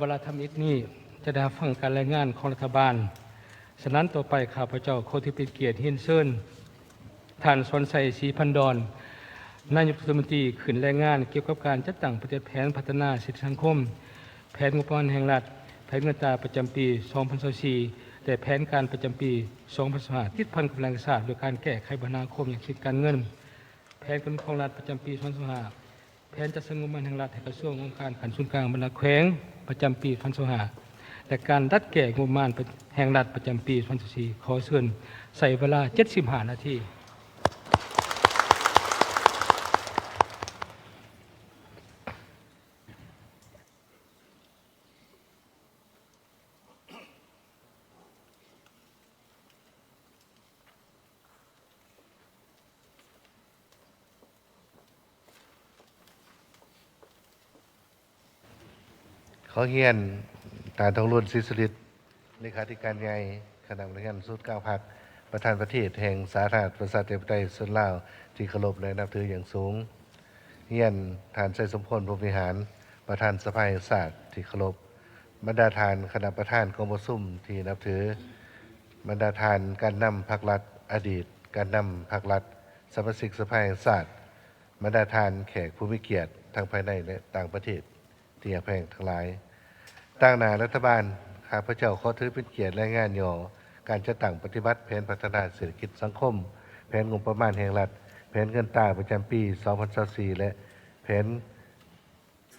ວາລະທຳອິດນີ້ຈະໄດ້ຮັບຟັງການລາຍງານຂອງລັດຖະບານ. ສະນັ້ນ, ຕໍ່ໄປຂ້າພະເຈົ້າຂໍຖືເປັນກຽດຮຽນເຊີນ ທ່ານ ສອນໄຊ ສີພັນດອນ, ນາຍົກລັດຖະມົນຕີ ຂຶ້ນລາຍງານກ່ຽວກັບການຈັດຕັ້ງປະຕິບັດແຜນພັດທະນາເສດຖະກິດສັງຄົມ, ແຜນງົບປະມານແຫ່ງລັດ, ແຜນເງິນຕາປະຈຳປີສອງພັນຊາວສີ່ ແລະ ແຜນການປະຈຳປີສອງພັນຊາວຫ້າ ຕິດພັນກັບວາລະແຫ່ງຊາດ ໂດຍການແກ້ໄຂບັນຫາຄວາມຫຍຸ້ງຍາກເສດຖະກິດການເງິນ, ແຜນການເງິນຂອງລັດປະຈຳປີສອງພັນຊາວຫ້າ, ແຜນຈັດສັນງົບປະມານແຫ່ງລັດໃຫ້ກະຊວງ, ອົງການຂັ້ນສູນກາງ, ບັນດາແຂວງປະຈຳປີສອງພັນຊາວຫ້າ ແລະ ການດັດແກ້ງົບປະມານແຫ່ງລັດປະຈຳປີສອງພັນຊາວສີ່. ຂໍເຊີນໃຊ້ເວລາເຈັດສິບຫ້ານາທີ. ຂໍຮຽນ ທ່ານ ທອງລຸນ ສີສຸລິດ ເລຂາທິການໃຫຍ່ຄະນະບໍລິຫານສູນກາງພັກ, ປະທານປະເທດແຫ່ງສາທາລະນະລັດ ປະຊາທິປະໄຕ ປະຊາຊົນລາວ ທີ່ເຄົາລົບ ແລະ ນັບຖືຢ່າງສູງ. ຮຽນ ທ່ານ ໄຊສົມພົນ ພົມວິຫານ ປະທານສະພາແຫ່ງຊາດທີ່ເຄົາລົບ, ບັນດາທ່ານຄະນະປະທານກອງປະຊຸມທີ່ນັບຖື, ບັນດາທ່ານການນຳພັກລັດ, ອະດີດການນຳພັກລັດ, ສະມາຊິກສະພາແຫ່ງຊາດ, ບັນດາທ່ານແຂກຜູ້ມີກຽດທັງພາຍໃນ ແລະ ຕ່າງປະເທດທີ່ຮັກແພງທັງຫຼາຍ. ຕາງໜ້າລັດຖະບານ, ຂ້າພະເຈົ້າຂໍຖືເປັນກຽດລາຍງານຫຍໍ້ການຈັດຕັ້ງປະຕິບັດແຜນພັດທະນາເສດຖະກິດສັງຄົມ, ແຜນງົບປະມານແຫ່ງລັດ, ແຜນເງິນຕາປະຈຳປີສອງພັນຊາວສີ່ ແລະ ແຜນ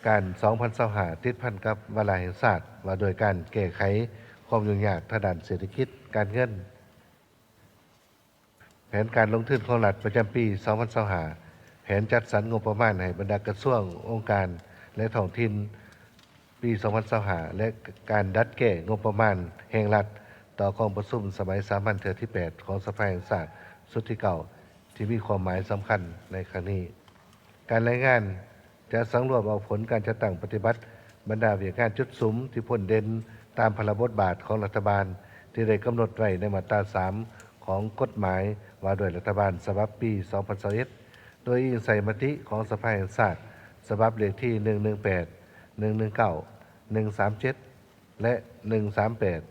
ການສອງພັນຊາວຫ້າ ຕິດພັນກັບວາລະແຫ່ງຊາດວ່າດ້ວຍການແກ້ໄຂຄວາມຫຍຸ້ງຍາກທາງດ້ານເສດຖະກິດການເງິນ. ແຜນການລົງທຶນຂອງລັດປະຈຳປີສອງພັນຊາວຫ້າ, ແຜນຈັດສັນງົບປະມານໃຫ້ບັນດາກະຊວງ, ອົງການ ແລະ ທ້ອງຖິ່ນປີສອງພັນຊາວຫ້າ ແລະ ການດັດແກ້ງົບປະມານແຫ່ງລັດຕໍ່ກອງປະຊຸມສະໄໝສາມັນເທື່ອທີແປດຂອງສະພາແຫ່ງຊາດຊຸດທີເກົ້າ ທີ່ມີຄວາມໝາຍສຳຄັນໃນຄັ້ງນີ້. ການລາຍງານ ຈະສັງລວມເອົາຜົນການຈັດຕັ້ງປະຕິບັດບັນດາວຽກງານຈຸດສຸມທີ່ພົ້ນເດັ່ນຕາມພາລະບົດບາດຂອງລັດຖະບານທີ່ໄດ້ກຳນົດໄວ້ໃນມາດຕາສາມຂອງກົດໝາຍວ່າດ້ວຍລັດຖະບານສະບັບປີສອງພັນຊາວເອັດ ໂດຍອີງໃສ່ມະຕິຂອງສະພາແຫ່ງຊາດສະບັບເລກທີໜຶ່ງໜຶ່ງແປດ, ໜຶ່ງໜຶ່ງເກົ້າ, ໜຶ່ງສາມເຈັດ ແລະ ໜຶ່ງສາມແປດ.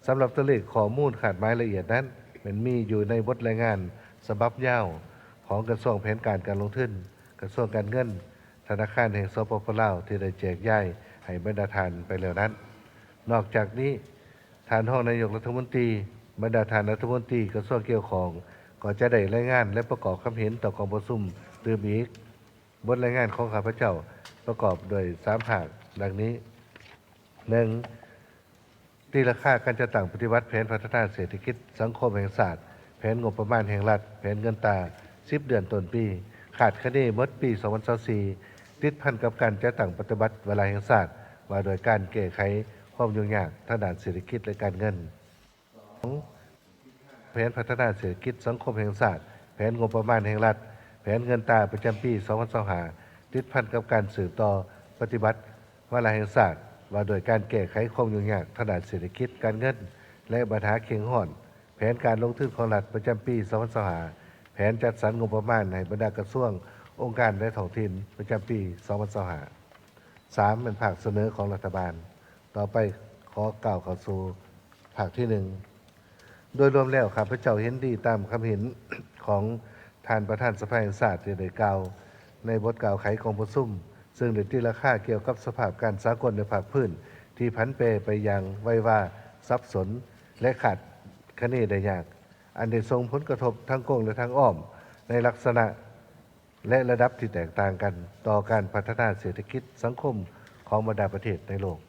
ສຳລັບຕົວເລກຂໍ້ມູນຄາດໝາຍລະອຽດນັ້ນ ແມ່ນມີຢູ່ໃນບົດລາຍງານສະບັບຍາວຂອງກະຊວງແຜນການການລົງທຶນ, ກະຊວງການເງິນ, ທະນາຄານແຫ່ງ ສປປ ລາວ ທີ່ໄດ້ແຈກຢາຍໃຫ້ບັນດາທ່ານໄປແລ້ວນັ້ນ. ນອກຈາກນີ້, ທ່ານຮອງນາຍົກລັດຖະມົນຕີ, ບັນດາທ່ານລັດຖະມົນຕີກະຊວງກ່ຽວຂ້ອງ ກໍຈະໄດ້ລາຍງານ ແລະ ປະກອບຄຳເຫັນຕໍ່ກອງປະຊຸມຕື່ມອີກ. ບົດລາຍງານຂອງຂ້າພະເຈົ້າປະກອບດ້ວຍສາມພາກ ດັ່ງນີ້. ໜຶ່ງ, ຕີລາຄາການຈັດຕັ້ງປະຕິບັດແຜນພັດທະນາເສດຖະກິດສັງຄົມແຫ່ງຊາດ, ແຜນງົບປະມານແຫ່ງລັດ, ແຜນເງິນຕາ ສິບເດືອນຕົ້ນປີ, ຄາດຄະເນໝົດປີສອງພັນຊາວສີ່ ຕິດພັນກັບການຈັດຕັ້ງປະຕິບັດວາລະແຫ່ງຊາດວ່າດ້ວຍການແກ້ໄຂຄວາມຫຍຸ້ງຍາກທາງດ້ານເສດຖະກິດ ແລະ ການເງິນ. ສອງ, ແຜນພັດທະນາເສດຖະກິດສັງຄົມແຫ່ງຊາດ, ແຜນງົບປະມານແຫ່ງລັດ, ແຜນເງິນຕາປະຈຳປີສອງພັນຊາວຫ້າ ຕິດພັນກັບການສືບຕໍ່ປະຕິບັດວາລະແຫ່ງຊາດວ່າດ້ວຍການແກ້ໄຂຄວາມຫຍຸ້ງຍາກທາງດ້ານເສດຖະກິດການເງິນ ແລະ ບັນຫາເຄັ່ງຮ້ອນ, ແຜນການລົງທຶນຂອງລັດປະຈຳປີສອງພັນຊາວຫ້າ, ແຜນຈັດສັນງົບປະມານໃຫ້ບັນດາກະຊວງ, ອົງການ ແລະ ທ້ອງຖິ່ນປະຈຳປີສອງພັນຊາວຫ້າ. ສາມ ແມ່ນພາກສະເໜີຂອງລັດຖະບານ. ຕໍ່ໄປຂໍກ້າວເຂົ້າສູ່ພາກທີໜຶ່ງ. ໂດຍລວມແລ້ວ, ຂ້າພະເຈົ້າເຫັນດີຕາມຄຳເຫັນຂອງທ່ານປະທານສະພາແຫ່ງຊາດທີ່ໄດ້ກ່າວໃນບົດກ່າວໄຂກອງປະຊຸມ, ເຊິ່ງໄດ້ຕີລາຄາກ່ຽວກັບສະພາບການສາກົນໃນພາກພື້ນທີ່ຜັນແປໄປຢ່າງໄວວາ, ສັບສົນ ແລະ ຄາດຄະເນໄດ້ຍາກ, ອັນໄດ້ສົ່ງຜົນກະທົບທັງກົງ ແລະ ທັງອ້ອມໃນລັກສະນະ ແລະ ລະດັບທີ່ແຕກຕ່າງກັນຕໍ່ການພັດທະນາເສດຖະກິດສັງຄົມຂອງບັນດາປະເທດໃນໂລກ.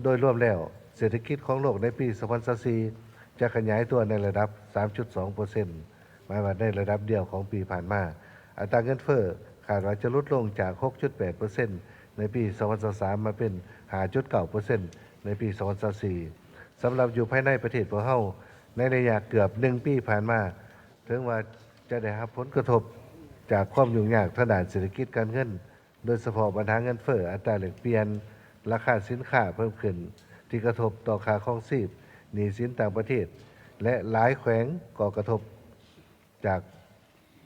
ໂດຍລວມແລ້ວ, ເສດຖະກິດຂອງໂລກໃນປີສອງພັນຊາວສີ່ ຈະຂະຫຍາຍຕົວໃນລະດັບສາມຈຸດສອງເປີເຊັນ, ໝາຍວ່າໃນລະດັບດຽວຂອງປີຜ່ານມາ. ອັດຕາເງິນເຟີ້ຄາດວ່າຈະຫຼຸດລົງຈາກຫົກຈຸດແປດເປີເຊັນໃນປີສອງພັນຊາວສາມ ມາເປັນຫ້າຈຸດເກົ້າເປີເຊັນໃນປີສອງພັນຊາວສີ່. ສຳລັບຢູ່ພາຍໃນປະເທດພວກເຮົາ, ໃນໄລຍະເກືອບໜຶ່ງປີຜ່ານມາ, ເຖິງວ່າຈະໄດ້ຮັບຜົນກະທົບຈາກຄວາມຫຍຸ້ງຍາກທາງດ້ານເສດຖະກິດການເງິນ, ໂດຍສະເພາະບັນຫາເງິນເຟີ້, ອັດຕາແລກປ່ຽນ, ລາຄາສິນຄ້າເພີ່ມຂຶ້ນ ທີ່ກະທົບຕໍ່ຄ່າຄອງຊີບ, ໜີ້ສິນຕ່າງປະເທດ ແລະ ຫຼາຍແຂວງກໍກະທົບຈາກ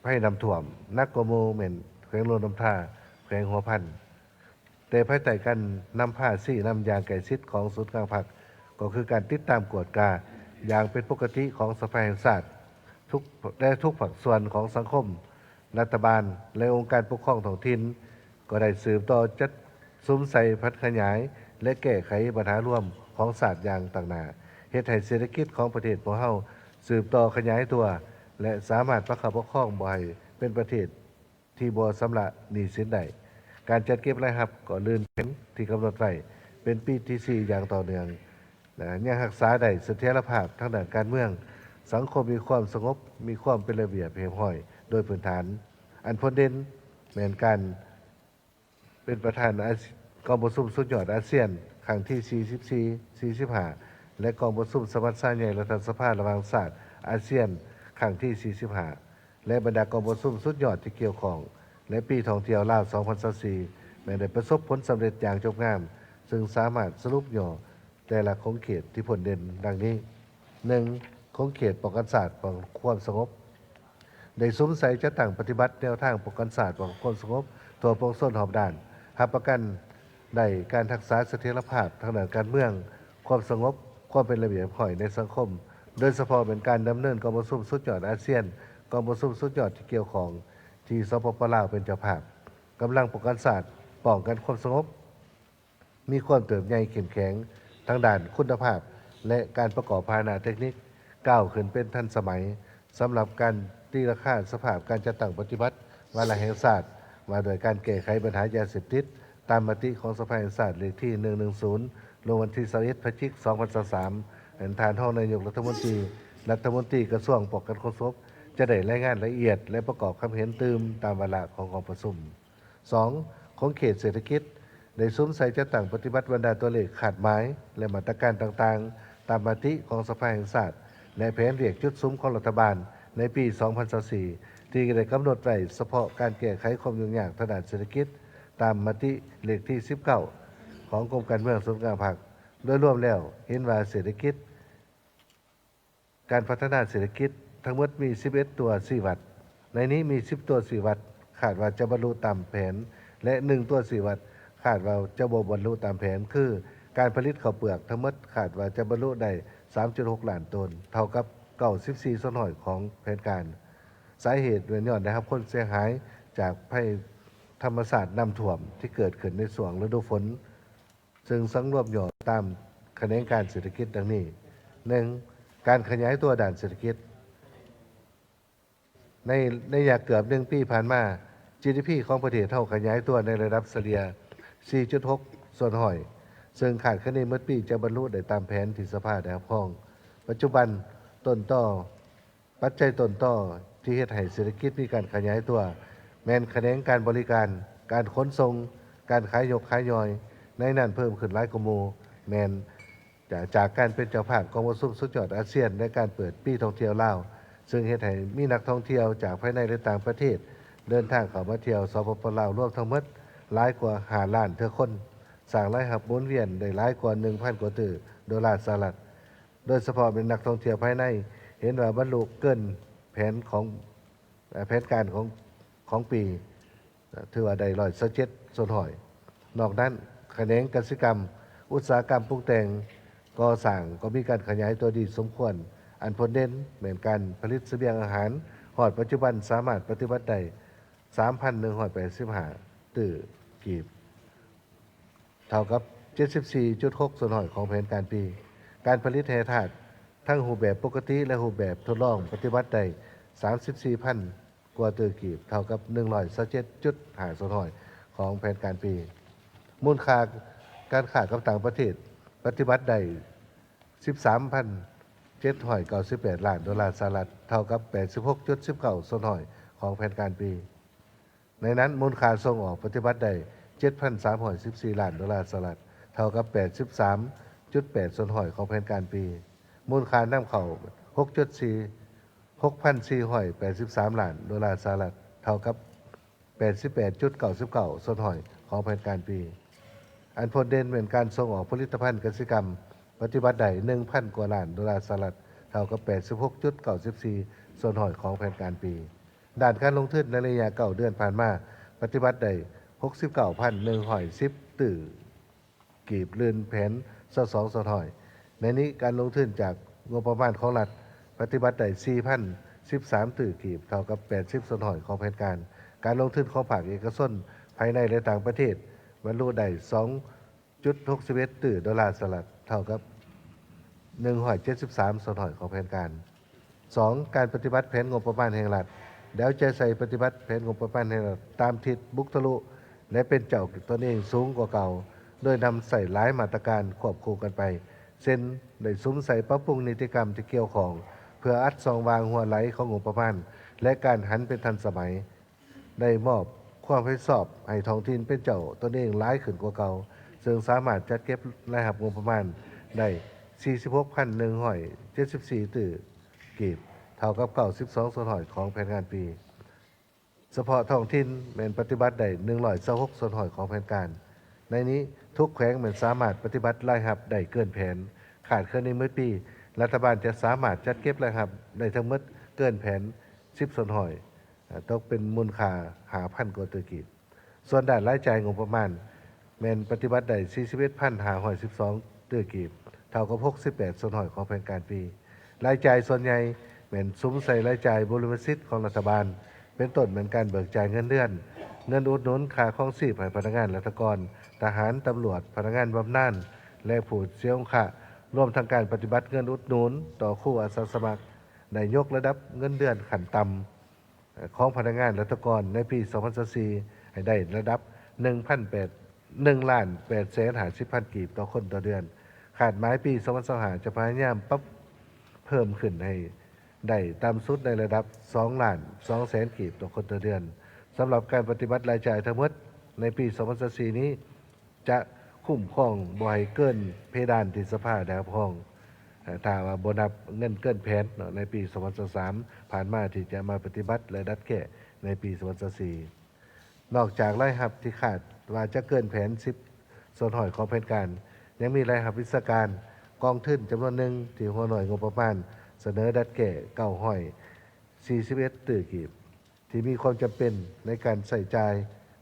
ໄພນ້ຳຖ້ວມ, ໜັກກວ່າໝູ່ແມ່ນແຂວງຫຼວງນ້ຳທາ, ແຂວງຫົວພັນ. ແຕ່ພາຍໃຕ້ການນຳພາຊີ້ນຳຢ່າງໃກ້ຊິດຂອງສູນກາງພັກ ກໍຄືການຕິດຕາມກວດກາຢ່າງເປັນປົກກະຕິຂອງສະພາແຫ່ງຊາດ ທຸກ ແລະ ທຸກພາກສ່ວນຂອງສັງຄົມ, ລັດຖະບານ ແລະ ອົງການປົກຄອງທ້ອງຖິ່ນ ກໍໄດ້ສືບຕໍ່ຈັດສຸມໃສ່ຜັນຂະຫຍາຍ ແລະ ແກ້ໄຂບັນຫາລວມຂອງຊາດຢ່າງຕັ້ງໜ້າ, ເຮັດໃຫ້ເສດຖະກິດຂອງປະເທດພວກເຮົາສືບຕໍ່ຂະຫຍາຍຕົວ ແລະ ສາມາດປະຄັບປະຄອງບໍ່ໃຫ້ເປັນປະເທດ ທີ່ບໍ່ຊຳລະໜີ້ສິນໄດ້. ການຈັດເກັບລາຍຮັບກໍລື່ນແຜນທີ່ກຳນົດໄວ້ເປັນປີທີສີ່ຢ່າງຕໍ່ເນື່ອງ ແລະ ຍັງຮັກສາໄດ້ສະຖຽນລະພາບທາງດ້ານການເມືອງ, ສັງຄົມມີຄວາມສະຫງົບ, ມີຄວາມເປັນລະບຽບຮຽບຮ້ອຍໂດຍພື້ນຖານ. ອັນພົ້ນເດັ່ນແມ່ນການເປັນປະທານອາ ກອງປະຊຸມສຸດຍອດອາຊຽນຄັ້ງທີສີ່ສິບສີ່ ສີ່ສິບຫ້າ ແລະ ກອງປະຊຸມສະມັດຊາໃຫຍ່ລັດຖະສະພາລະຫວ່າງຊາດອາຊຽນຄັ້ງທີສີ່ສິບຫ້າ ແລະ ບັນດາກອງປະຊຸມສຸດຍອດທີ່ກ່ຽວຂ້ອງ ແລະ ປີທ່ອງທ່ຽວລາວສອງພັນຊາວສີ່ ແມ່ນໄດ້ປະສົບຜົນສຳເລັດຢ່າງຈົບງາມ, ເຊິ່ງສາມາດສະຫຼຸບຫຍໍ້ແຕ່ລະຂົງເຂດທີ່ພົ້ນເດັ່ນດັ່ງນີ້: ໜຶ່ງ, ຂົງເຂດປ້ອງກັນຊາດ ປ້ອງກັນຄວາມສະຫງົບ ໄດ້ສຸມໃສ່ຈັດຕັ້ງປະຕິບັດແນວທາງປ້ອງກັນຊາດ ປ້ອງກັນຄວາມສະຫງົບທົ່ວປວງຊົນຮອບດ້ານ, ຮັບປະກັນ ໄດ້ການຮັກສາສະຖຽນລະພາບທາງດ້ານການເມືອງ, ຄວາມສະຫງົບ, ຄວາມເປັນລະບຽບຮຽບຮ້ອຍໃນສັງຄົມ, ໂດຍສະເພາະແມ່ນການດຳເນີນກອງປະຊຸມສຸດຍອດອາຊຽນ, ກອງປະຊຸມສຸດຍອດທີ່ກ່ຽວຂ້ອງທີ່ ສປປ ລາວ ເປັນເຈົ້າພາບ. ກຳລັງປ້ອງກັນຊາດ, ປ້ອງກັນຄວາມສະຫງົບ ມີຄວາມເຕີບໃຫຍ່ເຂັ້ມແຂງທາງດ້ານຄຸນນະພາບ ແລະ ການປະກອບພາຫະນະເຕັກນິກ ກ້າວຂຶ້ນເປັນທັນສະໄໝ. ສຳລັບການຕີລາຄາສະພາບການຈັດຕັ້ງປະຕິບັດວາລະແຫ່ງຊາດ ວ່າດ້ວຍການແກ້ໄຂບັນຫາຢາເສບຕິດ ຕາມມະຕິຂອງສະພາແຫ່ງຊາດເລກທີໜຶ່ງໜຶ່ງສູນ ລົງວັນທີຊາວເອັດ ພະຈິກ ສອງພັນຊາວສາມ ແມ່ນທ່ານຮອງນາຍົກລັດຖະມົນຕີ, ລັດຖະມົນຕີກະຊວງປ້ອງກັນຄວາມສະຫງົບ ຈະໄດ້ລາຍງານລະອຽດ ແລະ ປະກອບຄຳເຫັນຕື່ມຕາມວາລະຂອງກອງປະຊຸມ. ສອງ, ຂົງເຂດເສດຖະກິດ ໄດ້ສຸມໃສ່ຈັດຕັ້ງປະຕິບັດບັນດາຕົວເລກຄາດໝາຍ ແລະ ມາດຕະການຕ່າງໆ ຕາມມະຕິຂອງສະພາແຫ່ງຊາດ ແລະ ແຜນວຽກຈຸດສຸມຂອງລັດຖະບານໃນປີສອງພັນຊາວສີ່ ທີ່ໄດ້ກຳນົດໄວ້ສະເພາະການແກ້ໄຂຄວາມຫຍຸ້ງຍາກທາງດ້ານເສດຖະກິດ ຕາມມະຕິເລກທີສິບເກົ້າ ຂອງກົມການເມືອງສູນກາງພັກ. ໂດຍລວມແລ້ວ ເຫັນວ່າເສດຖະກິດ ການພັດທະນາເສດຖະກິດທັງໝົດມີສິບເອັດຕົວຊີ້ວັດ, ໃນນີ້ມີສິບຕົວຊີ້ວັດຄາດວ່າຈະບັນລຸຕາມແຜນ ແລະ ໜຶ່ງຕົວຊີ້ວັດຄາດວ່າຈະບໍ່ບັນລຸຕາມແຜນ ຄື ການຜະລິດເຂົ້າເປືອກທັງໝົດຄາດວ່າຈະບັນລຸໄດ້ສາມຈຸດຫົກລ້ານໂຕນ, ເທົ່າກັບເກົ້າສິບສີ່ສ່ວນຮ້ອຍຂອງແຜນການ. ສາເຫດແມ່ນຍ້ອນໄດ້ຮັບຄວາມເສຍຫາຍຈາກໄພທຳມະຊາດນ້ຳຖ້ວມທີ່ເກີດຂຶ້ນໃນຊ່ວງລະດູຝົນ. ເຊິ່ງສັງລວມຫຍໍ້ຕາມຂະແໜງການເສດຖະກິດດັ່ງນີ້: ໜຶ່ງ, ການຂະຫຍາຍຕົວດ້ານເສດຖະກິດ. ໃນໄລຍະເກືອບໜຶ່ງປີຜ່ານມາ, ຈີດີພີ ຂອງປະເທດເຮົາຂະຫຍາຍຕົວໃນລະດັບສະເລ່ຍສີ່ຈຸດຫົກສ່ວນຮ້ອຍ, ເຊິ່ງຄາດຄະເນໝົດປີຈະບັນລຸໄດ້ຕາມແຜນທີ່ສະພາໄດ້ຮັບຮອງ. ປັດຈຸບັນ, ຕົ້ນຕໍ ປັດໄຈຕົ້ນຕໍທີ່ເຮັດໃຫ້ເສດຖະກິດມີການຂະຫຍາຍຕົວ ແມ່ນຂະແໜງການບໍລິການ, ການຂົນສົ່ງ, ການຂາຍຍົກຂາຍຍ່ອຍ, ໃນນັ້ນເພີ່ມຂຶ້ນຫຼາຍກວ່າໝູ່ ແມ່ນຈາກການເປັນເຈົ້າພາບກອງປະຊຸມສຸດຍອດອາຊຽນ ແລະ ການເປີດປີທ່ອງທ່ຽວລາວ, ເຊິ່ງເຮັດໃຫ້ມີນັກທ່ອງທ່ຽວຈາກພາຍໃນ ແລະ ຕ່າງປະເທດ ເດີນທາງເຂົ້າມາທ່ຽວ ສປປ ລາວ ລວມທັງໝົດຫຼາຍກວ່າຫ້າລ້ານເທື່ອຄົນ, ສ້າງລາຍຮັບໝູນວຽນໄດ້ຫຼາຍກວ່າໜຶ່ງພັນກວ່າຕື້ໂດລາສະຫະລັດ. ໂດຍສະເພາະແມ່ນນັກທ່ອງທ່ຽວພາຍໃນ ເຫັນວ່າບັນລຸເກີນແຜນຂອງ ແຜນການຂອງ ຂອງປີ ຖືວ່າໄດ້ຮ້ອຍຊາວເຈັດສ່ວນຮ້ອຍ. ນອກນັ້ນ, ຂະແໜງກະສິກຳ, ອຸດສາຫະກຳປຸງແຕ່ງ, ກໍ່ສ້າງກໍມີການຂະຫຍາຍຕົວດີສົມຄວນ. ອັນພົ້ນເດັ່ນແມ່ນການຜະລິດສະບຽງອາຫານ ຮອດປັດຈຸບັນສາມາດປະຕິບັດໄດ້ສາມພັນໜຶ່ງຮ້ອຍແປດສິບຫ້າຕື້ກີບ. ເທົ່າກັບເຈັດສິບສີ່ຈຸດຫົກສ່ວນຮ້ອຍຂອງແຜນການປີ. ການຜະລິດແຮ່ທາດ ທັງຮູບແບບປົກກະຕິ ແລະ ຮູບແບບທົດລອງປະຕິບັດໄດ້ສາມສິບສີ່ພັນກວ່າຕື້ກີບ, ເທົ່າກັບໜຶ່ງຮ້ອຍຊາວເຈັດຈຸດຫ້າສ່ວນຮ້ອຍຂອງແຜນການປີ. ມູນຄ່າການຄ້າກັບຕ່າງປະເທດ ປະຕິບັດໄດ້ສິບສາມພັນເຈັດຮ້ອຍເກົ້າສິບແປດລ້ານໂດລາສະຫະລັດ, ເທົ່າກັບແປດສິບຫົກຈຸດສິບເກົ້າສ່ວນຮ້ອຍຂອງແຜນການປີ. ໃນນັ້ນ, ມູນຄ່າສົ່ງອອກປະຕິບັດໄດ້ເຈັດພັນສາມຮ້ອຍສິບສີ່ລ້ານໂດລາສະຫະລັດ, ເທົ່າກັບແປດສິບສາມຈຸດແປດສ່ວນຮ້ອຍຂອງແຜນການປີ. ມູນຄ່ານຳເຂົ້າຫົກຈຸດສີ່ ຫົກພັນສີ່ຮ້ອຍແປດສິບສາມລ້ານໂດລາສະຫະລັດ, ເທົ່າກັບແປດສິບແປດຈຸດເກົ້າສິບເກົ້າສ່ວນຮ້ອຍຂອງແຜນການປີ. ອັນພົ້ນເດັ່ນແມ່ນການສົ່ງອອກຜະລິດຕະພັນກະສິກຳ ປະຕິບັດໄດ້ໜຶ່ງພັນກວ່າລ້ານໂດລາສະຫະລັດ, ເທົ່າກັບແປດສິບຫົກຈຸດເກົ້າສິບສີ່ສ່ວນຮ້ອຍຂອງແຜນການປີ. ດ້ານການລົງທຶນໃນໄລຍະເກົ້າເດືອນຜ່ານມາ ປະຕິບັດໄດ້ຫົກສິບເກົ້າພັນໜຶ່ງຮ້ອຍສິບ ຕື້ກີບ ລື່ນແຜນຊາວສອງສ່ວນຮ້ອຍ. ໃນນີ້ການລົງທຶນຈາກງົບປະມານຂອງລັດປະຕິບັດໄດ້ສີ່ພັນສິບສາມຕື້ກີບ ເທົ່າກັບແປດສິບສ່ວນຮ້ອຍຂອງແຜນການ. ການລົງທຶນຂອງພາກເອກະຊົນພາຍໃນ ແລະ ຕ່າງປະເທດບັນລຸໄດ້ສອງຈຸດຫົກສິບເອັດຕື້ໂດລາສະຫະລັດ ເທົ່າກັບໜຶ່ງຮ້ອຍເຈັດສິບສາມສ່ວນຮ້ອຍຂອງແຜນການ. ສອງ, ການປະຕິບັດແຜນງົບປະມານແຫ່ງລັດ ໄດ້ເອົາໃຈໃສ່ປະຕິບັດແຜນງົບປະມານແຫ່ງລັດຕາມທິດບຸກທະລຸ ແລະ ເປັນເຈົ້າຕົນເອງສູງກວ່າເກົ່າ, ໂດຍນຳໃຊ້ຫຼາຍມາດຕະການຄວບຄູ່ກັນໄປ ເຊັ່ນ ໄດ້ສຸມໃສ່ປັບປຸງນິຕິກຳທີ່ກ່ຽວຂ້ອງ ເພື່ອອັດຊ່ອງວ່າງຮົ່ວໄຫຼຂອງງົບປະມານ ແລະ ການຫັນເປັນທັນສະໄໝ. ໄດ້ມອບຄວາມຮັບຜິດຊອບໃຫ້ທ້ອງຖິ່ນເປັນເຈົ້າຕົນເອງຫຼາຍຂຶ້ນກວ່າເກົ່າ, ເຊິ່ງສາມາດຈັດເກັບລາຍຮັບງົບປະມານໄດ້ສີ່ສິບຫົກພັນໜຶ່ງຮ້ອຍເຈັດສິບສີ່ຕື້ກີບ, ເທົ່າກັບເກົ້າສິບສອງສ່ວນຮ້ອຍຂອງແຜນງານປີ. ສະເພາະທ້ອງຖິ່ນແມ່ນປະຕິບັດໄດ້ໜຶ່ງຮ້ອຍຊາວຫົກສ່ວນຮ້ອຍຂອງແຜນການ. ໃນນີ້ທຸກແຂວງແມ່ນສາມາດປະຕິບັດລາຍຮັບໄດ້ເກີນແຜນ. ຄາດເຄີຍໃນໝົດປີ, ລັດຖະບານຈະສາມາດຈັດເກັບລາຍຮັບໄດ້ທັງໝົດເກີນແຜນສິບສ່ວນຮ້ອຍ ຕົກເປັນມູນຄ່າຫ້າພັນກວ່າຕື້ກີບ. ສ່ວນດ້ານລາຍຈ່າຍງົບປະມານ ແມ່ນປະຕິບັດໄດ້ສີ່ສິບເອັດພັນຫ້າຮ້ອຍສິບສອງຕື້ກີບ, ເທົ່າກັບຫົກສິບແປດສ່ວນຮ້ອຍຂອງແຜນການປີ. ລາຍຈ່າຍສ່ວນໃຫຍ່ແມ່ນສຸມໃສ່ລາຍຈ່າຍບຸລິມະສິດຂອງລັດຖະບານ, ເປັນຕົ້ນແມ່ນການເບີກຈ່າຍເງິນເດືອນ, ເງິນອຸດໜູນຄ່າຄອງຊີບໃຫ້ພະນັກງານລັດຖະກອນ, ທະຫານ, ຕຳຫຼວດ, ພະນັກງານບຳນານ ແລະ ຜູ້ເສຍອົງຄະ, ລວມທັງການປະຕິບັດເງິນອຸດໜູນຕໍ່ຄູອາສາສະໝັກ, ໄດ້ຍົກລະດັບເງິນເດືອນຂັ້ນຕ່ຳ ຂອງພະນັກງານລັດຖະກອນໃນປີສອງພັນຊາວສີ່ ໃຫ້ໄດ້ລະດັບໜຶ່ງພັນແປດ ໜຶ່ງລ້ານແປດແສນຫ້າສິບພັນກີບຕໍ່ຄົນຕໍ່ເດືອນ. ຄາດໝາຍປີສອງພັນຊາວຫ້າ ຈະພະຍາຍາມປັບເພີ່ມຂຶ້ນໃຫ້ໄດ້ຕ່ຳສຸດໃນລະດັບສອງລ້ານສອງແສນກີບຕໍ່ຄົນຕໍ່ເດືອນ. ສຳລັບການປະຕິບັດລາຍຈ່າຍທັງໝົດໃນປີສອງພັນຊາວສີ່ນີ້ ຈະຄຸ້ມຄອງບໍ່ໃຫ້ເກີນເພດານທີ່ສະພາໄດ້ຮັບຮອງ, ຖ້າວ່າບໍ່ນັບເງິນເກີນແຜນເນາະ ໃນປີສອງພັນຊາວສາມຜ່ານມາ ທີ່ຈະມາປະຕິບັດ ແລະ ດັດແກ້ໃນປີສອງພັນຊາວສີ່. ນອກຈາກລາຍຮັບທີ່ຄາດວ່າຈະເກີນແຜນສິບສ່ວນຮ້ອຍຂອງແຜນການ, ຍັງມີລາຍຮັບວິຊາການ, ກອງທຶນຈຳນວນໜຶ່ງທີ່ຫົວໜ່ວຍງົບປະມານສະເໜີດັດແກ້ເກົ້າຮ້ອຍສີ່ສິບເອັດຕື້ກີບ ທີ່ມີຄວາມຈຳເປັນໃນການໃຊ້ຈ່າຍ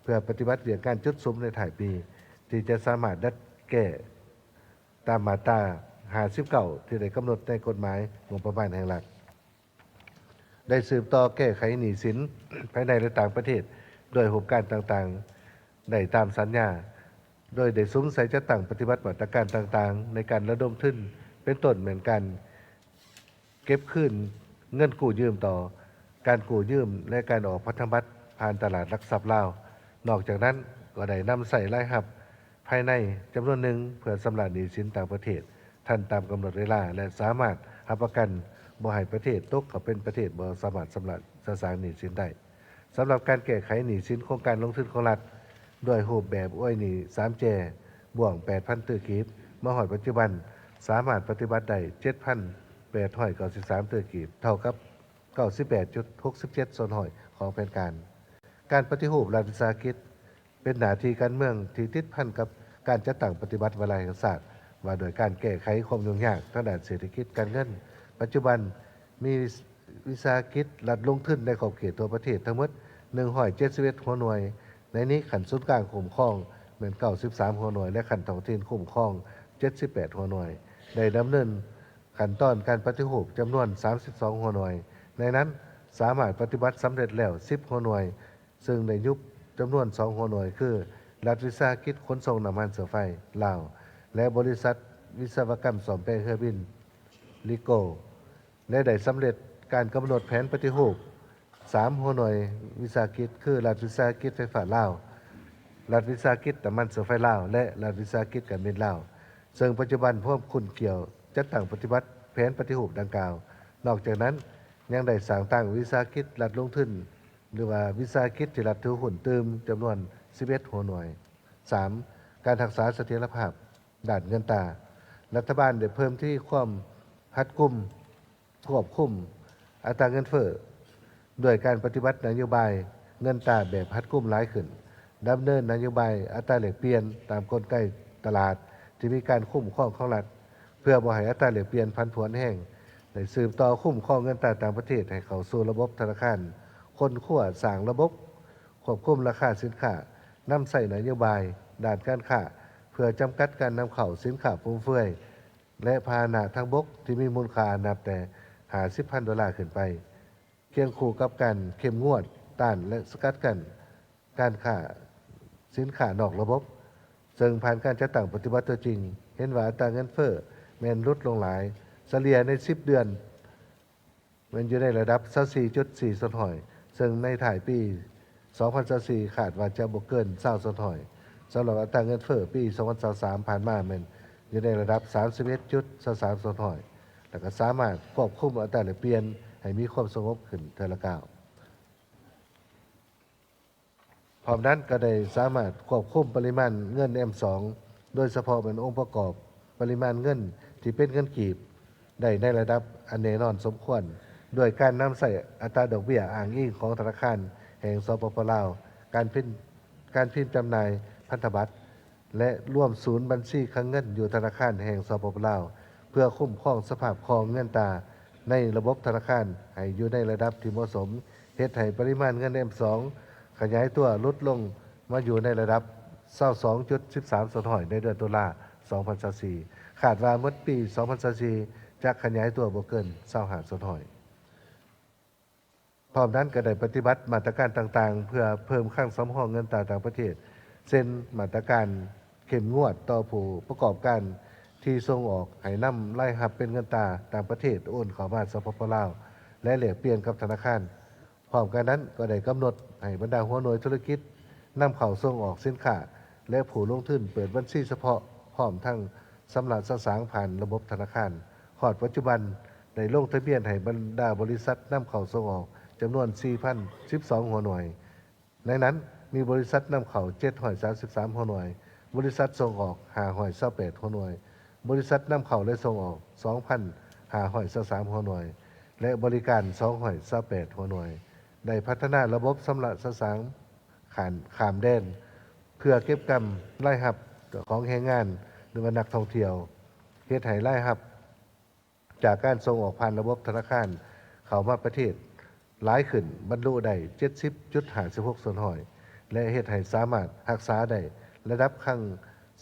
ເພື່ອປະຕິບັດວຽກງານຈຸດສຸມໃນທ້າຍປີ ທີ່ຈະສາມາດດັດແກ້ຕາມມາດຕາຫ້າສິບເກົ້າ ທີ່ໄດ້ກຳນົດໃນກົດໝາຍງົບປະມານແຫ່ງລັດ. ໄດ້ສືບຕໍ່ແກ້ໄຂໜີ້ສິນພາຍໃນ ແລະ ຕ່າງປະເທດ ດ້ວຍຮູບການຕ່າງໆ ໄດ້ຕາມສັນຍາ, ໂດຍໄດ້ສຸມໃສ່ຈັດຕັ້ງປະຕິບັດມາດຕະການຕ່າງໆ ໃນການລະດົມທຶນ ເປັນຕົ້ນແມ່ນການ ເກັບຄືນເງິນກູ້ຢືມຕໍ່ການກູ້ຢືມ ແລະ ການອອກພັນທະບັດຜ່ານຕະຫຼາດຫຼັກຊັບລາວ. ນອກຈາກນັ້ນ ກໍໄດ້ນຳໃຊ້ລາຍຮັບພາຍໃນຈຳນວນໜຶ່ງ ເພື່ອຊຳລະໜີ້ສິນຕ່າງປະເທດທັນຕາມກຳນົດເວລາ ແລະ ສາມາດຮັບປະກັນບໍ່ໃຫ້ປະເທດຕົກເຂົ້າເປັນປະເທດບໍ່ສາມາດຊຳລະສະສາງໜີ້ສິນໄດ້. ສຳລັບການແກ້ໄຂໜີ້ສິນໂຄງການລົງທຶນຂອງລັດ ດ້ວຍຮູບແບບອວຍໜີ້ສາມແຈ ບວກແປດພັນຕື້ກີບ ມາຮອດປັດຈຸບັນ ສາມາດປະຕິບັດໄດ້ເຈັດພັນແປດຮ້ອຍເກົ້າສິບສາມຕື້ກີບ ເທົ່າກັບເກົ້າສິບແປດຈຸດຫົກສິບເຈັດສ່ວນຮ້ອຍຂອງແຜນການ. ການປະຕິຮູບລັດວິສາຫະກິດ ເປັນໜ້າທີ່ການເມືອງທີ່ຕິດພັນກັບການຈັດຕັ້ງປະຕິບັດວາລະແຫ່ງຊາດ ວ່າດ້ວຍການແກ້ໄຂຄວາມຫຍຸ້ງຍາກທາງດ້ານເສດຖະກິດການເງິນ. ປັດຈຸບັນມີວິສາຫະກິດລັດລົງທຶນໃນຂອບເຂດທົ່ວປະເທດທັງໝົດໜຶ່ງຮ້ອຍເຈັດສິບເອັດຫົວໜ່ວຍ, ໃນນີ້ຂັ້ນສູນກາງຄຸ້ມຄອງແມ່ນເກົ້າສິບສາມຫົວໜ່ວຍ ແລະ ຂັ້ນທ້ອງຖິ່ນຄຸ້ມຄອງເຈັດສິບແປດຫົວໜ່ວຍ, ໄດ້ດຳເນີນຂັ້ນຕອນການປະຕິຮູບຈຳນວນສາມສິບສອງຫົວໜ່ວຍ, ໃນນັ້ນສາມາດປະຕິບັດສຳເລັດແລ້ວສິບຫົວໜ່ວຍ, ເຊິ່ງໄດ້ຍຸບຈຳນວນສອງຫົວໜ່ວຍ ຄື ລັດວິສາຫະກິດຂົນສົ່ງນ້ຳມັນເຊື້ອໄຟລາວ ແລະ ບໍລິສັດວິສະວະກຳສ້ອມແປງເຮືອບິນ ລິໂກ ແລະ ໄດ້ສຳເລັດການກຳນົດແຜນປະຕິຮູບສາມຫົວໜ່ວຍວິສາຫະກິດ ຄື ລັດວິສາຫະກິດໄຟຟ້າລາວ, ລັດວິສາຫະກິດນ້ຳມັນເຊື້ອໄຟລາວ ແລະ ລັດວິສາຫະກິດການບິນລາວ, ເຊິ່ງປັດຈຸບັນພວມຂຸ້ນກ່ຽວຈັດຕັ້ງປະຕິບັດແຜນປະຕິຮູບດັ່ງກ່າວ. ນອກຈາກນັ້ນ ຍັງໄດ້ສ້າງຕັ້ງວິສາຫະກິດລັດລົງທຶນ ຫຼືວ່າວິສາຫະກິດທີ່ລັດຖືຫຸ້ນຕື່ມຈຳນວນສິບເອັດຫົວໜ່ວຍ. ສາມ, ການຮັກສາສະຖຽນລະພາບດ້ານເງິນຕາ. ລັດຖະບານໄດ້ເພີ່ມທະວີຄວາມຮັດກຸມຄວບຄຸມອັດຕາເງິນເຟີ້ ດ້ວຍການປະຕິບັດນະໂຍບາຍເງິນຕາແບບຮັດກຸມຫຼາຍຂຶ້ນ, ດຳເນີນນະໂຍບາຍອັດຕາແລກປ່ຽນຕາມກົນໄກຕະຫຼາດທີ່ມີການຄຸ້ມຄອງຂອງລັດ ເພື່ອບໍ່ໃຫ້ອັດຕາແລກປ່ຽນຜັນຜວນແຮງ, ໄດ້ສືບຕໍ່ຄຸ້ມຄອງເງິນຕາຕ່າງປະເທດໃຫ້ເຂົ້າສູ່ລະບົບທະນາຄານ, ຄົ້ນຄວ້າສ້າງລະບົບຄວບຄຸມລາຄາສິນຄ້າ, ນຳໃຊ້ນະໂຍບາຍ ດ້ານການຄ້າ ເພື່ອຈຳກັດການນຳເຂົ້າສິນຄ້າຟຸມເຟືອຍ ແລະ ພາຫະນະທາງບົກທີ່ມີມູນຄ່ານັບແຕ່ຫ້າສິບພັນໂດລາຂຶ້ນໄປ, ຄຽງຄູ່ກັບການເຂັ້ມງວດຕ້ານ ແລະ ສະກັດກັ້ນການຄ້າສິນຄ້ານອກລະບົບ, ເຊິ່ງຜ່ານການຈັດຕັ້ງປະຕິບັດຕົວຈິງ ເຫັນວ່າອັດຕາເງິນເຟີ້ແມ່ນຫຼຸດລົງຫຼາຍ, ສະເລ່ຍໃນສິບເດືອນ ແມ່ນຢູ່ໃນລະດັບຊາວສີ່ຈຸດສີ່ສ່ວນຮ້ອຍ ເຊິ່ງໃນທ້າຍປີສອງພັນຊາວສີ່ ຄາດວ່າຈະບໍ່ເກີນຊາວສ່ວນຮ້ອຍ. ສຳລັບອັດຕາເງິນເຟີ້ປີສອງພັນຊາວສາມຜ່ານມາແມ່ນຢູ່ໃນລະດັບສາມສິບເອັດຈຸດຊາວສາມສ່ວນຮ້ອຍ ແລະ ກໍສາມາດຄວບຄຸມອັດຕາແລກປ່ຽນໃຫ້ມີຄວາມສະຫງົບຂຶ້ນເທື່ອລະກ້າວ. ພ້ອມນັ້ນກໍໄດ້ສາມາດຄວບຄຸມປະລິມານເງິນແອັມສອງ ໂດຍສະເພາະແມ່ນອົງປະກອບປະລິມານເງິນທີ່ເປັນເງິນກີບ ໄດ້ໃນລະດັບອັນແນ່ນອນສົມຄວນ ດ້ວຍການນຳໃຊ້ອັດຕາດອກເບ້ຍອ້າງອີງຂອງທະນາຄານແຫ່ງ ສປປ ລາວ, ການພິມ ການພິມຈຳໜ່າຍພັນທະບັດ ແລະ ລວມສູນບັນຊີຄັງເງິນຢູ່ທະນາຄານແຫ່ງ ສປປ ລາວ ເພື່ອຄຸ້ມຄອງສະພາບຄ່ອງເງິນຕາໃນລະບົບທະນາຄານໃຫ້ຢູ່ໃນລະດັບທີ່ເໝາະສົມ, ເຮັດໃຫ້ປະລິມານເງິນແອັມສອງຂະຫຍາຍຕົວຫຼຸດລົງມາຢູ່ໃນລະດັບຊາວສອງຈຸດສິບສາມສ່ວນຮ້ອຍໃນເດືອນຕຸລາສອງພັນຊາວສີ່. ຄາດວ່າໝົດປີສອງພັນຊາວສີ່ຈະຂະຫຍາຍຕົວບໍ່ເກີນຊາວຫ້າສ່ວນຮ້ອຍ. ພ້ອມນັ້ນກໍໄດ້ປະຕິບັດມາດຕະການຕ່າງໆ ເພື່ອເພີ່ມຄັງສຳຮອງເງິນຕາຕ່າງປະເທດ ເຊັ່ນ ມາດຕະການເຂັ້ມງວດຕໍ່ຜູ້ປະກອບການທີ່ສົ່ງອອກໃຫ້ນຳລາຍຮັບເປັນເງິນຕາຕ່າງປະເທດໂອນເຂົ້າມາ ສປປ ລາວ ແລະ ແລກປ່ຽນກັບທະນາຄານ. ພ້ອມກັນນັ້ນກໍໄດ້ກຳນົດໃຫ້ບັນດາຫົວໜ່ວຍທຸລະກິດນຳເຂົ້າສົ່ງອອກສິນຄ້າ ແລະ ຜູ້ລົງທຶນເປີດບັນຊີສະເພາະ ພ້ອມທັງຊຳລະສະສາງຜ່ານລະບົບທະນາຄານ. ຮອດປັດຈຸບັນໄດ້ລົງທະບຽນໃຫ້ບັນດາບໍລິສັດນຳເຂົ້າສົ່ງອອກຈຳນວນສີ່ພັນສິບສອງຫົວໜ່ວຍ, ໃນນັ້ນມີບໍລິສັດນຳເຂົ້າເຈັດຮ້ອຍສາມສິບສາມຫົວໜ່ວຍ, ບໍລິສັດສົ່ງອອກຫ້າຮ້ອຍຊາວແປດຫົວໜ່ວຍ, ບໍລິສັດນຳເຂົ້າ ແລະ ສົ່ງອອກສອງພັນຫ້າຮ້ອຍຊາວສາມຫົວໜ່ວຍ ແລະ ບໍລິການສອງຮ້ອຍຊາວແປດຫົວໜ່ວຍ. ໄດ້ພັດທະນາລະບົບຊຳລະສະສາງຂ້າມແດນ ເພື່ອເກັບກຳລາຍຮັບຂອງແຮງງານ ຫຼືວ່ານັກທ່ອງທ່ຽວ, ເຮັດໃຫ້ລາຍຮັບຈາກການສົ່ງອອກຜ່ານລະບົບທະນາຄານເຂົ້າມາປະເທດຫຼາຍຂຶ້ນ, ບັນລຸໄດ້ເຈັດສິບຈຸດຫ້າສິບຫົກສ່ວນຮ້ອຍ ແລະ ເຮັດໃຫ້ສາມາດຮັກສາໄດ້ລະດັບຄັງ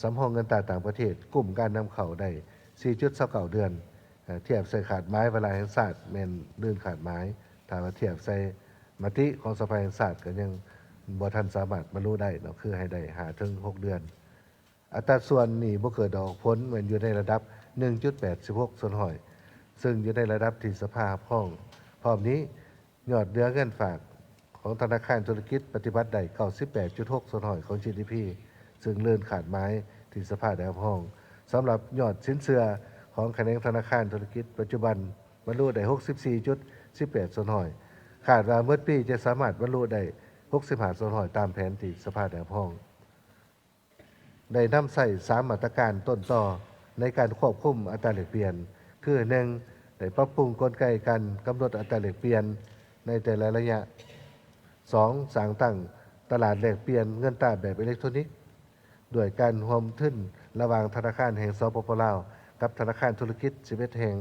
ສຳຮອງເງິນຕາຕ່າງປະເທດ, ກຸ້ມການນຳເຂົ້າໄດ້ສີ່ຈຸດຊາວເກົ້າເດືອນ. ເອີ ທຽບໃສ່ຄາດໝາຍວາລະແຫ່ງຊາດແມ່ນລື່ນຄາດໝາຍ, ຖ້າວ່າທຽບໃສ່ມະຕິຂອງສະພາແຫ່ງຊາດກໍຍັງບໍ່ທັນສາມາດບັນລຸໄດ້ເນາະ, ຄືໃຫ້ໄດ້ຫ້າເຖິງຫົກເດືອນ. ອັດຕາສ່ວນໜີ້ບໍ່ເກີດດອກອອກຜົນແມ່ນຢູ່ໃນລະດັບໜຶ່ງຈຸດແປດສິບຫົກສ່ວນຮ້ອຍ ເຊິ່ງຢູ່ໃນລະດັບທີ່ສະພາຮັບຮອງ. ພ້ອມນີ້, ຍອດເຫຼືອເງິນຝາກຂອງທະນາຄານທຸລະກິດປະຕິບັດໄດ້ເກົ້າສິບແປດຈຸດຫົກສ່ວນຮ້ອຍຂອງ ຈີດີພີ ເຊິ່ງເລີນຄາດໝາຍທີ່ສະພາໄດ້ຮັບຮອງ. ສຳລັບຍອດສິນເຊື່ອຂອງຂະແໜງທະນາຄານທຸລະກິດປັດຈຸບັນບັນລຸໄດ້ຫົກສິບສີ່ຈຸດສິບແປດສ່ວນຮ້ອຍ, ຄາດວ່າໝົດປີຈະສາມາດບັນລຸໄດ້ຫົກສິບຫ້າສ່ວນຮ້ອຍຕາມແຜນທີ່ສະພາໄດ້ຮັບຮອງ. ໄດ້ນຳໃຊ້ສາມມາດຕະການຕົ້ນຕໍໃນການຄວບຄຸມອັດຕາແລກປ່ຽນ ຄື ໜຶ່ງ ໄດ້ປັບປຸງກົນໄກການກຳນົດອັດຕາແລກປ່ຽນໃນແຕ່ລະໄລຍະ, ສອງ ສ້າງຕັ້ງຕະຫຼາດແລກປ່ຽນເງິນຕາແບບເອເລັກໂທຣນິກ ດ້ວຍການຮ່ວມທຶນລະຫວ່າງທະນາຄານແຫ່ງ ສປປ ລາວ ກັບທະນາຄານທຸລະກິດສິບເອັດແຫ່ງ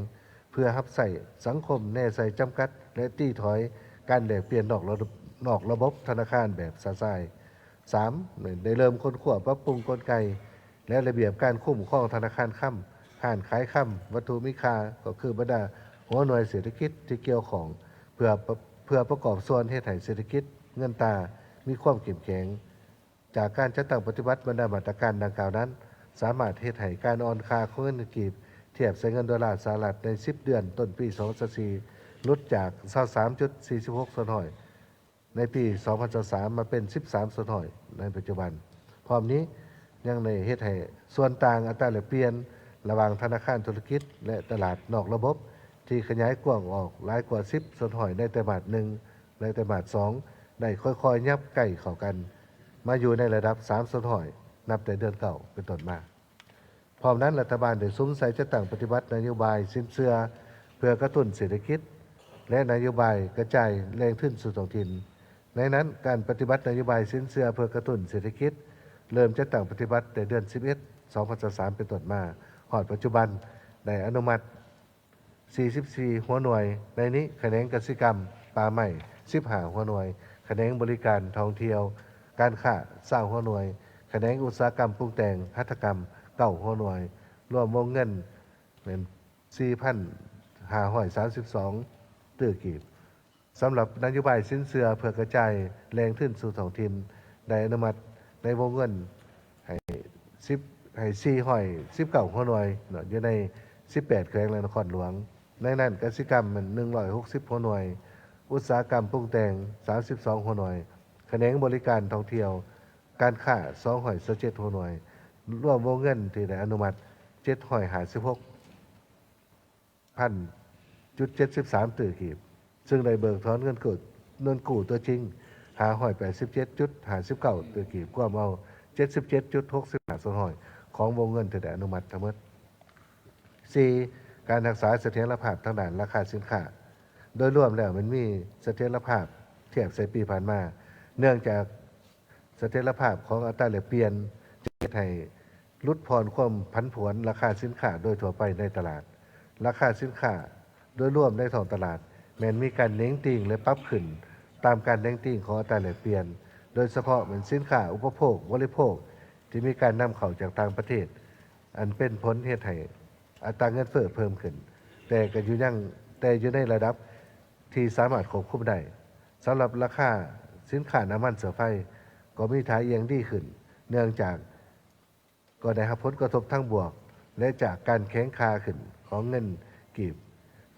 ເພື່ອຮັບໃຊ້ສັງຄົມແນໃສ່ຈຳກັດ ແລະ ຕີຖອຍການແລກປ່ຽນນອກລະບົບ ນອກລະບົບທະນາຄານແບບຊະຊາຍ. ສາມ ໄດ້ເລີ່ມຄົ້ນຄວ້າປັບປຸງກົນໄກ ແລະ ລະບຽບການຄຸ້ມຄອງທະນາຄານຄຳ, ຮ້ານຂາຍຄຳ, ວັດຖຸມີຄ່າ, ກໍຄືບັນດາຫົວໜ່ວຍເສດຖະກິດທີ່ກ່ຽວຂ້ອງ ເພື່ອ ເພື່ອປະກອບສ່ວນເຮັດໃຫ້ເສດຖະກິດເງິນຕາມີຄວາມເຂັ້ມແຂງ. ຈາກການຈັດຕັ້ງປະຕິບັດບັນດາມາດຕະການດັ່ງກ່າວນັ້ນ ສາມາດເຮັດໃຫ້ການອ່ອນຄ່າຂອງເງິນກີບທຽບໃສ່ເງິນໂດລາສະຫະລັດໃນສິບເດືອນຕົ້ນປີສອງພັນຊາວສີ່ ຫຼຸດຈາກຊາວສາມຈຸດສີ່ສິບຫົກສ່ວນຮ້ອຍ ໃນປີສອງພັນຊາວສາມ ມາເປັນສິບສາມສ່ວນຮ້ອຍໃນປັດຈຸບັນ. ພ້ອມນີ້ຍັງໄດ້ເຮັດໃຫ້ສ່ວນຕ່າງອັດຕາແລກປ່ຽນລະຫວ່າງທະນາຄານທຸລະກິດ ແລະ ຕະຫຼາດນອກລະບົບ ທີ່ຂະຫຍາຍກວ້າງອອກຫຼາຍກວ່າສິບສ່ວນຮ້ອຍໃນໄຕມາດໜຶ່ງ ແລະ ໄຕມາດສອງ ໄດ້ຄ່ອຍໆຫຍັບໃກ້ເຂົ້າກັນ ມາຢູ່ໃນລະດັບສາມສ່ວນຮ້ອຍ ນັບແຕ່ເດືອນເກົ້າເປັນຕົ້ນມາ. ພ້ອມນັ້ນ, ລັດຖະບານໄດ້ສຸມໃສ່ຈັດຕັ້ງປະຕິບັດນະໂຍບາຍສິນເຊື່ອເພື່ອກະຕຸ້ນເສດຖະກິດ ແລະ ນະໂຍບາຍກະຈາຍແຫຼ່ງທຶນສູ່ທ້ອງຖິ່ນ. ໃນນັ້ນ, ການປະຕິບັດນະໂຍບາຍສິນເຊື່ອເພື່ອກະຕຸ້ນເສດຖະກິດ ເລີ່ມຈັດຕັ້ງປະຕິບັດແຕ່ເດືອນສິບເອັດ ສອງພັນຊາວສາມເປັນຕົ້ນມາ, ຮອດປັດຈຸບັນໄດ້ອະນຸມັດ ສີ່ສິບສີ່ຫົວໜ່ວຍ, ໃນນີ້ຂະແໜງກະສິກຳ, ປ່າໄມ້ ສິບຫ້າຫົວໜ່ວຍ, ຂະແໜງບໍລິການ, ທ່ອງທ່ຽວ, ການຄ້າ ຊາວຫົວໜ່ວຍ, ຂ ຂະແໜງອຸດສາຫະກຳປຸງແຕ່ງຫັດຖະກຳເກົ້າຫົວໜ່ວຍ, ລວມວົງເງິນແມ່ນສີ່ພັນຫ້າຮ້ອຍສາມສິບສອງຕື້ກີບ. ສຳລັບນະໂຍບາຍສິນເຊື່ອເພື່ອກະຈາຍແຫຼ່ງທຶນສູ່ທ້ອງຖິ່ນ ໄດ້ອະນຸມັດໃນວົງເງິນໃຫ້ສິບ ໃຫ້ສີ່ຮ້ອຍສິບເກົ້າຫົວໜ່ວຍເນາະ ຢູ່ໃນສິບແປດແຂວງ ແລະ ນະຄອນຫຼວງ. ໃນນັ້ນກະສິກຳແມ່ນໜຶ່ງຮ້ອຍຫົກສິບຫົວໜ່ວຍ, ອຸດສາຫະກຳປຸງແຕ່ງສາມສິບສອງຫົວໜ່ວຍ, ຂະແໜງບໍລິການທ່ອງທ່ຽວ ການຄ້າສອງຮ້ອຍຊາວເຈັດຫົວໜ່ວຍ, ລວມວົງເງິນທີ່ໄດ້ອະນຸມັດເຈັດຮ້ອຍຫ້າສິບຫົກພັນຈຸດເຈັດສິບສາມຕື້ກີບ, ຊຶ່ງໄດ້ເບີກຖອນເງິນກູ້ ເງິນກູ້ຕົວຈິງຫ້າຮ້ອຍແປດສິບເຈັດຈຸດຫ້າສິບເກົ້າຕື້ກີບ, ກວມເອົາເຈັດສິບເຈັດຈຸດຫົກສິບຫ້າສ່ວນຮ້ອຍຂອງວົງເງິນທີ່ໄດ້ອະນຸມັດທັງໝົດ. ສີ່, ການຮັກສາສະຖຽນລະພາບທາງດ້ານລາຄາສິນຄ້າ. ໂດຍລວມແລ້ວມັນມີສະຖຽນລະພາບທຽບໃສ່ປີຜ່ານມາ, ເນື່ອງຈາກສະຖຽນລະພາບຂອງອັດຕາແລກປ່ຽນ ຈະເຮັດໃຫ້ຫຼຸດຜ່ອນຄວາມຜັນຜວນລາຄາສິນຄ້າໂດຍທົ່ວໄປໃນຕະຫຼາດ. ລາຄາສິນຄ້າໂດຍລວມໃນທ້ອງຕະຫຼາດແມ່ນມີການເໜັງຕີງ ແລະ ປັບຂຶ້ນຕາມການເໜັງຕີງຂອງອັດຕາແລກປ່ຽນ, ໂດຍສະເພາະແມ່ນສິນຄ້າອຸປະໂພກບໍລິໂພກທີ່ມີການນຳເຂົ້າຈາກຕ່າງປະເທດ, ອັນເປັນຜົນເຮັດໃຫ້ອັດຕາເງິນເຟີ້ເພີ່ມຂຶ້ນ, ແຕ່ກໍຢູ່ຍັງ ແຕ່ຢູ່ໃນລະດັບທີ່ສາມາດຄວບຄຸມໄດ້. ສຳລັບລາຄາສິນຄ້ານ້ຳມັນເຊື້ອໄຟກໍມີທ່າອ່ຽງດີຂຶ້ນ, ເນື່ອງຈາກກໍໄດ້ຮັບຜົນກະທົບທາງບວກ ແລະ ຈາກການແຂງຄ່າຂຶ້ນຂອງເງິນກີບ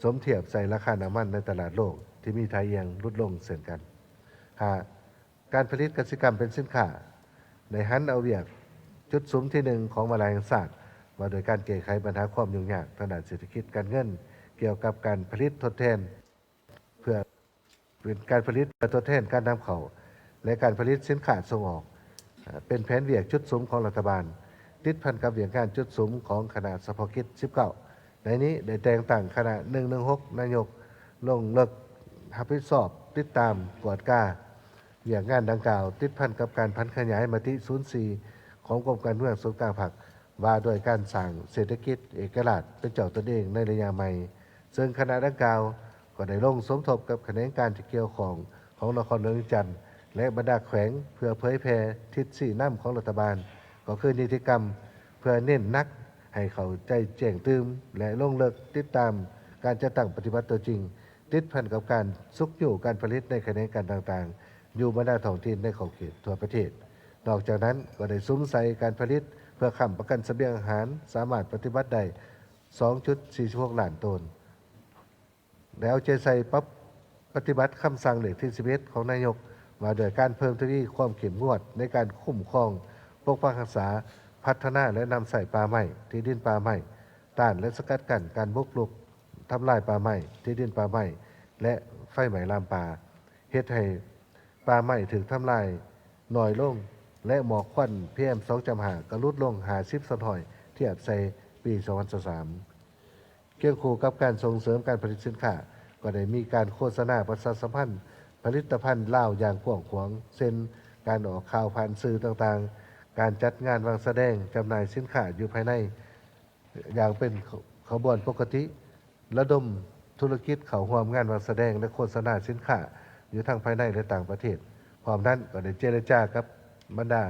ສົມທຽບໃສ່ລາຄານ້ຳມັນໃນຕະຫຼາດໂລກທີ່ມີທ່າອ່ຽງຫຼຸດລົງເຊັ່ນກັນ. ຫ້າ, ການຜະລິດກະສິກຳເປັນສິນຄ້າ ໄດ້ຫັນເອົາວຽກຈຸດສຸມທີໜຶ່ງຂອງວາລະແຫ່ງຊາດ ວ່າດ້ວຍການແກ້ໄຂບັນຫາຄວາມຫຍຸ້ງຍາກທາງດ້ານເສດຖະກິດການເງິນ ກ່ຽວກັບການຜະລິດທົດແທນ ເພື່ອ ເປັນການຜະລິດເພື່ອທົດແທນການນຳເຂົ້າ ແລະ ການຜະລິດສິນຄ້າສົ່ງອອກ, ເປັນແຜນວຽກຈຸດສຸມຂອງລັດຖະບານ ຕິດພັນກັບວຽກງານຈຸດສຸມຂອງຄະນະສະເພາະກິດສິບເກົ້າ. ໃນນີ້ໄດ້ແຕ່ງຕັ້ງຄະນະໜຶ່ງໜຶ່ງຫົກ ນາຍົກ ລົງເລິກຮັບຜິດຊອບ ຕິດຕາມ ກວດກາວຽກງານດັ່ງກ່າວ ຕິດພັນກັບການຜັນຂະຫຍາຍມະຕິສູນສີ່ຂອງກົມການເມືອງສູນກາງພັກ ວ່າດ້ວຍການສ້າງເສດຖະກິດເອກະລາດເປັນເຈົ້າຕົນເອງໃນໄລຍະໃໝ່, ເຊິ່ງຄະນະດັ່ງກ່າວກໍໄດ້ລົງສົມທົບກັບຂະແໜງການທີ່ກ່ຽວຂ້ອງຂອງນະຄອນຫຼວງວຽງຈັນ ແລະ ບັນດາແຂວງ ເພື່ອເຜີຍແຜ່ທິດຊີ້ນຳຂອງລັດຖະບານ ກໍຄືນິຕິກຳ ເພື່ອເນັ້ນໜັກໃຫ້ເຂົ້າໃຈແຈ້ງຕື່ມ ແລະ ລົງເລິກຕິດຕາມການຈັດຕັ້ງປະຕິບັດຕົວຈິງ ຕິດພັນກັບການຊຸກຍູ້ການຜະລິດໃນຂະແໜງການຕ່າງໆ ຢູ່ບັນດາທ້ອງຖິ່ນໃນຂອບເຂດທົ່ວປະເທດ. ນອກຈາກນັ້ນກໍໄດ້ສຸມໃສ່ການຜະລິດເພື່ອຄ້ຳປະກັນສະບຽງອາຫານ ສາມາດປະຕິບັດໄດ້ສອງຈຸດສີ່ສິບຫົກລ້ານໂຕນ ແລະ ເອົາໃຈໃສ່ປັບ ປະຕິບັດຄຳສັ່ງເລກທີສິບເອັດຂອງນາຍົກ ວ່າດ້ວຍການເພີ່ມທະວີຄວາມເຂັ້ມງວດໃນການຄຸ້ມຄອງ, ປົກປັກຮັກສາ, ພັດທະນາ ແລະ ນຳໃຊ້ປ່າໄມ້, ທີ່ດິນປ່າໄມ້, ຕ້ານ ແລະ ສະກັດກັ້ນການບຸກລຸກທຳລາຍປ່າໄມ້, ທີ່ດິນປ່າໄມ້ ແລະ ໄຟໄໝ້ລາມປ່າ, ເຮັດໃຫ້ປ່າໄມ້ຖືກທຳລາຍໜ້ອຍລົງ ແລະ ໝອກຄວັນ ພີເອັມ ສອງຈຸດຫ້າ ກໍຫຼຸດລົງຫ້າສິບສ່ວນຮ້ອຍ ທຽບໃສ່ປີສອງພັນຊາວສາມ. ຄຽງຄູ່ກັບການສົ່ງເສີມການຜະລິດສິນຄ້າ, ກໍໄດ້ມີການໂຄສະນາປະຊາສຳພັນຜະລິດຕະພັນລາວຢ່າງກວ້າງຂວາງ, ເຊັ່ນ ການອອກຂ່າວຜ່ານສື່ຕ່າງໆ, ການຈັດງານວາງສະແດງຈຳໜ່າຍສິນຄ້າຢູ່ພາຍໃນຢ່າງເປັນຂະບວນປົກກະຕິ, ລະດົມທຸລະກິດເຂົ້າຮ່ວມງານວາງສະແດງ ແລະ ໂຄສະນາສິນຄ້າຢູ່ທັງພາຍໃນ ແລະ ຕ່າງປະເທດ. ພ້ອມນັ້ນກໍໄດ້ເຈລະຈາກັບບັນດາ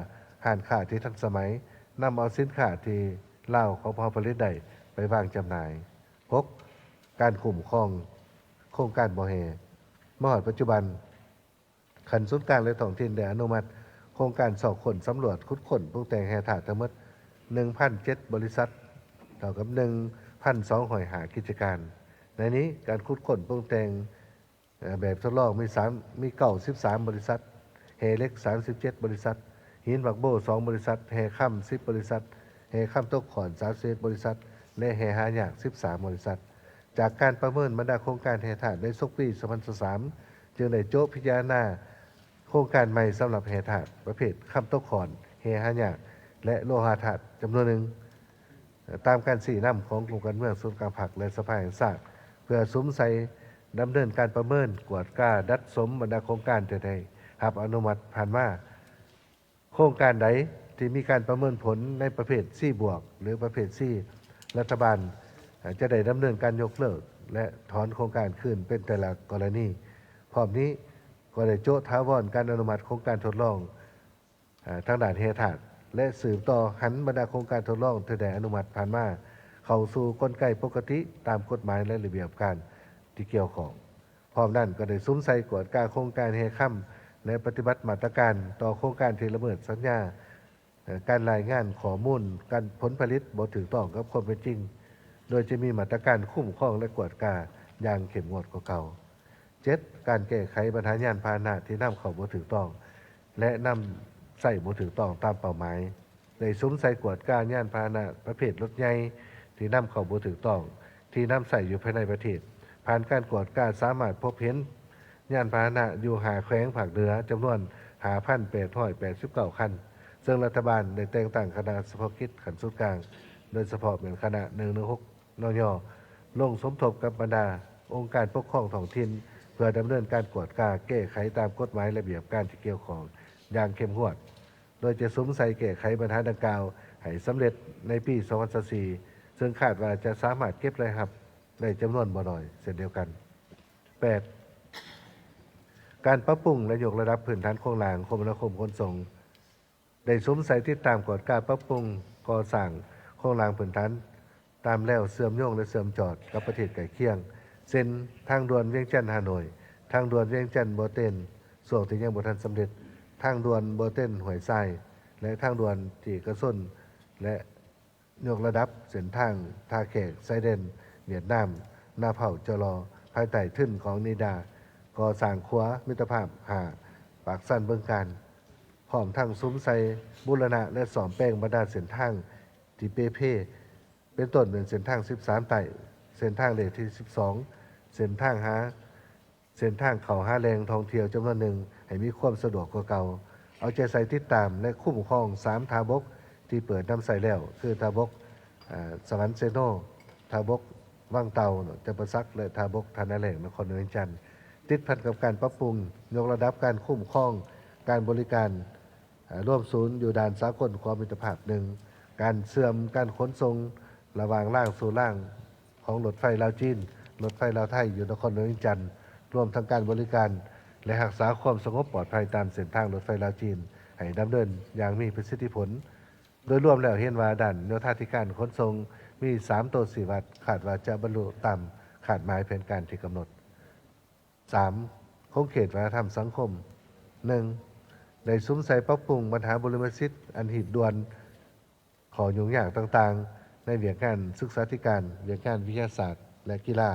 ຮ້ານຄ້າທີ່ທັນສະໄໝ, ນຳເອົາສິນຄ້າທີ່ ລາວຂອງພວກເຮົາຜະລິດໄດ້ໄປວາງຈຳໜ່າຍ. ຫົກ, ການຄຸ້ມຄອງໂຄງການບໍ່ແຮ່. ມາຮອດປັດຈຸບັນ, ຂັ້ນສູນກາງ ແລະ ທ້ອງຖິ່ນໄດ້ອະນຸມັດໂຄງການຊອກຄົ້ນສຳຫຼວດຂຸດຄົ້ນປຸງແຕ່ງແຮ່ທາດທັງໝົດໜຶ່ງພັນເຈັດບໍລິສັດ, ເທົ່າກັບໜຶ່ງພັນສອງຮ້ອຍຫ້າກິດຈະການ. ໃນນີ້, ການຂຸດຄົ້ນປຸງແຕ່ງ ເອີ ແບບທົດລອງມີສາມ ມີເກົ້າສິບສາມບໍລິສັດ, ແຮ່ເຫຼັກສາມສິບເຈັດບໍລິສັດ, ຫີນໝາກໂບສອງບໍລິສັດ, ແຮ່ຄຳສິບບໍລິສັດ, ແຮ່ຄຳຕົກຂ້ອນສາມສິບເອັດບໍລິສັດ ແລະ ແຮ່ຫາຍາກສິບສາມບໍລິສັດ. ຈາກການປະເມີນບັນດາໂຄງການແຮ່ທາດໃນສົກປີສອງພັນຊາວສາມ ຈຶ່ງໄດ້ໂຈະພິຈາລະນາໂຄງການໃໝ່ສຳລັບແຮ່ທາດປະເພດຄຳຕົກຂ້ອນ, ແຮ່ຫາຍາກ ແລະ ໂລຫະທາດຈຳນວນໜຶ່ງ. ຕາມການຊີ້ນຳຂອງກົມການເມືອງສູນກາງພັກ ແລະ ສະພາແຫ່ງຊາດ ເພື່ອສຸມໃສ່ດຳເນີນການປະເມີນ, ກວດກາ, ດັດສົມບັນດາໂຄງການທີ່ໄດ້ຮັບອະນຸມັດຜ່ານມາ. ໂຄງການໃດທີ່ມີການປະເມີນຜົນໃນປະເພດ C ບວກ ຫຼື ປະເພດ C, ລັດຖະບານຈະໄດ້ດຳເນີນການຍົກເລີກ ແລະ ຖອນໂຄງການຄືນເປັນແຕ່ລະກໍລະນີ. ພ້ອມນີ້ກໍໄດ້ໂຈະຖາວອນການອະນຸມັດໂຄງການທົດລອງ ເອີ ທາງດ້ານແຮ່ທາດ ແລະ ສືບຕໍ່ຫັນບັນດາໂຄງການທົດລອງທີ່ໄດ້ອະນຸມັດຜ່ານມາ ເຂົ້າສູ່ກົນໄກປົກກະຕິຕາມກົດໝາຍ ແລະ ລະບຽບການທີ່ກ່ຽວຂ້ອງ. ພ້ອມນັ້ນກໍໄດ້ສຸມໃສ່ກວດກາໂຄງການແຮ່ຄຳ ແລະ ປະຕິບັດມາດຕະການຕໍ່ໂຄງການທີ່ລະເມີດສັນຍາ ເອີ່ ການລາຍງານຂໍ້ມູນການຜົນຜະລິດບໍ່ຖືກຕ້ອງກັບຄວາມເປັນຈິງ, ໂດຍຈະມີມາດຕະການຄຸ້ມຄອງ ແລະ ກວດກາຢ່າງເຂັ້ມງວດກວ່າເກົ່າ. ເຈັດ, ການແກ້ໄຂບັນຫາຍານພາຫະນະທີ່ນຳເຂົ້າບໍ່ຖືກຕ້ອງ ແລະ ນຳໃຊ້ບໍ່ຖືກຕ້ອງຕາມເປົ້າໝາຍ, ໄດ້ສຸມໃສ່ກວດກາຍານພາຫະນະປະເພດລົດໃຫຍ່ທີ່ນຳເຂົ້າບໍ່ຖືກຕ້ອງ ທີ່ນຳໃຊ້ຢູ່ພາຍໃນປະເທດ. ຜ່ານການກວດກາສາມາດພົບເຫັນ ຍານພາຫະນະຢູ່ຫ້າແຂວງພາກເໜືອ ຈຳນວນຫ້າພັນແປດຮ້ອຍແປດສິບເກົ້າຄັນ, ເຊິ່ງລັດຖະບານໄດ້ແຕ່ງຕັ້ງຄະນະສະເພາະກິດຂັ້ນສູນກາງ, ໂດຍສະເພາະແມ່ນຄະນະໜຶ່ງໜຶ່ງຫົກ ນຍ ລົງສົມທົບກັບບັນດາອົງການປົກຄອງທ້ອງຖິ່ນ ເພື່ອດຳເນີນການກວດກາແກ້ໄຂຕາມກົດໝາຍລະບຽບການທີ່ກ່ຽວຂ້ອງຢ່າງເຂັ້ມງວດ, ໂດຍຈະສຸມໃສ່ແກ້ໄຂບັນຫາດັ່ງກ່າວໃຫ້ສຳເລັດໃນປີສອງພັນຊາວສີ່ ເຊິ່ງຄາດວ່າຈະສາມາດເກັບລາຍຮັບໄດ້ຈຳນວນບໍ່ໜ້ອຍເຊັ່ນດຽວກັນ. ແປດ, ການປັບປຸງ ແລະ ຍົກລະດັບພື້ນຖານໂຄງລ່າງຄົມມະນາຄົມຂົນສົ່ງ ໄດ້ສຸມໃສ່ຕິດຕາມກວດກາປັບປຸງກໍ່ສ້າງໂຄງລ່າງພື້ນຖານຕາມແລວເຊື່ອມໂຍງ ແລະ ເຊື່ອມຈອດກັບປະເທດໃກ້ຄຽງ ເຊັ່ນ ທາງດ່ວນວຽງຈັນ-ຮ່າໂນ້ຍ, ທາງດ່ວນວຽງຈັນ-ບໍ່ເຕັນ ຊ່ວງທີ່ຍັງບໍ່ທັນສຳເລັດ, ທາງດ່ວນບໍ່ເຕັນ-ຫ້ວຍຊາຍ ແລະ ທາງດ່ວນທີ່ເອກະຊົນ ແລະ ຍົກລະດັບເສັ້ນທາງທ່າແຂກຊາຍແດນຫວຽດນາມ ນາເພົາ ຈະລໍ ພາຍໃຕ້ທຶນຂອງນິດາ ກໍ່ສ້າງຂົວມິດຕະພາບຫ້າ ປາກຊັນ ບຶງການ, ພ້ອມທັງສຸມໃສ່ບູລະນະ ແລະ ສ້ອມແປງບັນດາເສັ້ນທາງທີ່ເປ່ເພ ເປັນຕົ້ນແມ່ນເສັ້ນທາງສິບສາມໃຕ້, ເສັ້ນທາງເລກທີສິບສອງ, ເສັ້ນທາງຫາ ເສັ້ນທາງເຂົ້າຫາແຫຼ່ງທ່ອງທ່ຽວຈຳນວນໜຶ່ງໃຫ້ມີຄວາມສະດວກກວ່າເກົ່າ, ເອົາໃຈໃສ່ຕິດຕາມ ແລະ ຄຸ້ມຄອງສາມທ່າບົກທີ່ເປີດນຳໃຊ້ແລ້ວ ຄືທ່າບົກ ອາ ສະຫວັນເຊໂນ, ທ່າບົກວັງເຕົ່າ ຈຳປາສັກ ແລະ ທ່າບົກທ່ານາແລ້ງ ນະຄອນຫຼວງວຽງຈັນ, ຕິດພັນກັບການປັບປຸງ ຍົກລະດັບການຄຸ້ມຄອງການບໍລິການ ອາ ລວມສູນຢູ່ດ່ານສາກົນຂົວມິດຕະພາບໜຶ່ງ, ການເຊື່ອມການຂົນສົ່ງລະຫວ່າງລາງສູ່ລາງ ຂອງລົດໄຟລາວ-ຈີນ, ລົດໄຟລາວ-ໄທ ຢູ່ນະຄອນຫຼວງວຽງຈັນ, ລວມທັງການບໍລິການ ແລະ ຮັກສາຄວາມສະຫງົບປອດໄພຕາມເສັ້ນທາງລົດໄຟລາວ-ຈີນ ໃຫ້ດຳເນີນຢ່າງມີປະສິດທິຜົນ. ໂດຍລວມແລ້ວເຫັນວ່າດ້ານໂຍທາທິການຂົນສົ່ງມີສາມໂຕຊີ້ວັດ ຄາດວ່າຈະບັນລຸຕາມຄາດໝາຍແຜນການທີ່ກຳນົດ. ສາມ, ຂົງເຂດວັດທະນະທຳສັງຄົມ. ໜຶ່ງ, ໄດ້ສຸມໃສ່ປັບປຸງບັນຫາບຸລິມະສິດອັນຮີບດ່ວນ, ຂໍ້ຫຍຸ້ງຍາກຕ່າງໆໃນວຽກງານສຶກສາທິການ, ວຽກງານວິທະຍາສາດ ແລະ ກິລາ,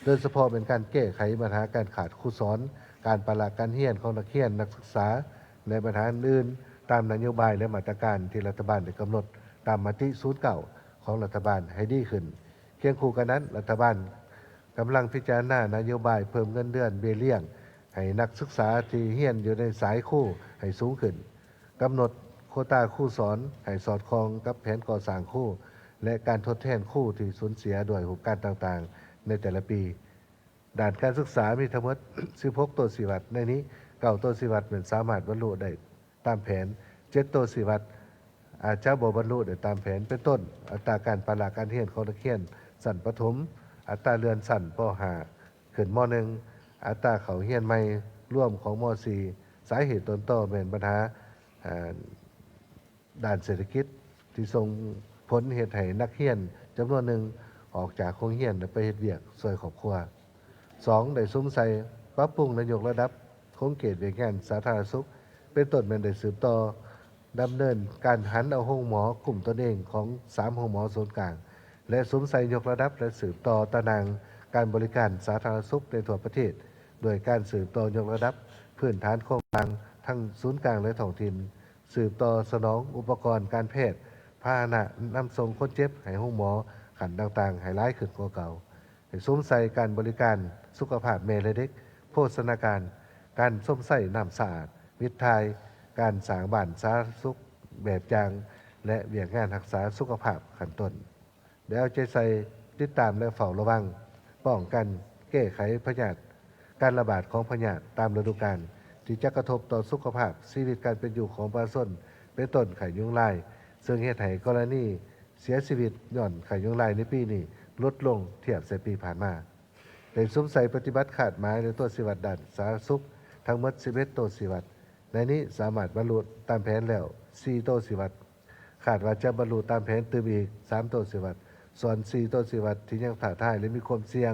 ໂດຍສະເພາະແມ່ນການແກ້ໄຂບັນຫາການຂາດຄູສອນ, ການປະລະການຮຽນຂອງນັກຮຽນ, ນັກສຶກສາ ແລະ ບັນຫາອື່ນໆ ຕາມນະໂຍບາຍ ແລະ ມາດຕະການທີ່ລັດຖະບານໄດ້ກຳນົດຕາມມະຕິສູນເກົ້າຂອງລັດຖະບານໃຫ້ດີຂຶ້ນ. ຄຽງຄູ່ກັນນັ້ນ, ລັດຖະບານກຳລັງພິຈາລະນານະໂຍບາຍເພີ່ມເງິນເດືອນເບ້ຍລ້ຽງໃຫ້ນັກສຶກສາທີ່ຮຽນຢູ່ໃນສາຍຄູໃຫ້ສູງຂຶ້ນ, ກຳນົດໂຄຕາຄູສອນໃຫ້ສອດຄ່ອງກັບແຜນກໍ່ສ້າງຄູ ແລະ ການທົດແທນຄູທີ່ສູນເສຍດ້ວຍຮູບການຕ່າງໆໃນແຕ່ລະປີ. ດ້ານການສຶກສາມີທັງໝົດສິບຫົກໂຕຊີ້ວັດ, ໃນນີ້ເກົ້າໂຕຊີ້ວັດແມ່ນສາມາດບັນລຸໄດ້ ຕາມແຜນ, ເຈັດໂຕຊີ້ວັດອາດຈະບໍ່ບັນລຸໄດ້ຕາມແຜນ ເປັນຕົ້ນ ອັດຕາການປະລະການຮຽນຂອງນັກຮຽນຊັ້ນປະຖົມ, ອັດຕາເລື່ອນຊັ້ນ ປໍຫ້າ ຂຶ້ນ ມໍໜຶ່ງ, ອັດຕາເຂົ້າຮຽນໃໝ່ລວມຂອງ ມໍສີ່, ສາເຫດຕົ້ນຕໍແມ່ນບັນຫາ ອາ ດ້ານເສດຖະກິດ ທີ່ສົ່ງຜົນເຮັດໃຫ້ນັກຮຽນຈຳນວນໜຶ່ງອອກຈາກໂຮງຮຽນ ແລະ ໄປເຮັດວຽກຊ່ວຍຄອບຄົວ. ສອງ, ໄດ້ສຸມໃສ່ປັບປຸງ ແລະ ຍົກລະດັບຂົງເຂດວຽກງານສາທາລະນະສຸກ, ເປັນຕົ້ນແມ່ນໄດ້ສືບຕໍ່ດຳເນີນການຫັນເອົາໂຮງໝໍກຸ້ມຕົນເອງຂອງສາມໂຮງໝໍສູນກາງ ແລະ ສຸມໃສ່ຍົກລະດັບ ແລະ ສືບຕໍ່ຕາໜ່າງການບໍລິການສາທາລະນະສຸກໃນທົ່ວປະເທດ ດ້ວຍການສືບຕໍ່ຍົກລະດັບພື້ນຖານໂຄງລ່າງທັງສູນກາງ ແລະ ທ້ອງຖິ່ນ, ສືບຕໍ່ສະໜອງອຸປະກອນການແພດ, ພາຫະນະນຳສົ່ງຄົນເຈັບໃຫ້ໂຮງໝໍຂັ້ນຕ່າງໆໃຫ້ຫຼາຍຂຶ້ນກວ່າເກົ່າ, ໃຫ້ສຸມໃສ່ການບໍລິການສຸຂະພາບແມ່ ແລະ ເດັກ, ໂພຊະນາການ, ການຊົມໃຊ້ນ້ຳສະອາດ, ວິດຖ່າຍ, ການສ້າງບ້ານສາທາລະນະສຸກແບບຢ່າງ ແລະ ວຽກງານຮັກສາສຸຂະພາບຂັ້ນຕົ້ນ. ໄດ້ເອົາໃຈໃສ່ຕິດຕາມ ແລະ ເຝົ້າລະວັງ, ປ້ອງກັນ, ແກ້ໄຂພະຍາດ, ການລະບາດຂອງພະຍາດຕາມລະດູການ ທີ່ຈະກະທົບຕໍ່ສຸຂະພາບຊີວິດການເປັນຢູ່ຂອງປະຊາຊົນ, ເປັນຕົ້ນໄຂ້ຍຸງລາຍ, ເຊິ່ງເຮັດໃຫ້ກໍລະນີເສຍຊີວິດຍ້ອນໄຂ້ຍຸງລາຍໃນປີນີ້ຫຼຸດລົງທຽບໃສ່ປີຜ່ານມາ. ໄດ້ສຸມໃສ່ປະຕິບັດຄາດໝາຍ ແລະ ຕົວຊີ້ວັດດ້ານສາທາລະນະສຸກທັງໝົດສິບເອັດໂຕຊີ້ວັດ, ໃນນີ້ສາມາດບັນລຸຕາມແຜນແລ້ວສີ່ໂຕຊີ້ວັດ. ຄາດວ່າຈະບັນລຸຕາມແຜນຕື່ມອີກສາມໂຕຊີ້ວັດ. ສ່ວນສີ່ໂຕຊີ້ວັດທີ່ຍັງທ້າທາຍ ແລະ ມີຄວາມສ່ຽງ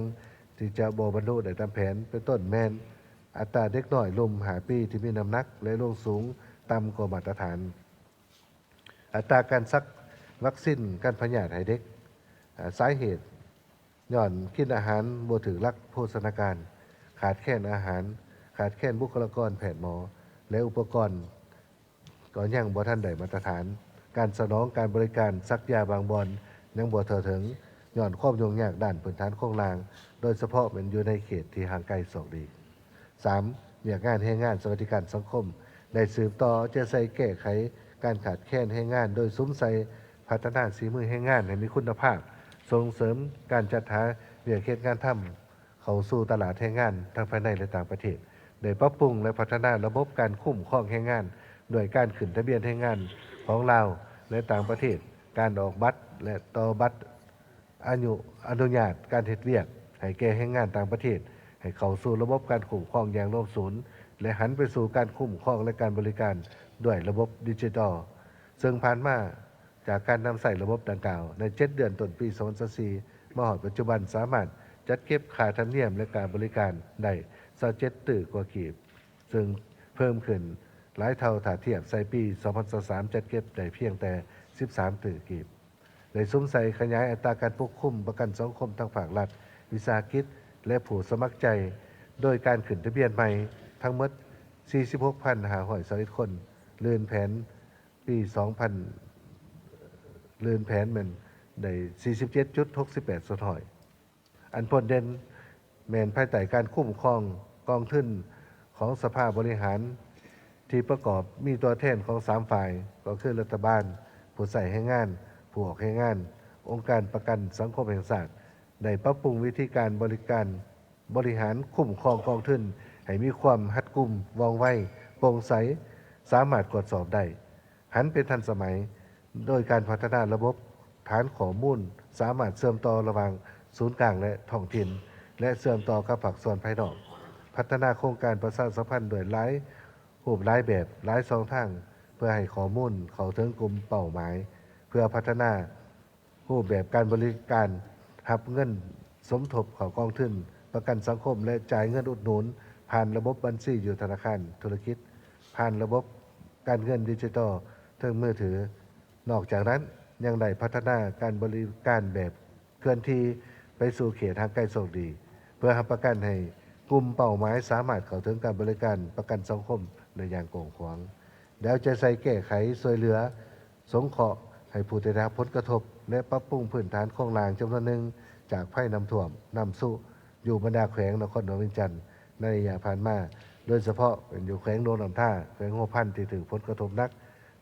ທີ່ຈະບໍ່ບັນລຸໄດ້ຕາມແຜນ ເປັນຕົ້ນແມ່ນ ອັດຕາເດັກນ້ອຍລຸ່ມຫ້າປີທີ່ມີນ້ຳໜັກ ແລະ ລວງສູງຕ່ຳກວ່າມາດຕະຖານ, ອັດຕາການສັກວັກຊິນກັນພະຍາດໃຫ້ເດັກ. ອາ ສາເຫດຍ້ອນກິນອາຫານບໍ່ຖືກຫຼັກໂພຊະນາການ, ຂາດແຄນອາຫານ, ຂາດແຄນບຸກຄະລາກອນແພດໝໍ ແລະ ອຸປະກອນ ກໍຍັງບໍ່ທັນໄດ້ມາດຕະຖານ. ການສະໜອງການບໍລິການສັກຢາບາງບ່ອນຍັງບໍ່ທົ່ວເຖິງ ຍ້ອນຄວາມຫຍຸ້ງຍາກດ້ານພື້ນຖານໂຄງລ່າງ, ໂດຍສະເພາະແມ່ນຢູ່ໃນເຂດທີ່ຫ່າງໄກສອກຫຼີກ. ສາມ, ວຽກງານແຮງງານສະຫວັດດີການສັງຄົມ ໄດ້ສືບຕໍ່ເອົາໃຈໃສ່ແກ້ໄຂການຂາດແຄນແຮງງານ ໂດຍສຸມໃສ່ພັດທະນາສີມືແຮງງານໃຫ້ມີຄຸນນະພາບ, ສົ່ງເສີມການຈັດຫາວຽກເຮັດງານທຳ ເຂົ້າສູ່ຕະຫຼາດແຮງງານທັງພາຍໃນ ແລະ ຕ່າງປະເທດ, ໄດ້ປັບປຸງ ແລະ ພັດທະນາລະບົບການຄຸ້ມຄອງແຮງງານ ດ້ວຍການຂຶ້ນທະບຽນແຮງງານຂອງລາວ ແລະ ຕ່າງປະເທດ, ການອອກບັດ ແລະ ຕໍ່ບັດອາຍຸອະນຸຍາດການເຮັດວຽກໃຫ້ແກ່ແຮງງານຕ່າງປະເທດ ໃຫ້ເຂົ້າສູ່ລະບົບການຄຸ້ມຄອງຢ່າງລວມສູນ ແລະ ຫັນໄປສູ່ການຄຸ້ມຄອງ ແລະ ການບໍລິການດ້ວຍລະບົບດິຈິຕອລ, ເຊິ່ງຜ່ານມາ ຈາກການນຳໃຊ້ລະບົບດັ່ງກ່າວໃນເຈັດເດືອນຕົ້ນປີສອງພັນຊາວສີ່ ມາຮອດປັດຈຸບັນ ສາມາດຈັດເກັບຄ່າທຳນຽມ ແລະ ຄ່າບໍລິການໄດ້ຊາວເຈັດຕື້ກວ່າກີບ, ເຊິ່ງເພີ່ມຂຶ້ນຫຼາຍເທົ່າຖ້າທຽບໃສ່ປີສອງພັນຊາວສາມ ຈັດເກັບໄດ້ພຽງແຕ່ສິບສາມຕື້ກີບ. ໄດ້ສຸມໃສ່ຂະຫຍາຍອັດຕາການປົກຄຸມປະກັນສັງຄົມທັງພາກລັດ, ວິສາຫະກິດ ແລະ ຜູ້ສະໝັກໃຈ ໂດຍການຂຶ້ນທະບຽນໃໝ່ທັງໝົດສີ່ສິບຫົກພັນຫ້າຮ້ອຍຊາວເອັດຄົນ, ລື່ນແຜນ ປີສອງພັນ ລື່ນແຜນແມ່ນໄດ້ສີ່ສິບເຈັດຈຸດຫົກສິບແປດສ່ວນຮ້ອຍ. ອັນໂດດເດັ່ນແມ່ນພາຍໃຕ້ການຄຸ້ມຄອງກອງທຶນຂອງສະພາບໍລິຫານ ທີ່ປະກອບມີຕົວແທນຂອງສາມຝ່າຍ ກໍຄືລັດຖະບານ, ຜູ້ໃຊ້ແຮງງານ, ຜູ້ອອກແຮງງານ, ອົງການປະກັນສັງຄົມແຫ່ງຊາດ ໄດ້ປັບປຸງວິທີການບໍລິການ ບໍລິຫານຄຸ້ມຄອງກອງທຶນໃຫ້ມີຄວາມຮັດກຸມ, ວ່ອງໄວ, ໂປ່ງໃສ, ສາມາດກວດສອບໄດ້, ຫັນເປັນທັນສະໄໝ, ໂດຍການພັດທະນາລະບົບຖານຂໍ້ມູນສາມາດເຊື່ອມຕໍ່ລະຫວ່າງສູນກາງ ແລະ ທ້ອງຖິ່ນ ແລະ ເຊື່ອມຕໍ່ກັບພາກສ່ວນພາຍນອກ, ພັດທະນາໂຄງການປະຊາສຳພັນດ້ວຍຫຼາຍຮູບຫຼາຍແບບ, ຫຼາຍຊ່ອງທາງ ເພື່ອໃຫ້ຂໍ້ມູນເຂົ້າເຖິງກຸ່ມເປົ້າໝາຍ, ເພື່ອພັດທະນາ ຮູບແບບການບໍລິການຮັບເງິນສົມທົບເຂົ້າກອງທຶນປະກັນສັງຄົມ ແລະ ຈ່າຍເງິນອຸດໜູນຜ່ານລະບົບບັນຊີຢູ່ທະນາຄານທຸລະກິດ, ຜ່ານລະບົບການເງິນດິຈິຕອລເທິງມືຖື. ນອກຈາກນັ້ນ, ຍັງໄດ້ພັດທະນາການບໍລິການແບບເຄື່ອນທີ່ໄປສູ່ເຂດຫ່າງໄກສອກຫຼີກ ເພື່ອຮັບປະກັນໃຫ້ກຸ່ມເປົ້າໝາຍສາມາດເຂົ້າເຖິງການບໍລິການປະກັນສັງຄົມໄດ້ຢ່າງກວ້າງຂວາງ. ແລ້ວຈະໃສ່ແກ້ໄຂຊ່ວຍເຫຼືອ ສົງເຄາະໃຫ້ຜູ້ທີ່ໄດ້ຮັບຜົນກະທົບ ແລະ ປັບປຸງພື້ນຖານໂຄງລ່າງຈຳນວນໜຶ່ງຈາກໄພນ້ຳຖ້ວມ, ນ້ຳຊຸ ຢູ່ບັນດາແຂວງນະຄອນຫຼວງວຽງຈັນໃນໄລຍະຜ່ານມາ, ໂດຍສະເພາະແມ່ນຢູ່ແຂວງຫຼວງນ້ຳທາ, ແຂວງຫົວພັນທີ່ຖືກຜົນກະທົບໜັກ,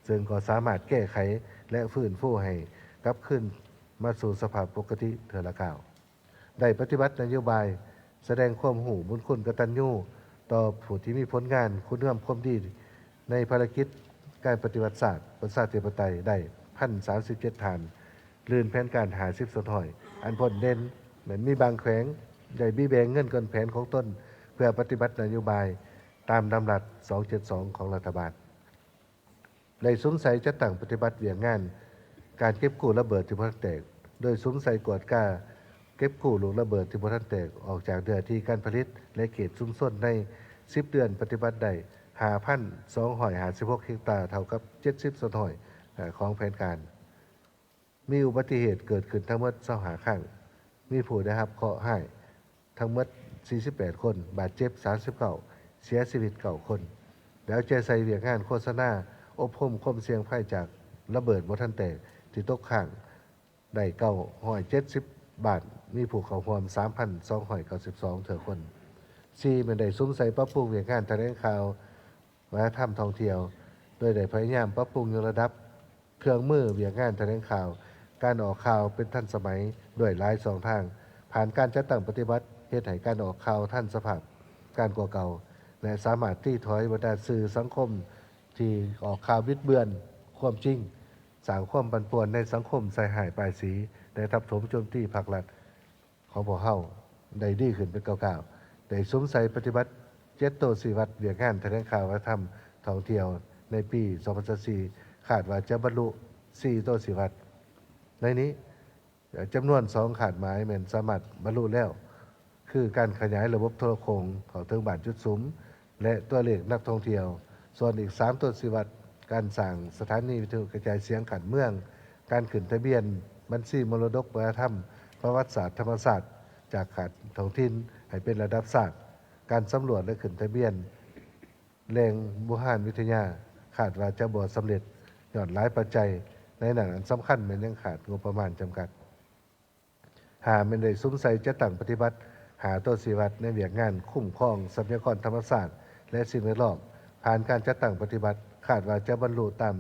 ເຊິ່ງກໍສາມາດແກ້ໄຂ ແລະ ຟື້ນຟູໃຫ້ກັບຄືນມາສູ່ສະພາບປົກກະຕິເທື່ອລະກ້າວ. ໄດ້ປະຕິບັດນະໂຍບາຍສະແດງຄວາມຮູ້ບຸນຄຸນກະຕັນຍູຕໍ່ຜູ້ທີ່ມີຜົນງານຄຸນງາມຄວາມດີໃນພາລະກິດການປະຕິວັດຊາດປະຊາທິປະໄຕໄດ້ພັນສາມສິບເຈັດທ່ານ, ລື່ນແຜນການຫ້າສິບສ່ວນຮ້ອຍ. ອັນໂດດເດັ່ນແມ່ນມີບາງແຂວງໄດ້ມີແບ່ງເງິນເກີນແຜນຂອງຕົນເພື່ອປະຕິບັດນະໂຍບາຍຕາມດຳລັດສອງເຈັດສອງຂອງລັດຖະບານ. ໄດ້ສຸມໃສ່ຈັດຕັ້ງປະຕິບັດວຽກງານການເກັບກູ້ລະເບີດທີ່ບໍ່ທັນແຕກ, ໂດຍສຸມໃສ່ກວດກາເກັບກູ້ລູກລະເບີດທີ່ບໍ່ທັນແຕກອອກຈາກເນື້ອທີ່ການຜະລິດ ແລະ ເຂດຊຸມຊົນໃນສິບເດືອນປະຕິບັດໄດ້ຫ້າພັນສອງຮ້ອຍຫ້າສິບຫົກເຮັກຕາ, ເທົ່າກັບເຈັດສິບສ່ວນຮ້ອຍຂອງແຜນການ. ມີອຸບັດຕິເຫດເກີດຂຶ້ນທັງໝົດຊາວຫ້າຄັ້ງ, ມີຜູ້ໄດ້ຮັບເຄາະຮ້າຍທັງໝົດສີ່ສິບແປດຄົນ, ບາດເຈັບສາມສິບເກົ້າ, ເສຍຊີວິດເກົ້າຄົນ. ແລ້ວແຈໃສ່ວຽກງານໂຄສະນາອົບຮົມຄວາມສ່ຽງໄພຈາກລະເບີດບໍ່ທັນແຕກທີ່ຕົກຄ້າງໄດ້ເກົ້າຮ້ອຍເຈັດສິບບ້ານ, ມີຜູ້ເຂົ້າຮ່ວມສາມພັນສອງຮ້ອຍເກົ້າສິບສອງເທື່ອຄົນ. ສີ່ແມ່ນໄດ້ສຸມໃສ່ປັບປຸງວຽກງານຖະແຫຼງຂ່າວ ວັດທະນະທຳທ່ອງທ່ຽວ, ໂດຍໄດ້ພະຍາຍາມປັບປຸງຍົກລະດັບເຄື່ອງມືວຽກງານຖະແຫຼງຂ່າວ, ການອອກຂ່າວເປັນທັນສະໄໝດ້ວຍຫຼາຍຊ່ອງທາງ, ຜ່ານການຈັດຕັ້ງປະຕິບັດ ເຮັດໃຫ້ການອອກຂ່າວທັນສະພາບການກວ່າເກົ່າ ແລະ ສາມາດຕີຖອຍບັນດາສື່ສັງຄົມທີ່ອອກຂ່າວບິດເບືອນຄວາມຈິງ, ສ້າງຄວາມປັ່ນປ່ວນໃນສັງຄົມ, ໃສ່ຮ້າຍປ້າຍສີ ແລະ ທັບຖົມໂຈມຕີພັກລັດ ຂອງພວກເຮົາໄດ້ດີຂຶ້ນເປັນກ້າວໆ. ໄດ້ສຸມໃສ່ປະຕິບັດເຈັດໂຕຊີ້ວັດວຽກງານຖະແຫຼງຂ່າວ ວັດທະນະທຳ ທ່ອງທ່ຽວໃນປີສອງພັນຊາວສີ່ ຄາດວ່າຈະບັນລຸ ສີ່ໂຕຊີ້ວັດ. ໃນນີ້ ຈຳນວນສອງຄາດໝາຍແມ່ນສາມາດບັນລຸແລ້ວ ຄືການຂະຫຍາຍລະບົບໂທລະໂຄ່ງເຂົ້າເຖິງບ້ານຈຸດສຸມ ແລະ ຕົວເລກນັກທ່ອງທ່ຽວ. ສ່ວນອີກສາມໂຕຊີ້ວັດ, ການສ້າງສະຖານີວິທະຍຸກະຈາຍສຽງຂັ້ນເມືອງ, ການຂຶ້ນທະບຽນບັນຊີມໍລະດົກວັດທະນະທຳ ປະຫວັດສາດ ທຳມະຊາດ ຈາກຂັ້ນທ້ອງຖິ່ນໃຫ້ເປັນລະດັບຊາດ, ການສຳຫຼວດ ແລະ ຂຶ້ນທະບຽນ ແຫຼ່ງບູຮານວິທະຍາ ຄາດວ່າຈະບໍ່ສຳເລັດ ຍ້ອນຫຼາຍປັດໄຈ. ໃນນັ້ນ ອັນສຳຄັນແມ່ນຍັງຂາດງົບປະມານຈຳກັດ. ຫ້າ ແມ່ນໄດ້ສຸມໃສ່ຈັດຕັ້ງປະຕິບັດຫ້າໂຕຊີ້ວັດໃນວຽກງານຄຸ້ມຄອງຊັບພະຍາກອນທຳມະຊາດ ແລະ ສິ່ງແວດລ້ອມ. ຜ່ານການຈັດຕັ້ງປະຕິບັດ, ຄາດວ່າຈະບັນລຸຕາມ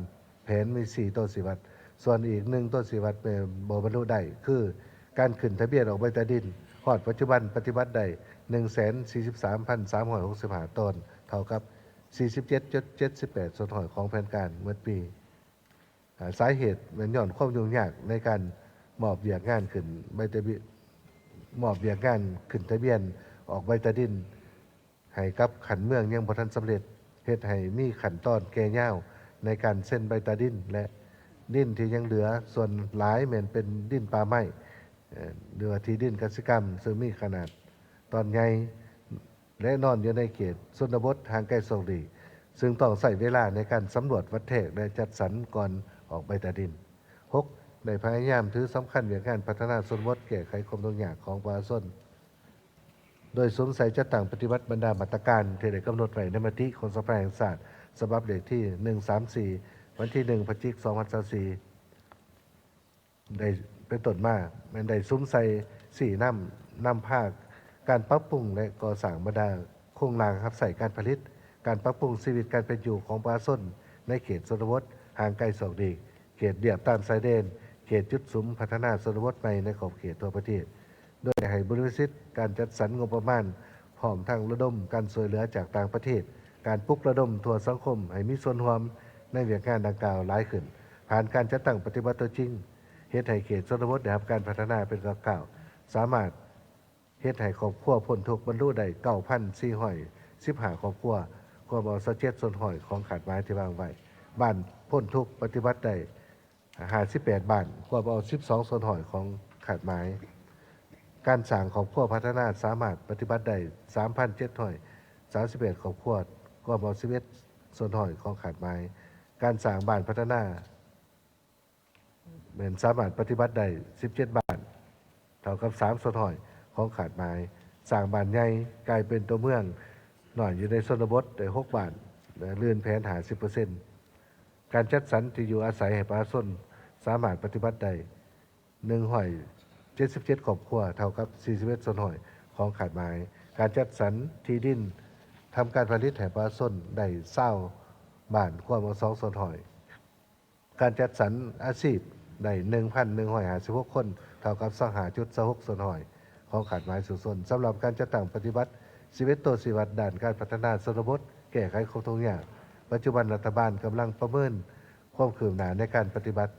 ແຜນມີສີ່ໂຕຊີ້ວັດ, ສ່ວນອີກໜຶ່ງໂຕຊີ້ວັດແມ່ນບໍ່ບັນລຸໄດ້ ຄື ການຂຶ້ນທະບຽນອອກໃບຕາດິນ. ຮອດປັດຈຸບັນປະຕິບັດໄດ້ໜຶ່ງແສນສີ່ສິບສາມພັນສາມຮ້ອຍຫົກສິບຫ້າຕອນ, ເທົ່າກັບສີ່ສິບເຈັດຈຸດເຈັດສິບແປດສ່ວນຮ້ອຍຂອງແຜນການໝົດປີ. ອາ, ສາເຫດແມ່ນຍ້ອນຄວາມຫຍຸ້ງຍາກໃນການມອບວຽກງານຂຶ້ນໃບຕະບຽນ, ມອບວຽກງານຂຶ້ນທະບຽນອອກໃບຕາດິນ ໃຫ້ກັບຂັ້ນເມືອງຍັງບໍ່ທັນສຳເລັດ, ເຮັດໃຫ້ມີຂັ້ນຕອນແກ່ຍາວໃນການເຊັນໃບຕາດິນ ແລະ ດິນທີ່ຍັງເຫຼືອສ່ວນຫຼາຍແມ່ນເປັນດິນປ່າໄມ້ ເອີ ຫຼືວ່າທີ່ດິນກະສິກຳ ເຊິ່ງມີຂະໜາດຕອນໃຫຍ່ ແລະ ນອນຢູ່ໃນເຂດຊົນນະບົດຫ່າງໄກສອກຫຼີກ, ເຊິ່ງຕ້ອງໃຊ້ເວລາໃນການສຳຫຼວດວັດແທກ ແລະ ຈັດສັນກ່ອນອອກໃບຕາດິນ. ຫົກ ໄດ້ພະຍາຍາມຖືສຳຄັນວຽກງານພັດທະນາຊົນນະບົດ, ແກ້ໄຂຄວາມທຸກຍາກຂອງປະຊາຊົນ ໂດຍສຸມໃສ່ຈັດຕັ້ງປະຕິບັດບັນດາມາດຕະການທີ່ໄດ້ກຳນົດໄວ້ໃນມະຕິຂອງສະພາແຫ່ງຊາດ ສະບັບເລກທີໜຶ່ງສາມສີ່ ວັນທີໜຶ່ງ ພະຈິກ ສອງພັນຊາວສີ່ ໄດ້ເປັນຕົ້ນມາ, ແມ່ນໄດ້ສຸມໃສ່ຊີ້ນຳ, ນຳພາການປັບປຸງ ແລະ ກໍ່ສ້າງບັນດາໂຄງລ່າງຮັບໃຊ້ການຜະລິດ, ການປັບປຸງຊີວິດການເປັນຢູ່ຂອງປະຊາຊົນໃນເຂດຊົນນະບົດ, ຫ່າງໄກສອກຫຼີກ, ເຂດລຽບຕາມຊາຍແດນ, ເຂດຈຸດສຸມພັດທະນາຊົນນະບົດໃໝ່ໃນຂອບເຂດທົ່ວປະເທດ. ໂດຍໃຫ້ບໍລິສິດການຈັດສັນງົບປະມານ ພ້ອມທັງລະດົມການຊ່ວຍເຫຼືອຈາກຕ່າງປະເທດ, ການປຸກລະດົມທົ່ວສັງຄົມໃຫ້ມີສ່ວນຮ່ວມໃນວຽກງານດັ່ງກ່າວຫຼາຍຂຶ້ນ. ຜ່ານການຈັດຕັ້ງປະຕິບັດຕົວຈິງ, ເຮັດໃຫ້ເຂດຊົນນະບົດໄດ້ຮັບການພັດທະນາເປັນກ້າວໆ, ສາມາດເຮັດໃຫ້ຄອບຄົວພົ້ນທຸກບັນລຸໄດ້ເກົ້າພັນສີ່ຮ້ອຍສິບຫ້າຄອບຄົວ, ກວມເອົາຊາວເຈັດສ່ວນຮ້ອຍຂອງຄາດໝາຍທີ່ວາງໄວ້. ບ້ານພົ້ນທຸກປະຕິບັດໄດ້ ຫ້າສິບແປດບ້ານ, ກວມເອົາສິບສອງສ່ວນຮ້ອຍຂອງຄາດໝາຍ. ການສ້າງຄອບຄົວພັດທະນາສາມາດປະຕິບັດໄດ້ສາມພັນເຈັດຮ້ອຍສາມສິບແປດຄອບຄົວ, ກວມເອົາສິບເອັດສ່ວນຮ້ອຍຂອງຄາດໝາຍ. ການສ້າງບ້ານພັດທະນາແມ່ນສາມາດປະຕິບັດໄດ້ສິບເຈັດບ້ານ, ເທົ່າກັບສາມສ່ວນຮ້ອຍຂອງຄາດໝາຍ. ສ້າງບ້ານໃຫຍ່ກາຍເປັນຕົວເມືອງນ້ອຍຢູ່ໃນຊົນນະບົດໄດ້ຫົກບ້ານ ແລະ ລື່ນແຜນຫ້າສິບເປີເຊັນ. ການຈັດສັນທີ່ຢູ່ອາໄສໃຫ້ປະຊາຊົນສາມາດປະຕິບັດໄດ້ໜຶ່ງຮ້ອຍເຈັດສິບເຈັດຄອບຄົວ, ເທົ່າກັບສີ່ສິບເອັດສ່ວນຮ້ອຍຂອງຄາດໝາຍ. ການຈັດສັນທີ່ດິນທຳການຜະລິດໃຫ້ປະຊາຊົນໄດ້ຊາວບ້ານ, ກວມເອົາສອງສ່ວນຮ້ອຍ. ການຈັດສັນອາຊີບໄດ້ໜຶ່ງພັນໜຶ່ງຮ້ອຍຫ້າສິບຫົກຄົນ, ເທົ່າກັບຊາວຫ້າຈຸດຊາວຫົກສ່ວນຮ້ອຍຂອງຄາດໝາຍສູ້ຊົນ. ສຳລັບການຈັດຕັ້ງປະຕິບັດສິບເອັດໂຕຊີ້ວັດດ້ານການພັດທະນາຊົນນະບົດ, ແກ້ໄຂຄວາມທຸກຍາກ, ປັດຈຸບັນລັດຖະບານກຳລັງປະເມີນຄວາມຄືບໜ້າໃນການປະຕິບັດ,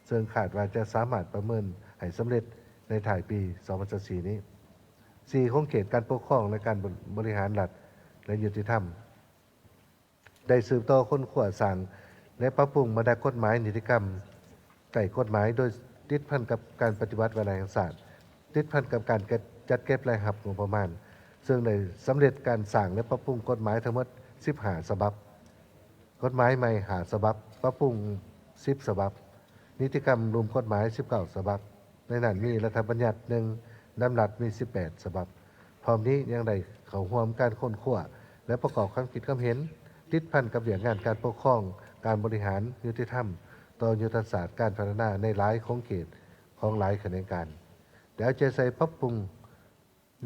ເຊິ່ງຄາດວ່າຈະສາມາດປະເມີນໃຫ້ສຳເລັດໃນທ້າຍປີສອງພັນຊາວສີ່ນີ້. ສີ່ ຂົງເຂດການປົກຄອງ ແລະ ການບໍລິຫານລັດ ແລະ ຍຸຕິທຳ. ໄດ້ສືບຕໍ່ຄົ້ນຄວ້າສ້າງ ແລະ ປັບປຸງບັນດາກົດໝາຍນິຕິກຳໃຕ້ກົດໝາຍ ໂດຍຕິດພັນກັບການປະຕິບັດວາລະແຫ່ງຊາດ, ຕິດພັນກັບການເກັບ, ຈັດເກັບລາຍຮັບງົບປະມານ, ເຊິ່ງໄດ້ສຳເລັດການສ້າງ ແລະ ປັບປຸງກົດໝາຍທັງໝົດສິບຫ້າສະບັບ, ກົດໝາຍໃໝ່ຫ້າສະບັບ, ປັບປຸງສິບສະບັບ, ນິຕິກຳລຸ່ມກົດໝາຍສິບເກົ້າສະບັບ. ໃນນັ້ນມີລັດຖະບັນຍັດໜຶ່ງ, ດຳລັດມີສິບແປດສະບັບ. ພ້ອມນີ້ຍັງໄດ້ເຂົ້າຮ່ວມການຄົ້ນຄວ້າ ແລະ ປະກອບຄຳຄິດຄຳເຫັນ ຕິດພັນກັບວຽກງານການປົກຄອງ, ການບໍລິຫານ, ຍຸຕິທຳ ຕໍ່ຍຸດທະສາດການພັດທະນາໃນຫຼາຍຂົງເຂດຂອງຫຼາຍຂະແໜງການ. ໄດ້ເອົາໃຈໃສ່ປັບປຸງ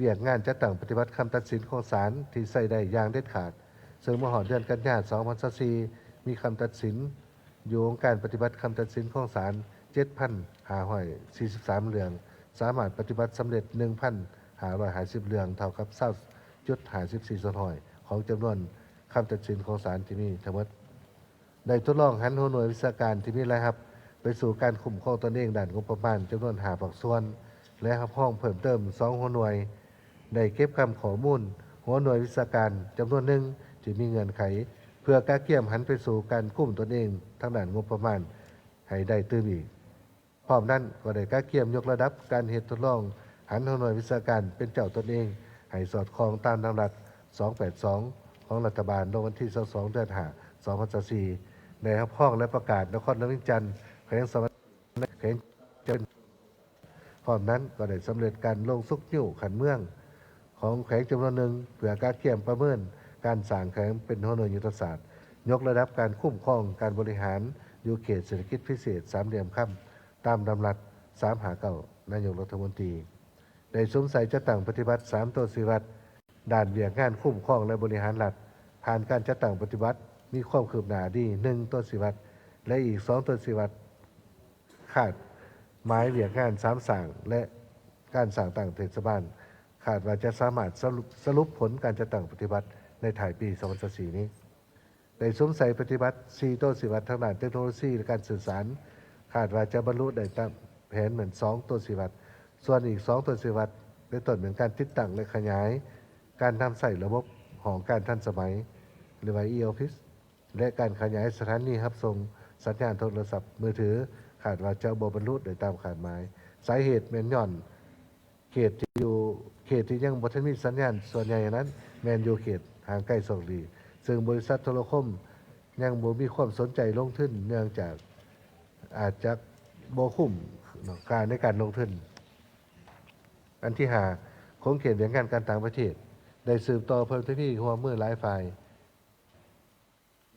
ວຽກງານຈັດຕັ້ງປະຕິບັດຄຳຕັດສິນຂອງສານທີ່ໃຊ້ໄດ້ຢ່າງເດັດຂາດ, ເຊິ່ງມາຮອດເດືອນກັນຍາ ສອງພັນຊາວສີ່ ມີຄຳຕັດສິນຢູ່ອົງການປະຕິບັດຄຳຕັດສິນຂອງສານ ເຈັດພັນຫ້າຮ້ອຍສີ່ສິບສາມເລື່ອງ, ສາມາດປະຕິບັດສຳເລັດ ໜຶ່ງພັນຫ້າຮ້ອຍຫ້າສິບເລື່ອງ, ເທົ່າກັບ ຊາວຈຸດຫ້າສິບສີ່ສ່ວນຮ້ອຍຂອງຈຳນວນຄຳຕັດສິນຂອງສານທີ່ມີທັງໝົດ. ໄດ້ທົດລອງຫັນຫົວໜ່ວຍວິຊາການທີ່ມີລາຍຮັບໄປສູ່ການຄຸ້ມຄອງຕົນເອງດ້ານງົບປະມານຈຳນວນຫ້າພາກສ່ວນ ແລະ ຮັບຮອງເພີ່ມເຕີມສອງຫົວໜ່ວຍ. ໄດ້ເກັບກຳຂໍ້ມູນຫົວໜ່ວຍວິຊາການຈຳນວນໜຶ່ງທີ່ມີເງື່ອນໄຂ ເພື່ອກະກຽມຫັນໄປສູ່ການກຸ້ມຕົນເອງທາງດ້ານງົບປະມານ ໃຫ້ໄດ້ຕື່ມອີກ. ພ້ອມນັ້ນກໍໄດ້ກະກຽມຍົກລະດັບການເຮັດທົດລອງຫັນຫົວໜ່ວຍວິຊາການເປັນເຈົ້າຕົນເອງ ໃຫ້ສອດຄ່ອງຕາມດຳລັດສອງແປດສອງ ຂອງລັດຖະບານ ລົງວັນທີຊາວສອງ ເດືອນຫ້າ ສອງພັນຊາວສີ່ ໄດ້ຮັບຮອງ ແລະ ປະກາດນະຄອນຫຼວງວຽງຈັນ ແຂວງສະຫວັນນະເຂດ ແຂວງຈຳ ພ້ອມນັ້ນກໍໄດ້ສຳເລັດການລົງຊຸກຍູ້ຂັ້ນເມືອງຂອງແຂວງຈຳນວນໜຶ່ງ ເພື່ອກະກຽມປະເມີນການສ້າງແຂວງເປັນຫົວໜ່ວຍຍຸດທະສາດ ຍົກລະດັບການຄຸ້ມຄອງການບໍລິຫານຢູ່ເຂດເສດຖະກິດພິເສດສາມຫຼ່ຽມຄຳ ຕາມດຳລັດສາມຫ້າເກົ້າ ນາຍົກລັດຖະມົນຕີ ໄດ້ສຸມໃສ່ຈັດຕັ້ງປະຕິບັດສາມຕົວຊີ້ວັດ ດ້ານວຽກງານຄຸ້ມຄອງ ແລະ ບໍລິຫານລັດ ຜ່ານການຈັດຕັ້ງປະຕິບັດມີຄວາມຄືບໜ້າດີໜຶ່ງຕົວຊີ້ວັດ ແລະ ອີກສອງຕົວຊີ້ວັດ ຄາດໝາຍວຽກງານສາມສ້າງ ແລະ ການສ້າງຕັ້ງເທດສະບານ ຄາດວ່າຈະສາມາດສະຫຼຸບ ສະຫຼຸບຜົນການຈັດຕັ້ງປະຕິບັດໃນທ້າຍປີສອງພັນຊາວສີ່ນີ້. ໄດ້ສຸມໃສ່ປະຕິບັດສີ່ຕົວຊີ້ວັດທາງດ້ານເຕັກໂນໂລຊີ ແລະ ການສື່ສານ ຄາດວ່າຈະບັນລຸໄດ້ຕາມແຜນແມ່ນສອງຕົວຊີ້ວັດ, ສ່ວນອີກສອງຕົວຊີ້ວັດ ເປັນຕົ້ນແມ່ນການຕິດຕັ້ງ ແລະ ຂະຫຍາຍການນຳໃຊ້ລະບົບຫ້ອງການທັນສະໄໝ ຫຼືວ່າ e-office ແລະ ການຂະຫຍາຍສະຖານີຮັບສົ່ງສັນຍານໂທລະສັບມືຖື ຄາດວ່າຈະບໍ່ບັນລຸໄດ້ຕາມຄາດໝາຍ. ສາເຫດແມ່ນຍ້ອນ ເຂດທີ່ຢູ່ ເຂດທີ່ຍັງບໍ່ທັນມີສັນຍານສ່ວນໃຫຍ່ນັ້ນ ແມ່ນຢູ່ເຂດຫ່າງໄກສອກຫຼີກ ເຊິ່ງບໍລິສັດໂທລະຄົມຍັງບໍ່ມີຄວາມສົນໃຈລົງທຶນ ເນື່ອງຈາກອາດຈະບໍ່ຄຸ້ມຄ່າໃນການລົງທຶນ. ອັນທີຫ້າ ຂົງເຂດວຽກງານການຕ່າງປະເທດ ໄດ້ສືບຕໍ່ເພີ່ມທະວີຮ່ວມມືຫຼາຍຝ່າຍ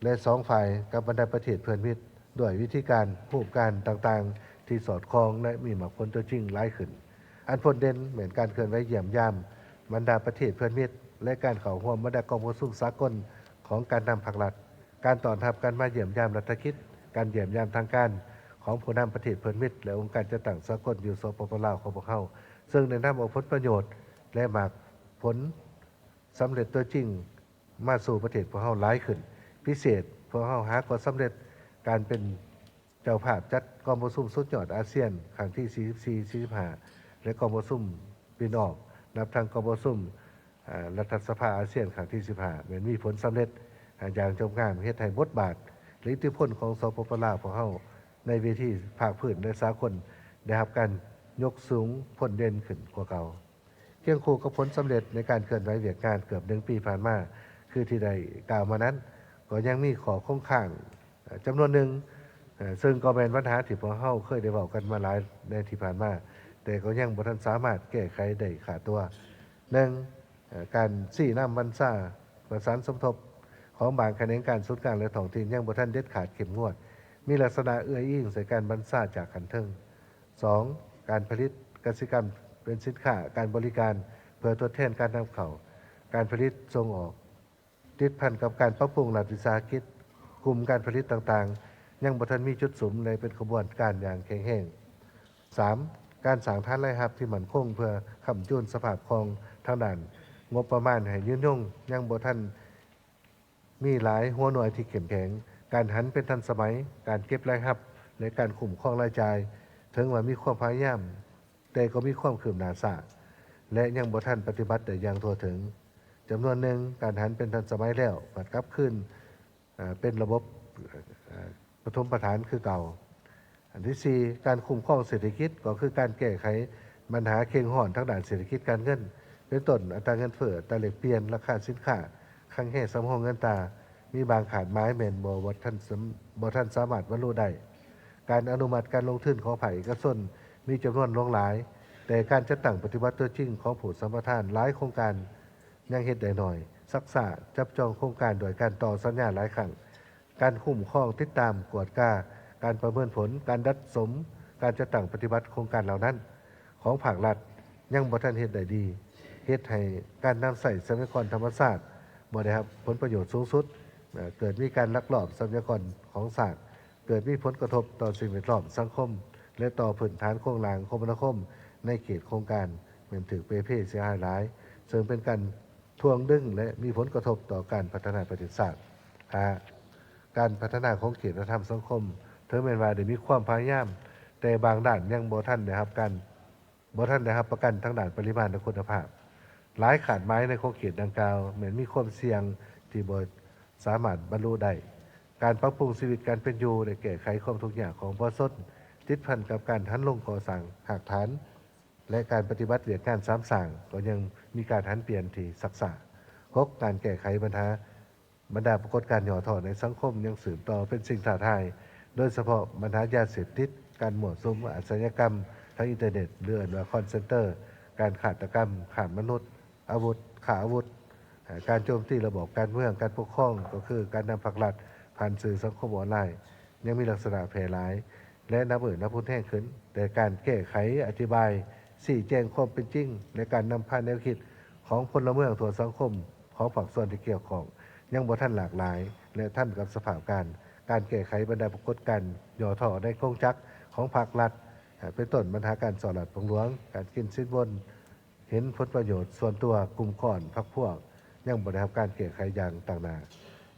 ແລະ ສອງຝ່າຍກັບບັນດາປະເທດເພື່ອນມິດ ດ້ວຍວິທີການ, ຮູບການຕ່າງໆ ທີ່ສອດຄ່ອງ ແລະ ມີໝາກຜົນຕົວຈິງຫຼາຍຂຶ້ນ. ອັນພົ້ນເດັ່ນແມ່ນການເຄື່ອນໄຫວຢ້ຽມຢາມບັນດາປະເທດເພື່ອນມິດ ແລະ ການເຂົ້າຮ່ວມບັນດາກອງປະຊຸມສາກົນຂອງການນຳພັກລັດ, ການຕ້ອນຮັບການມາຢ້ຽມຢາມລັດຖະກິດ, ການຢ້ຽມຢາມທາງການຂອງຜູ້ນຳປະເທດເພື່ອນມິດ ແລະ ອົງການຈັດຕັ້ງສາກົນຢູ່ ສປປ ລາວ ຂອງພວກເຮົາ, ເຊິ່ງໄດ້ນຳເອົາຜົນປະໂຫຍດ ແລະ ໝາກຜົນສຳເລັດຕົວຈິງ ມາສູ່ປະເທດພວກເຮົາຫຼາຍຂຶ້ນ. ພິເສດ, ພວກເຮົາຫາກໍສຳເລັດການເປັນເຈົ້າພາບຈັດກອງປະຊຸມສຸດຍອດອາຊຽນຄັ້ງທີສີ່ສິບສີ່ ສີ່ສິບຫ້າ ແລະ ກອງປະຊຸມປິ່ນອອກ ນັບທັງກອງປະຊຸມ ອາ ລັດຖະສະພາອາຊຽນຄັ້ງທີສິບຫ້າ ແມ່ນມີຜົນສຳເລັດ ອາ ຢ່າງຈົບງາມ, ເຮັດໃຫ້ບົດບາດ ແລະ ອິດທິພົນຂອງ ສປປ ລາວ ພວກເຮົາໃນເວທີພາກພື້ນ ແລະ ສາກົນ ໄດ້ຮັບການຍົກສູງພົ້ນເດັ່ນຂຶ້ນກວ່າເກົ່າ. ຄຽງຄູ່ກັບຜົນສຳເລັດໃນການເຄື່ອນໄຫວວຽກງານເກືອບໜຶ່ງປີຜ່ານມາ ຄືທີ່ໄດ້ກ່າວມານັ້ນ, ກໍຍັງມີຂໍ້ຄົງຄ້າງຈຳນວນໜຶ່ງ, ເຊິ່ງກໍແມ່ນບັນຫາທີ່ພວກເຮົາເຄີຍໄດ້ເວົ້າກັນມາຫຼາຍໃນທີ່ຜ່ານມາ, ແຕ່ກໍຍັງບໍ່ທັນສາມາດແກ້ໄຂໄດ້ຂາດຕົວ. ໜຶ່ງ, ການຊີ້ນຳບັນຊາປະສານສົມທົບຂອງບາງຂະແໜງການສູນກາງ ແລະ ທ້ອງຖິ່ນ ຍັງບໍ່ທັນເດັດຂາດເຂັ້ມງວດ, ມີລັກສະນະເອື້ອຍອີງໃສ່ການບັນຊາຈາກຂັ້ນເທິງ. ສອງ, ການຜະລິດກະສິກຳເປັນສິນຄ້າການບໍລິການ ເພື່ອທົດແທນການນຳເຂົ້າ, ການຜະລິດສົ່ງອອກ ຕິດພັນກັບການປັບປຸງລັດວິສາຫະກິດ, ກຸ່ມການຜະລິດຕ່າງໆ ຍັງບໍ່ທັນມີຈຸດສຸມ ແລະ ເປັນຂະບວນການຢ່າງແຂງແຮງ. ສາມ, ການສ້າງຖານລາຍຮັບທີ່ໝັ້ນຄົງເພື່ອຄ້ຳຈູນສະພາບຄ່ອງທາງດ້ານງົບປະມານໃຫ້ຍືນຍົງ ຍັງບໍ່ທັນ ມີຫຼາຍຫົວໜ່ວຍທີ່ເຂັ້ມແຂງ, ການຫັນເປັນທັນສະໄໝ, ການເກັບລາຍຮັບ ແລະ ການຄຸ້ມຄອງລາຍຈ່າຍ, ເຖິງວ່າມີຄວາມພະຍາຍາມ, ແຕ່ກໍມີຄວາມຄືບໜ້າຊ້າ ແລະ ຍັງບໍ່ທັນປະຕິບັດໄດ້ຢ່າງທົ່ວເຖິງ. ຈຳນວນໜຶ່ງ, ການຫັນເປັນທັນສະໄໝແລ້ວ ບັດກັບຄືນ ເປັນລະບົບ ປະຖົມປະຖານຄືເກົ່າ. ອັນທີສີ່, ການຄຸ້ມຄອງເສດຖະກິດ ກໍຄືການແກ້ໄຂບັນຫາເຄັ່ງຮ້ອນທາງດ້ານເສດຖະກິດການເງິນ ເປັນຕົ້ນ ອັດຕາເງິນເຟີ້, ອັດຕາແລກປ່ຽນ, ລາຄາສິນຄ້າ, ຄັງແຮສຳຮອງເງິນຕາ, ມີບາງຄາດໝາຍແມ່ນບໍ່ ບໍ່ທັນສຳ ບໍ່ທັນສາມາດບັນລຸໄດ້. ການອະນຸມັດການລົງທຶນຂອງພາກເອກະຊົນມີຈຳນວນຫຼວງຫຼາຍ, ແຕ່ການຈັດຕັ້ງປະຕິບັດຕົວຈິງຂອງຜູ້ສຳປະທານຫຼາຍໂຄງການ ຍັງເຮັດໄດ້ໜ້ອຍ, ຊັກຊ້າ, ຈັບຈອງໂຄງການດ້ວຍການຕໍ່ສັນຍາຫຼາຍຄັ້ງ. ການຄຸ້ມຄອງ, ຕິດຕາມ, ກວດກາ, ການປະເມີນຜົນ, ການດັດສົມ, ການຈັດຕັ້ງປະຕິບັດໂຄງການເຫຼົ່ານັ້ນຂອງພາກລັດ ຍັງບໍ່ທັນເຮັດໄດ້ດີ, ເຮັດໃຫ້ການນຳໃຊ້ຊັບພະຍາກອນທຳມະຊາດບໍ່ໄດ້ຮັບຜົນປະໂຫຍດສູງສຸດ, ເກີດມີການລັກລອບຊັບພະຍາກອນຂອງຊາດ, ເກີດມີຜົນກະທົບຕໍ່ສິ່ງແວດລ້ອມ, ສັງຄົມ ແລະ ຕໍ່ພື້ນຖານໂຄງລ່າງຄົມມະນາຄົມໃນເຂດໂຄງການ ແມ່ນຖືກເປ່ເພເສຍຫາຍຫຼາຍ, ເຊິ່ງເປັນການ ຖ່ວງດຶງ ແລະ ມີຜົນກະທົບຕໍ່ການພັດທະນາປະເທດຊາດ. ຫ້າ, ການພັດທະນາຂອງເຂດວັດທະນະທຳສັງຄົມ ເຖິງແມ່ນວ່າໄດ້ມີຄວາມພະຍາຍາມ, ແຕ່ບາງດ້ານຍັງບໍ່ທັນໄດ້ຮັບການ ບໍ່ທັນໄດ້ຮັບປະກັນທາງດ້ານປະລິມານ ແລະ ຄຸນນະພາບ. ຫຼາຍຄາດໝາຍໃນຂອບເຂດດັ່ງກ່າວ ແມ່ນມີຄວາມສ່ຽງທີ່ບໍ່ສາມາດບັນລຸໄດ້. ການປັບປຸງຊີວິດການເປັນຢູ່ ແລະ ແກ້ໄຂຄວາມທຸກຍາກຂອງປະຊາຊົນ ຕິດພັນກັບການຫັນລົງກໍ່ສ້າງຮາກຖານ ແລະ ການປະຕິບັດວຽກງານສາມສ້າງ ກໍຍັງມີການຫັນປ່ຽນທີ່ຊັກຊ້າ. ຫົກ, ການແກ້ໄຂບັນຫາ ບັນດາປາກົດການຫຍໍ້ທໍ້ໃນສັງຄົມຍັງສືບຕໍ່ເປັນສິ່ງທ້າທາຍ, ໂດຍສະເພາະບັນຫາຢາເສບຕິດ, ການມົ້ວສຸມ, ອາຊະຍາກຳທາງອິນເຕີເນັດ ຫຼື ເອີ້ນວ່າຄອນເຊັນເຕີ, ການຄາດຕະກຳ, ຄ້າມະນຸດ, ອາວຸດ, ຄ້າອາວຸດ, ການໂຈມຕີລະບອບການເມືອງ, ການປົກຄອງ ກໍຄືການນຳພັກລັດຜ່ານສື່ສັງຄົມອອນລາຍ ຍັງມີລັກສະນະແຜ່ຫຼາຍ ແລະ ນັບມື້ນັບຮຸນແຮງຂຶ້ນ, ແຕ່ການແກ້ໄຂ, ອະທິບາຍ, ຊີ້ແຈງຄວາມເປັນຈິງ ແລະ ການນຳພາແນວຄິດຂອງພົນລະເມືອງທົ່ວສັງຄົມຂອງພາກສ່ວນທີ່ກ່ຽວຂ້ອງ ຍັງບໍ່ທັນຫຼາກຫຼາຍ ແລະ ທັນກັບສະພາບການ. ການແກ້ໄຂບັນດາປາກົດການຫຍໍ້ທໍ້ໃນໂຄງຈັກຂອງພາກລັດ, ເປັນຕົ້ນບັນຫາການສໍ້ລາດບັງຫຼວງ, ການກິນສິນບົນ, ເຫັນຜົນປະໂຫຍດສ່ວນຕົວ, ກຸ່ມກ້ອນ, ພັກພວກ ຍັງບໍ່ໄດ້ຮັບການແກ້ໄຂຢ່າງຕັ້ງໜ້າ.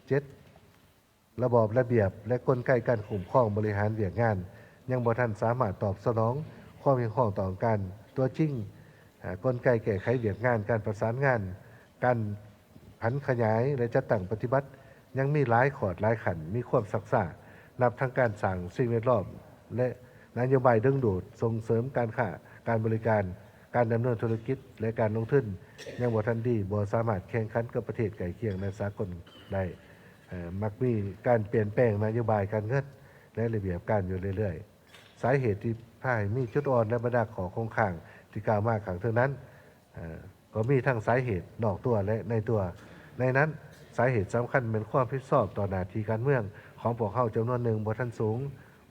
ເຈັດ, ລະບອບລະບຽບ ແລະ ກົນໄກການຄຸ້ມຄອງບໍລິຫານວຽກງານ ຍັງບໍ່ທັນສາມາດຕອບສະໜອງຄວາມຮຽກຮ້ອງຕ້ອງການຕົວຈິງ, ອາ, ກົນໄກແກ້ໄຂວຽກງານ, ການປະສານງານ, ການຜັນຂະຫຍາຍ ແລະ ຈັດຕັ້ງປະຕິບັດ ຍັງມີຫຼາຍຂອດຫຼາຍຂັ້ນ, ມີຄວາມຊັກຊ້າ, ນັບທັງການສ້າງສິ່ງແວດລ້ອມ ແລະ ນະໂຍບາຍດຶງດູດສົ່ງເສີມການຄ້າ, ການບໍລິການ, ການດຳເນີນທຸລະກິດ ແລະ ການລົງທຶນ ຍັງບໍ່ທັນດີ, ບໍ່ສາມາດແຂ່ງຂັນກັບປະເທດໃກ້ຄຽງ ແລະ ສາກົນໄດ້. ເອີ່ ມັກມີການປ່ຽນແປງນະໂຍບາຍການເງິນ ແລະ ລະບຽບການຢູ່ເລື້ອຍໆ. ສາເຫດທີ່ພາໃຫ້ມີຈຸດອ່ອນ ແລະ ບັນດາຂໍ້ຄົງຄ້າງທີ່ກ່າວມາຂ້າງເທິງນັ້ນ, ເອີ່ ກໍມີທັງສາເຫດນອກຕົວ ແລະ ໃນຕົວ. ໃນນັ້ນ, ສາເຫດສຳຄັນແມ່ນຄວາມຮັບຜິດຊອບຕໍ່ໜ້າທີ່ການເມືອງຂອງພວກເຮົາຈຳນວນໜຶ່ງບໍ່ທັນສູງ,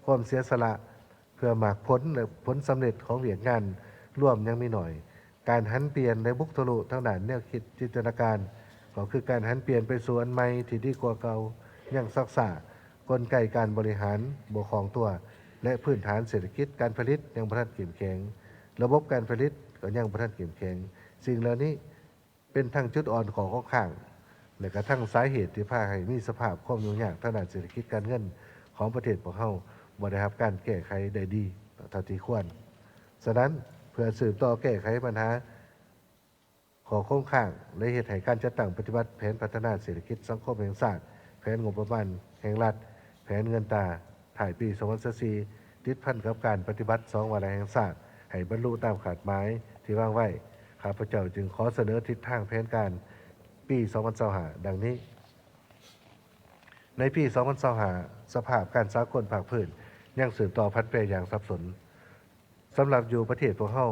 ຄວາມເສຍສະຫຼະ ເພື່ອໝາກຜົນ ແລະ ຜົນສຳເລັດຂອງວຽກງານລວມຍັງມີໜ້ອຍ. ການຫັນປ່ຽນ ແລະ ບຸກທະລຸທາງດ້ານແນວຄິດຈິນຕະນາການ ກໍຄືການຫັນປ່ຽນໄປສູ່ອັນໃໝ່ທີ່ດີກວ່າເກົ່າ ຍັງຊັກຊ້າ, ກົນໄກການບໍລິຫານບໍ່ຄ່ອງຕົວ ແລະ ພື້ນຖານເສດຖະກິດການຜະລິດຍັງບໍ່ທັນເຂັ້ມແຂງ, ລະບົບການຜະລິດກໍຍັງບໍ່ທັນເຂັ້ມແຂງ. ສິ່ງເຫຼົ່ານີ້ ເປັນທັງຈຸດອ່ອນ ຂໍ້ຄົງຄ້າງ ແລະ ກະທັງສາເຫດທີ່ພາໃຫ້ມີສະພາບຄວາມຫຍຸ້ງຍາກທາງດ້ານເສດຖະກິດການເງິນຂອງປະເທດພວກເຮົາບໍ່ໄດ້ຮັບການແກ້ໄຂໄດ້ດີເທົ່າທີ່ຄວນ. ສະນັ້ນ, ເພື່ອສືບຕໍ່ແກ້ໄຂບັນຫາຂໍ້ຄົງຄ້າງ ແລະ ເຮັດໃຫ້ການຈັດຕັ້ງປະຕິບັດແຜນພັດທະນາເສດຖະກິດສັງຄົມແຫ່ງຊາດ, ແຜນງົບປະມານແຫ່ງລັດ, ແຜນເງິນຕາ ທ້າຍປີສອງພັນຊາວສີ່ ຕິດພັນກັບການປະຕິບັດສອງວາລະແຫ່ງຊາດໃຫ້ບັນລຸຕາມຄາດໝາຍທີ່ວາງໄວ້, ຂ້າພະເຈົ້າຈຶ່ງຂໍສະເໜີທິດທາງແຜນການປີສອງພັນຊາວຫ້າ ດັ່ງນີ້. ໃນປີສອງພັນຊາວຫ້າ ສະພາບການສາກົນພາກພື້ນຍັງສືບຕໍ່ຜັນແປຢ່າງສັບສົນ. ສຳລັບຢູ່ປະເທດພວກເຮົາ,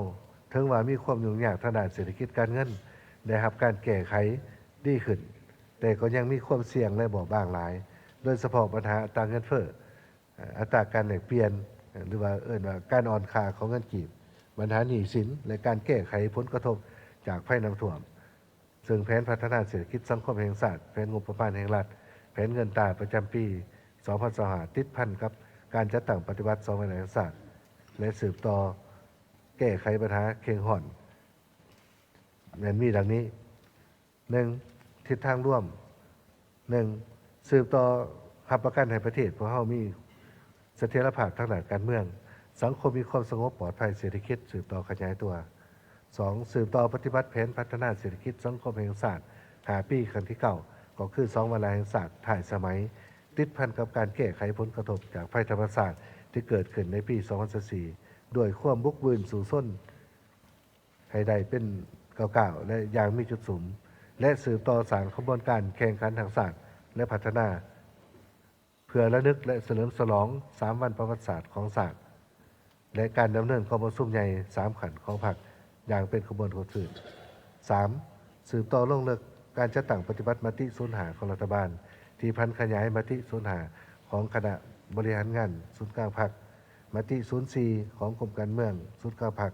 ເຖິງວ່າມີຄວາມຫຍຸ້ງຍາກທາງດ້ານເສດຖະກິດການເງິນ ໄດ້ຮັບການແກ້ໄຂດີຂຶ້ນ, ແຕ່ກໍຍັງມີຄວາມສ່ຽງ ແລະ ບອບບາງຫຼາຍ, ໂດຍສະເພາະບັນຫາອັດຕາເງິນເຟີ້, ອັດຕາການແລກປ່ຽນ ຫຼືວ່າເອີ້ນວ່າການອ່ອນຄ່າຂອງເງິນກີບ, ບັນຫາໜີ້ສິນ ແລະ ການແກ້ໄຂຜົນກະທົບຈາກໄພນ້ຳຖ້ວມ. ເຊິ່ງແຜນພັດທະນາເສດຖະກິດສັງຄົມແຫ່ງຊາດ, ແຜນງົບປະມານແຫ່ງລັດ, ແຜນເງິນຕາປະຈຳປີສອງພັນຊາວຫ້າ ຕິດພັນກັບການຈັດຕັ້ງປະຕິບັດສອງວາລະແຫ່ງຊາດ ແລະ ສືບຕໍ່ແກ້ໄຂບັນຫາເຄັ່ງຮ້ອນ ແມ່ນມີດັ່ງນີ້. ໜຶ່ງ, ທິດທາງລວມ. ໜຶ່ງ, ສືບຕໍ່ຮັບປະກັນໃຫ້ປະເທດພວກເຮົາມີສະຖຽນລະພາບທາງດ້ານການເມືອງ, ສັງຄົມມີຄວາມສະຫງົບປອດໄພ, ເສດຖະກິດສືບຕໍ່ຂະຫຍາຍຕົວ. ສອງ, ສືບຕໍ່ປະຕິບັດແຜນພັດທະນາເສດຖະກິດສັງຄົມແຫ່ງຊາດຫ້າປີຄັ້ງທີເກົ້າ ກໍຄືສອງວາລະແຫ່ງຊາດທ້າຍສະໄໝ, ຕິດພັນກັບການແກ້ໄຂຜົນກະທົບຈາກໄພທຳມະຊາດທີ່ເກີດຂຶ້ນໃນປີສອງພັນຊາວສີ່ ດ້ວຍຄວາມບຸກບືນສູ້ຊົນ ໃຫ້ໄດ້ເປັນກ້າວໆ ແລະ ຢ່າງມີຈຸດສຸມ ແລະ ສືບຕໍ່ສ້າງຂະບວນການແຂ່ງຂັນທັງຊາດ ແລະ ພັດທະນາ ເພື່ອລະນຶກ ແລະ ສະເຫຼີມສະຫຼອງສາມວັນປະຫວັດສາດຂອງຊາດ ແລະ ການດຳເນີນກອງປະຊຸມໃຫຍ່ສາມຂັ້ນຂອງພັກຢ່າງເປັນຂະບວນການ. ສາມ, ສືບຕໍ່ລົງເລິກການຈັດຕັ້ງປະຕິບັດມະຕິສູນຫ້າຂອງລັດຖະບານ ທີ່ຜັນຂະຫຍາຍມະຕິສູນຫ້າຂອງຄະນະບໍລິຫານງານສູນກາງພັກ, ມະຕິສູນສີ່ຂອງກົມການເມືອງສູນກາງພັກ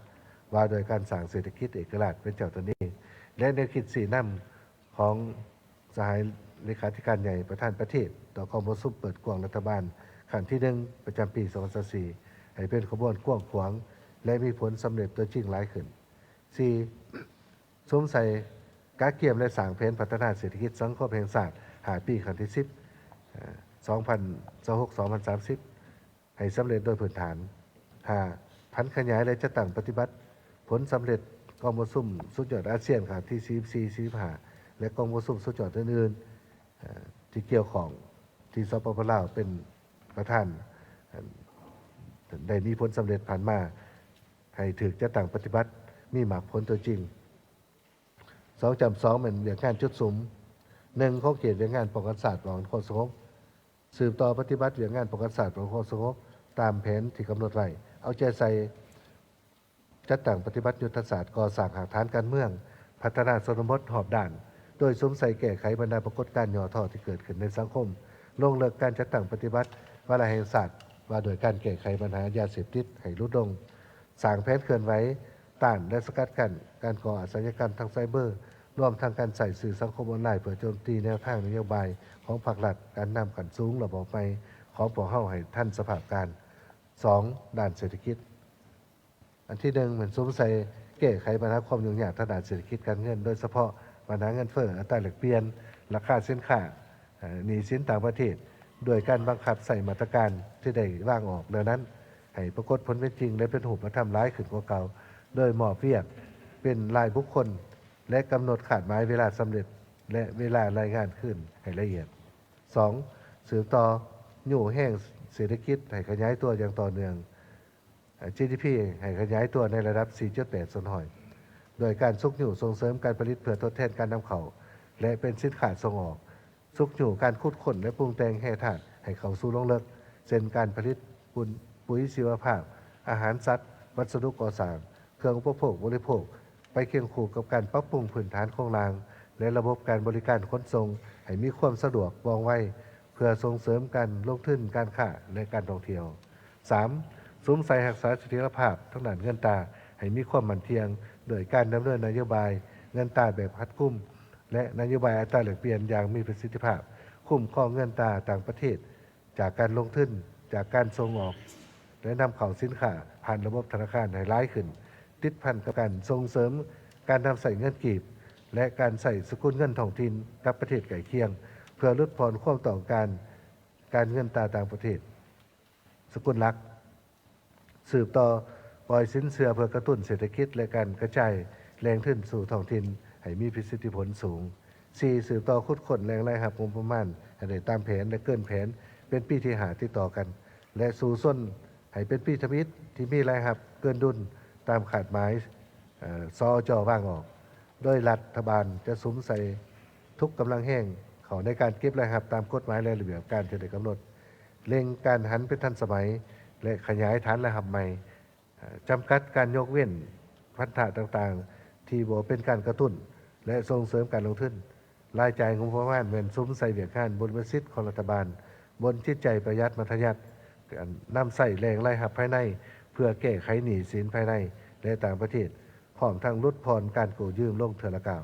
ວ່າດ້ວຍການສ້າງເສດຖະກິດເອກະລາດເປັນເຈົ້າຕົນເອງ ແລະ ແນວຄິດຊີ້ນຳຂອງສະຫາຍເລຂາທິການໃຫຍ່ປະທານປະເທດຕໍ່ກອງປະຊຸມເປີດກວ້າງລັດຖະບານຄັ້ງທີໜຶ່ງ ປະຈຳປີສອງພັນຊາວສີ່ ໃຫ້ເປັນຂະບວນກວ້າງຂວາງ ແລະ ມີຜົນສຳເລັດຕົວຈິງຫຼາຍຂຶ້ນ. ສີ່, ສຸມໃສ່ກະກຽມ ແລະ ສ້າງແຜນພັດທະນາເສດຖະກິດສັງຄົມແຫ່ງຊາດຫ້າປີຄັ້ງທີສິບ ເອີ່ ສອງພັນຊາວຫົກ ສອງພັນສາມສິບ ໃຫ້ສຳເລັດໂດຍພື້ນຖານ. ຫ້າ, ຜັນຂະຫຍາຍ ແລະ ຈັດຕັ້ງປະຕິບັດຜົນສຳເລັດກອງປະຊຸມສຸດຍອດອາຊຽນຄັ້ງທີສີ່ສິບສີ່ ສີ່ສິບຫ້າ ແລະ ກອງປະຊຸມສຸດຍອດອື່ນໆ ເອີ່ ທີ່ກ່ຽວຂ້ອງ ທີ່ ສປປ ລາວ ເປັນປະທານ ໄດ້ມີຜົນສຳເລັດຜ່ານມາ ໃຫ້ຖືກຈັດຕັ້ງປະຕິບັດ ມີໝາກຜົນຕົວຈິງ. ສອງຈ້ຳສອງ ແມ່ນວຽກງານຈຸດສຸມ ໜຶ່ງ ຂອງເຂດວຽກງານປ້ອງກັນຊາດ ປ້ອງກັນຄວາມສະຫງົບ ສືບຕໍ່ປະຕິບັດວຽກງານປ້ອງກັນຊາດ ປ້ອງກັນຄວາມສະຫງົບ ຕາມແຜນທີ່ກຳນົດໄວ້, ເອົາໃຈໃສ່ ຈັດຕັ້ງປະຕິບັດຍຸດທະສາດ ກໍ່ສ້າງຮາກຖານການເມືອງ, ພັດທະນາຊົນນະບົດຮອບດ້ານ, ໂດຍສຸມໃສ່ແກ້ໄຂບັນດາປາກົດການຫຍໍ້ທໍ້ທີ່ເກີດຂຶ້ນໃນສັງຄົມ, ລົງເລິກການຈັດຕັ້ງປະຕິບັດວາລະແຫ່ງຊາດ ວ່າດ້ວຍການແກ້ໄຂບັນຫາຢາເສບຕິດໃຫ້ຫຼຸດລົງ, ສ້າງແຜນເຄື່ອນໄຫວຕ້ານ ແລະ ສະກັດກັ້ນການກໍ່ອາຊະຍາກຳທາງໄຊເບີ, ລວມທັງການໃຊ້ສື່ສັງຄົມອອນລາຍ ເພື່ອໂຈມຕີແນວທາງນະໂຍບາຍຂອງພັກລັດ, ການນຳຂັ້ນສູງລະບອບໃໝ່ຂອງພວກເຮົາໃຫ້ທັນສະພາບການ. ສອງ, ດ້ານເສດຖະກິດ. ອັນທີໜຶ່ງ ແມ່ນສຸມໃສ່ແກ້ໄຂບັນຫາຄວາມຫຍຸ້ງຍາກທາງດ້ານເສດຖະກິດການເງິນ, ໂດຍສະເພາະບັນຫາເງິນເຟີ້, ອັດຕາແລກປ່ຽນ, ລາຄາສິນຄ້າ, ເອີ ໜີ້ສິນຕ່າງປະເທດ, ດ້ວຍການບັງຄັບໃຊ້ມາດຕະການທີ່ໄດ້ວາງອອກແລ້ວນັ້ນ ໃຫ້ປາກົດຜົນເປັນຈິງ ແລະ ເປັນຮູບປະທຳຫຼາຍຂຶ້ນກວ່າເກົ່າ, ໂດຍມອບວຽກເປັນລາຍບຸກຄົນ ແລະ ກຳນົດຄາດໝາຍເວລາສຳເລັດ ແລະ ເວລາລາຍງານຄືນໃຫ້ລະອຽດ. ສອງ, ສືບຕໍ່ຍູ້ແຮງເສດຖະກິດໃຫ້ຂະຫຍາຍຕົວຢ່າງຕໍ່ເນື່ອງ, ເອີ ຈີດີພີ ໃຫ້ຂະຫຍາຍຕົວໃນລະດັບ ສີ່ຈຸດແປດສ່ວນຮ້ອຍ ໂດຍການຊຸກຍູ້ສົ່ງເສີມການຜະລິດເພື່ອທົດແທນການນຳເຂົ້າ ແລະ ເປັນສິນຄ້າສົ່ງອອກ, ຊຸກຍູ້ການຂຸດຄົ້ນ ແລະ ປຸງແຕ່ງແຮ່ທາດໃຫ້ເຂົ້າສູ່ລົງເລິກ, ເຊັ່ນ ການຜະລິດປຸນ, ປຸ໋ຍຊີວະພາບ, ອາຫານສັດ, ວັດສະດຸກໍ່ສ້າງ, ເຄື່ອງອຸປະໂພກບໍລິໂພກ, ໄປຄຽງຄູ່ກັບການປັບປຸງພື້ນຖານໂຄງລ່າງ ແລະ ລະບົບການບໍລິການຂົນສົ່ງໃຫ້ມີຄວາມສະດວກວ່ອງໄວ ເພື່ອສົ່ງເສີມການລົງທຶນ, ການຄ້າ ແລະ ການທ່ອງທ່ຽວ. ສາມ, ສຸມໃສ່ຮັກສາສະຖິດຖະພາບທາງດ້ານເງິນຕາໃຫ້ມີຄວາມໝັ້ນທ່ຽງ ດ້ວຍການດຳເນີນນະໂຍບາຍເງິນຕາແບບຮັດກຸມ ແລະ ນະໂຍບາຍອັດຕາແລກປ່ຽນຢ່າງມີປະສິດທິພາບ, ຄຸ້ມຄອງເງິນຕາຕ່າງປະເທດ ຈາກການລົງທຶນ, ຈາກການສົ່ງອອກ ແລະ ນຳເຂົ້າສິນຄ້າຜ່ານລະບົບທະນາຄານໃຫ້ຫຼາຍຂຶ້ນ, ຕິດພັນກັບການສົ່ງເສີມການນຳໃຊ້ເງິນກີບ ແລະ ການໃຊ້ສະກຸນເງິນທ້ອງຖິ່ນກັບປະເທດໃກ້ຄຽງ ເພື່ອຫຼຸດຜ່ອນຄວາມຕ້ອງການການເງິນຕາຕ່າງປະເທດສະກຸນຫຼັກ. ສືບຕໍ່ປ່ອຍສິນເຊື່ອເພື່ອກະຕຸ້ນເສດຖະກິດ ແລະ ການກະຈາຍແຫຼ່ງທຶນສູ່ທ້ອງຖິ່ນໃຫ້ມີປະສິດທິຜົນສູງ. ສີ່, ສືບຕໍ່ຂຸດຄົ້ນແຫຼ່ງລາຍຮັບງົບປະມານໃຫ້ໄດ້ຕາມແຜນ ແລະ ເກີນແຜນເປັນປີທີຫ້າຕິດຕໍ່ກັນ ແລະ ສູ້ຊົນໃຫ້ເປັນປີທຳອິດທີ່ມີລາຍຮັບເກີນດຸນຕາມຄາດໝາຍ ເອີ ສອຈ ວາງອອກ, ໂດຍລັດຖະບານຈະສຸມໃສ່ທຸກກຳລັງແຮງເຂົ້າໃນການເກັບລາຍຮັບຕາມກົດໝາຍ ແລະ ລະບຽບການທີ່ໄດ້ກຳນົດ, ເລັ່ງການຫັນເປັນທັນສະໄໝ ແລະ ຂະຫຍາຍຖານລາຍຮັບໃໝ່, ຈຳກັດການຍົກເວັ້ນພັນທະຕ່າງໆ ທີ່ບໍ່ເປັນການກະຕຸ້ນ ແລະ ສົ່ງເສີມການລົງທຶນ. ລາຍຈ່າຍງົບປະມານແມ່ນສຸມໃສ່ວຽກງານບຸລິມະສິດຂອງລັດຖະບານ ບົນຈິດໃຈປະຢັດມັດທະຍັດ, ນຳໃຊ້ແຫຼ່ງລາຍຮັບພາຍໃນເພື່ອແກ້ໄຂໜີ້ສິນພາຍໃນ ແລະ ຕ່າງປະເທດ, ພ້ອມທັງຫຼຸດຜ່ອນການກູ້ຢືມລົງເທື່ອລະກ້າວ.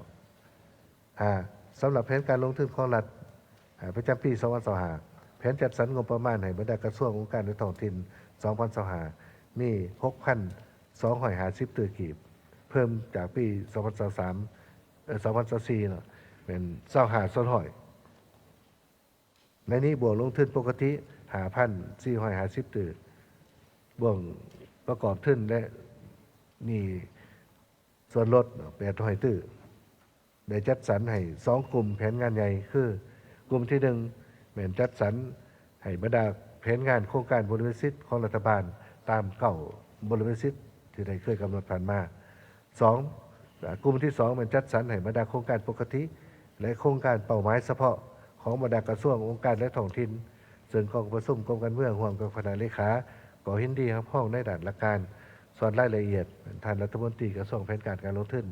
ຫ້າ, ສຳລັບແຜນການລົງທຶນຂອງລັດ ປະຈຳປີສອງພັນຊາວຫ້າ ແຜນຈັດສັນງົບປະມານໃຫ້ບັນດາກະຊວງ, ອົງການ ແລະ ທ້ອງຖິ່ນ ສອງພັນຊາວຫ້າ ມີ ຫົກພັນສອງຮ້ອຍຫ້າສິບຕື້ກີບ, ເພີ່ມຈາກປີສອງພັນຊາວສາມ ເອີ ສອງພັນຊາວສີ່ເນາະ ແມ່ນ ຊາວຫ້າສ່ວນຮ້ອຍ. ໃນນີ້ບວກລົງທຶນປົກກະຕິ ຫ້າພັນສີ່ຮ້ອຍຫ້າສິບຕື້, ບວກປະກອບທຶນ ແລະ ໜີ້ສ່ວນລົດ ແປດຮ້ອຍຕື້. ໄດ້ຈັດສັນໃຫ້ສອງກຸ່ມແຜນງານໃຫຍ່ ຄື ກຸ່ມທີໜຶ່ງ ແມ່ນຈັດສັນໃຫ້ບັນດາແຜນງານໂຄງການບຸລິມະສິດຂອງລັດຖະບານ ຕາມເກົ້າບຸລິມະສິດທີ່ໄດ້ເຄີຍກຳນົດຜ່ານມາ. ສອງ, ກຸ່ມທີສອງ ແມ່ນຈັດສັນໃຫ້ບັນດາໂຄງການປົກກະຕິ ແລະ ໂຄງການເປົ້າໝາຍສະເພາະຂອງບັນດາກະຊວງ, ອົງການ ແລະ ທ້ອງຖິ່ນ, ເຊິ່ງກອງປະຊຸມກົມການເມືອງຮ່ວມກັບຄະນະເລຂາກໍເຫັນດີຮັບຮອງໃນດ້ານຫຼັກການ. ສ່ວນລາຍລະອຽດ ທ່ານລັດຖະມົນຕີກະຊວງແຜນການການລົງທຶນ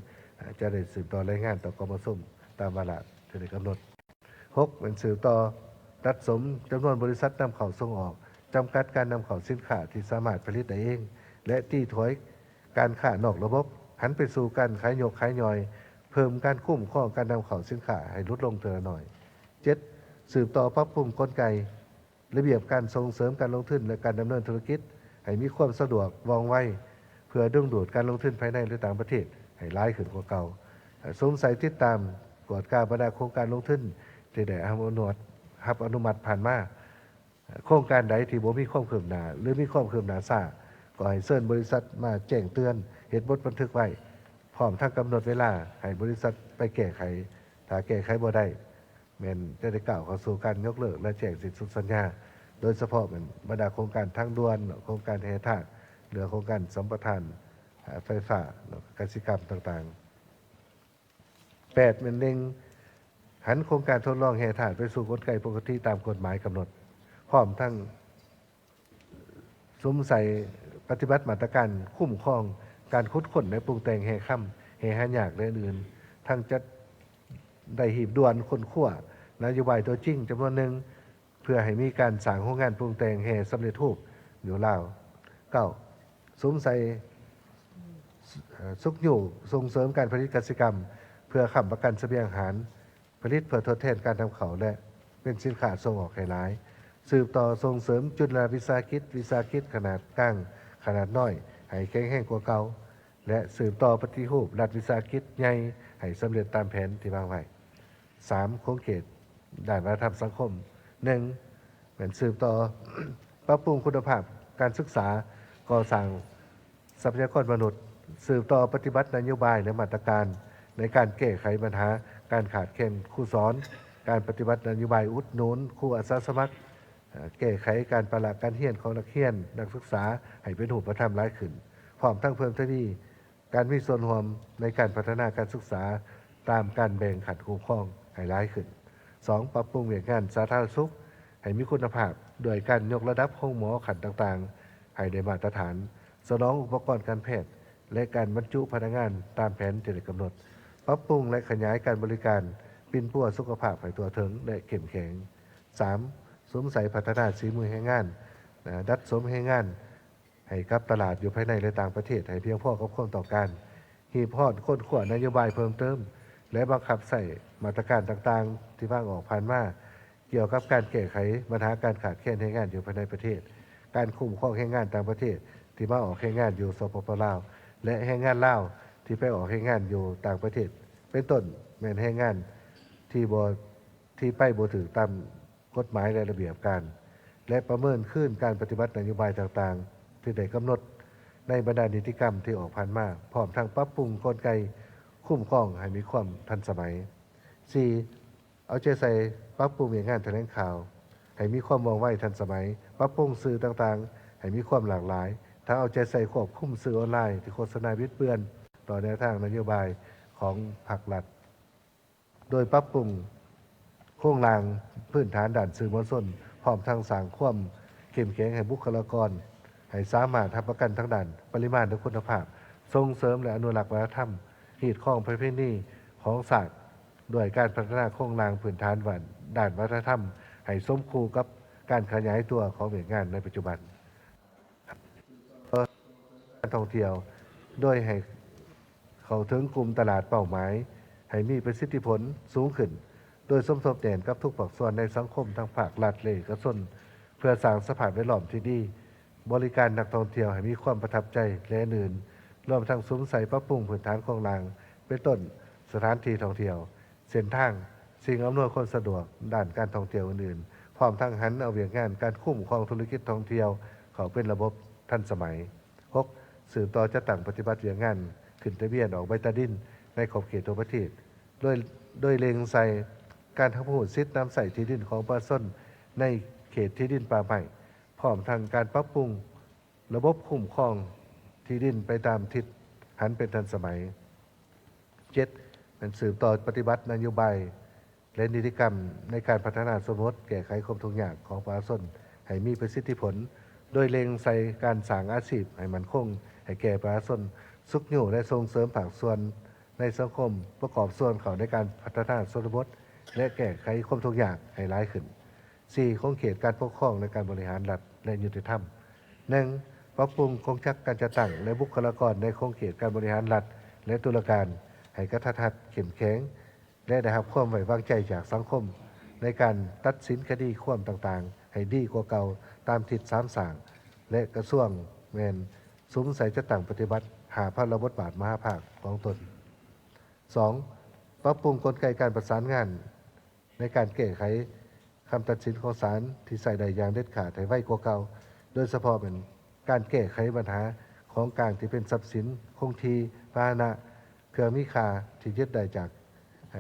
ຈະໄດ້ສືບຕໍ່ລາຍງານຕໍ່ກອງປະຊຸມຕາມວາລະທີ່ໄດ້ກຳນົດ. ຫົກ, ແມ່ນສືບຕໍ່ຕັດສົມຈຳນວນບໍລິສັດນຳເຂົ້າສົ່ງອອກ, ຈຳກັດການນຳເຂົ້າສິນຄ້າທີ່ສາມາດຜະລິດໄດ້ເອງ ແລະ ຕີຖວາຍການຄ້ານອກລະບົບ, ຫັນໄປສູ່ການຂາຍຍົກຂາຍຍ່ອຍ, ເພີ່ມການຄຸ້ມຄອງການນຳເຂົ້າສິນຄ້າໃຫ້ຫຼຸດລົງເທື່ອລະໜ້ອຍ. ເຈັດ, ສືບຕໍ່ປັບປຸງກົນໄກ ລະບຽບການສົ່ງເສີມການລົງທຶນ ແລະ ການດຳເນີນທຸລະກິດໃຫ້ມີຄວາມສະດວກວ່ອງໄວ ເພື່ອດຶງດູດການລົງທຶນພາຍໃນ ແລະ ຕ່າງປະເທດໃຫ້ຫຼາຍຂຶ້ນກວ່າເກົ່າ. ສຸມໃສ່ຕິດຕາມກວດກາບັນດາໂຄງການລົງທຶນທີ່ໄດ້ຮັບອະນຸມັດ ຮັບອະນຸມັດຜ່ານມາ. ໂຄງການໃດທີ່ບໍ່ມີຄວາມຄືບໜ້າ ຫຼື ມີຄວາມຄືບໜ້າຊ້າ ກໍໃຫ້ເຊີນບໍລິສັດມາແຈ້ງເຕືອນ, ເຮັດບົດບັນທຶກໄວ້, ພ້ອມທັງກຳນົດເວລາໃຫ້ບໍລິສັດໄປແກ້ໄຂ ຖ້າແກ້ໄຂບໍ່ໄດ້. ແມ່ນຈະໄດ້ກ້າວເຂົ້າສູ່ການຍົກເລີກ ແລະ ແຈ້ງສິ້ນສຸດສັນຍາ, ໂດຍສະເພາະແມ່ນບັນດາໂຄງການທາງດ່ວນ, ໂຄງການແຮ່ທາດ, ເຫຼືອໂຄງການສຳປະທານ ອາ ໄຟຟ້າ, ກະສິກຳຕ່າງໆ. ແປດ ແມ່ນເລັ່ງຫັນໂຄງການທົດລອງແຮ່ທາດໄປສູ່ກົນໄກປົກກະຕິຕາມກົດໝາຍກຳນົດ, ພ້ອມທັງ ສຸມໃສ່ປະຕິບັດມາດຕະການຄຸ້ມຄອງການຂຸດຄົ້ນ ແລະ ປຸງແຕ່ງແຮ່ຄຳ, ແຮ່ຫາຍາກ ແລະ ອື່ນໆ, ທັງຈະໄດ້ຮີບດ່ວນຄົ້ນຄວ້ານະໂຍບາຍຕົວຈິງຈຳນວນໜຶ່ງ ເພື່ອໃຫ້ມີການສ້າງໂຮງງານປຸງແຕ່ງແຮ່ສຳເລັດຮູບຢູ່ລາວ. ເກົ້າ ສຸມໃສ່ ຊຸກຍູ້ສົ່ງເສີມການຜະລິດກະສິກຳ ເພື່ອຄ້ຳປະກັນສະບຽງອາຫານ, ຜະລິດເພື່ອທົດແທນການນຳເຂົ້າ ແລະ ເປັນສິນຄ້າສົ່ງອອກໃຫ້ຫຼາຍ, ສືບຕໍ່ສົ່ງເສີມຈຸລະວິສາຫະກິດ, ວິສາຫະກິດຂະໜາດກາງ, ຂະໜາດນ້ອຍ ໃຫ້ແຂງແຮງກວ່າເກົ່າ ແລະ ສືບຕໍ່ປະຕິຮູບລັດວິສາຫະກິດໃຫຍ່ໃຫ້ສຳເລັດຕາມແຜນທີ່ວາງໄວ້. ສາມ ຂົງເຂດດ້ານວັດທະນະທຳສັງຄົມ. ໜຶ່ງ ແມ່ນສືບຕໍ່ປັບປຸງຄຸນນະພາບການສຶກສາ, ກໍ່ສ້າງ ຊັບພະຍາກອນມະນຸດ, ສືບຕໍ່ປະຕິບັດນະໂຍບາຍ ແລະ ມາດຕະການໃນການແກ້ໄຂບັນຫາການຂາດແຄນຄູສອນ, ການປະຕິບັດນະໂຍບາຍອຸດໜູນຄູອາສາສະໝັກ, ແກ້ໄຂການປະລະການຮຽນຂອງນັກຮຽນນັກສຶກສາໃຫ້ເປັນຮູບປະທຳຫຼາຍຂຶ້ນ, ພ້ອມທັງເພີ່ມທະວີການມີສ່ວນຮ່ວມໃນການພັດທະນາການສຶກສາຕາມການແບ່ງຂັ້ນຄຸ້ມຄອງໃຫ້ຫຼາຍຂຶ້ນ. ສອງ ປັບປຸງວຽກງານສາທາລະນະສຸກໃຫ້ມີຄຸນນະພາບ ດ້ວຍການຍົກລະດັບໂຮງໝໍຂັ້ນຕ່າງໆໃຫ້ໄດ້ມາດຕະຖານ, ສະໜອງອຸປະກອນການແພດ ແລະ ການບັນຈຸພະນັກງານຕາມແຜນທີ່ໄດ້ກຳນົດ, ປັບປຸງ ແລະ ຂະຫຍາຍການບໍລິການປິ່ນປົວສຸຂະພາບໃຫ້ທົ່ວເຖິງ ແລະ ເຂັ້ມແຂງ. ສາມ ສຸມໃສ່ພັດທະນາສີມືແຮງງານ, ດັດສົມແຮງງານໃຫ້ກັບຕະຫຼາດຢູ່ພາຍໃນ ແລະ ຕ່າງປະເທດໃຫ້ພຽງພໍກັບຄວາມຕ້ອງການ, ຮີບຮ້ອນຄົ້ນຄວ້ານະໂຍບາຍເພີ່ມເຕີມ ແລະ ບັງຄັບໃຊ້ມາດຕະການຕ່າງໆທີ່ວາງອອກຜ່ານມາ ກ່ຽວກັບການແກ້ໄຂບັນຫາການຂາດແຄນແຮງງານຢູ່ພາຍໃນປະເທດ, ການຄຸ້ມຄອງແຮງງານຕ່າງປະເທດທີ່ມາອອກແຮງງານຢູ່ ສປປ ລາວ ແລະ ແຮງງານລາວທີ່ໄປອອກແຮງງານຢູ່ຕ່າງປະເທດ ເປັນຕົ້ນແມ່ນແຮງງານທີ່ບໍ່ ທີ່ໄປບໍ່ຖືກຕາມກົດໝາຍ ແລະ ລະບຽບການ ແລະ ປະເມີນຄືນການປະຕິບັດນະໂຍບາຍຕ່າງໆທີ່ໄດ້ກຳນົດໃນບັນດານິຕິກຳທີ່ອອກຜ່ານມາ, ພ້ອມທັງປັບປຸງກົນໄກຄຸ້ມຄອງໃຫ້ມີຄວາມທັນສະໄໝ. ສີ່ ເອົາໃຈໃສ່ປັບປຸງວຽກງານຖະແຫຼງຂ່າວໃຫ້ມີຄວາມວ່ອງໄວທັນສະໄໝ, ປັບປຸງສື່ຕ່າງໆໃຫ້ມີຄວາມຫຼາກຫຼາຍ, ທັງເອົາໃຈໃສ່ຄວບຄຸມສື່ອອນລາຍທີ່ໂຄສະນາບິດເບືອນຕໍ່ແນວທາງນະໂຍບາຍຂອງພັກລັດ, ໂດຍປັບປຸງໂຄງລ່າງພື້ນຖານດ້ານສື່ມວນຊົນ, ພ້ອມທັງສ້າງຄວາມເຂັ້ມແຂງໃຫ້ບຸກຄະລາກອນ ໃຫ້ສາມາດຮັບປະກັນທາງດ້ານປະລິມານ ແລະ ຄຸນນະພາບ, ສົ່ງເສີມ ແລະ ອະນຸລັກວັດທະນະທຳ, ຮີດຄອງປະເພນີຂອງຊາດ ດ້ວຍການພັດທະນາໂຄງລ່າງພື້ນຖານດ້ານວັດທະນະທຳ ໃຫ້ສົມຄູ່ກັບການຂະຫຍາຍຕົວຂອງວຽກງານໃນປັດຈຸບັນ. ການທ່ອງທ່ຽວ ໂດຍໃຫ້ເຂົ້າເຖິງກຸ່ມຕະຫຼາດເປົ້າໝາຍໃຫ້ມີປະສິດທິຜົນສູງຂຶ້ນ, ໂດຍສົມທົບແໜ້ນກັບທຸກພາກສ່ວນໃນສັງຄົມ ທັງພາກລັດ ແລະ ເອກະຊົນ ເພື່ອສ້າງສະພາບແວດລ້ອມທີ່ດີ, ບໍລິການນັກທ່ອງທ່ຽວໃຫ້ມີຄວາມປະທັບໃຈ ແລະ ອື່ນໆ, ລວມທັງສຸມໃສ່ປັບປຸງພື້ນຖານໂຄງລ່າງ ເປັນຕົ້ນ ສະຖານທີ່ທ່ອງທ່ຽວ, ເສັ້ນທາງ, ສິ່ງອຳນວຍຄວາມສະດວກດ້ານການທ່ອງທ່ຽວອື່ນໆ, ພ້ອມທັງຫັນເອົາວຽກງານການຄຸ້ມຄອງທຸລະກິດທ່ອງທ່ຽວເຂົ້າເປັນລະບົບທັນສະໄໝ. ຫົກ ສືບຕໍ່ຈັດຕັ້ງປະຕິບັດວຽກງານຂຶ້ນທະບຽນອອກໃບຕາດິນໃນຂອບເຂດທົ່ວປະເທດ, ໂດຍ ໂດຍເລັງໃສ່ການຮັບຮູ້ສິດນຳໃຊ້ທີ່ດິນຂອງປະຊາຊົນໃນເຂດທີ່ດິນປ່າໄມ້, ພ້ອມທັງການປັບປຸງລະບົບຄຸ້ມຄອງທີ່ດິນໄປຕາມທິດຫັນເປັນທັນສະໄໝ. ເຈັດ ແມ່ນສືບຕໍ່ປະຕິບັດນະໂຍບາຍ ແລະ ນິຕິກຳໃນການພັດທະນາຊົນນະບົດ, ແກ້ໄຂຄວາມທຸກຍາກຂອງປະຊາຊົນໃຫ້ມີປະສິດທິຜົນ, ໂດຍເລັງໃສ່ການສ້າງອາຊີບໃຫ້ໝັ້ນຄົງໃຫ້ແກ່ປະຊາຊົນ, ຊຸກຍູ້ ແລະ ສົ່ງເສີມພາກສ່ວນໃນສັງຄົມປະກອບສ່ວນເຂົ້າໃນການພັດທະນາຊົນນະບົດ ແລະ ແກ້ໄຂຄວາມທຸກຍາກໃຫ້ຫຼາຍຂຶ້ນ. ສີ່ ຂົງເຂດການປົກຄອງ ແລະ ການບໍລິຫານລັດ ແລະ ຍຸຕິທຳ. ໜຶ່ງ ປັບປຸງກົງຈັກການຈັດຕັ້ງ ແລະ ບຸກຄະລາກອນໃນຂົງເຂດການບໍລິຫານລັດ ແລະ ຕຸລາການໃຫ້ກະທັດຮັດ, ເຂັ້ມແຂງ ແລະ ໄດ້ຮັບຄວາມໄວ້ວາງໃຈຈາກສັງຄົມ ໃນການຕັດສິນຄະດີຄວາມຕ່າງໆໃຫ້ດີກວ່າເກົ່າຕາມທິດສາມສ້າງ ແລະ ກະຊວງແມ່ນສຸມໃສ່ຈັດຕັ້ງປະຕິບັດຫ້າພາລະບົດບາດມະຫາພາກຂອງຕົນ. ສອງ ປັບປຸງກົນໄກການປະສານງານ ໃນການແກ້ໄຂຄຳຕັດສິນຂອງສານທີ່ໃຊ້ໄດ້ຢ່າງເດັດຂາດໃຫ້ໄວກວ່າເກົ່າ, ໂດຍສະເພາະແມ່ນການແກ້ໄຂບັນຫາຂອງກາງທີ່ເປັນຊັບສິນຄົງທີ່, ພາຫະນະ, ເຄື່ອງມີຄ່າທີ່ຍຶດໄດ້ຈາກ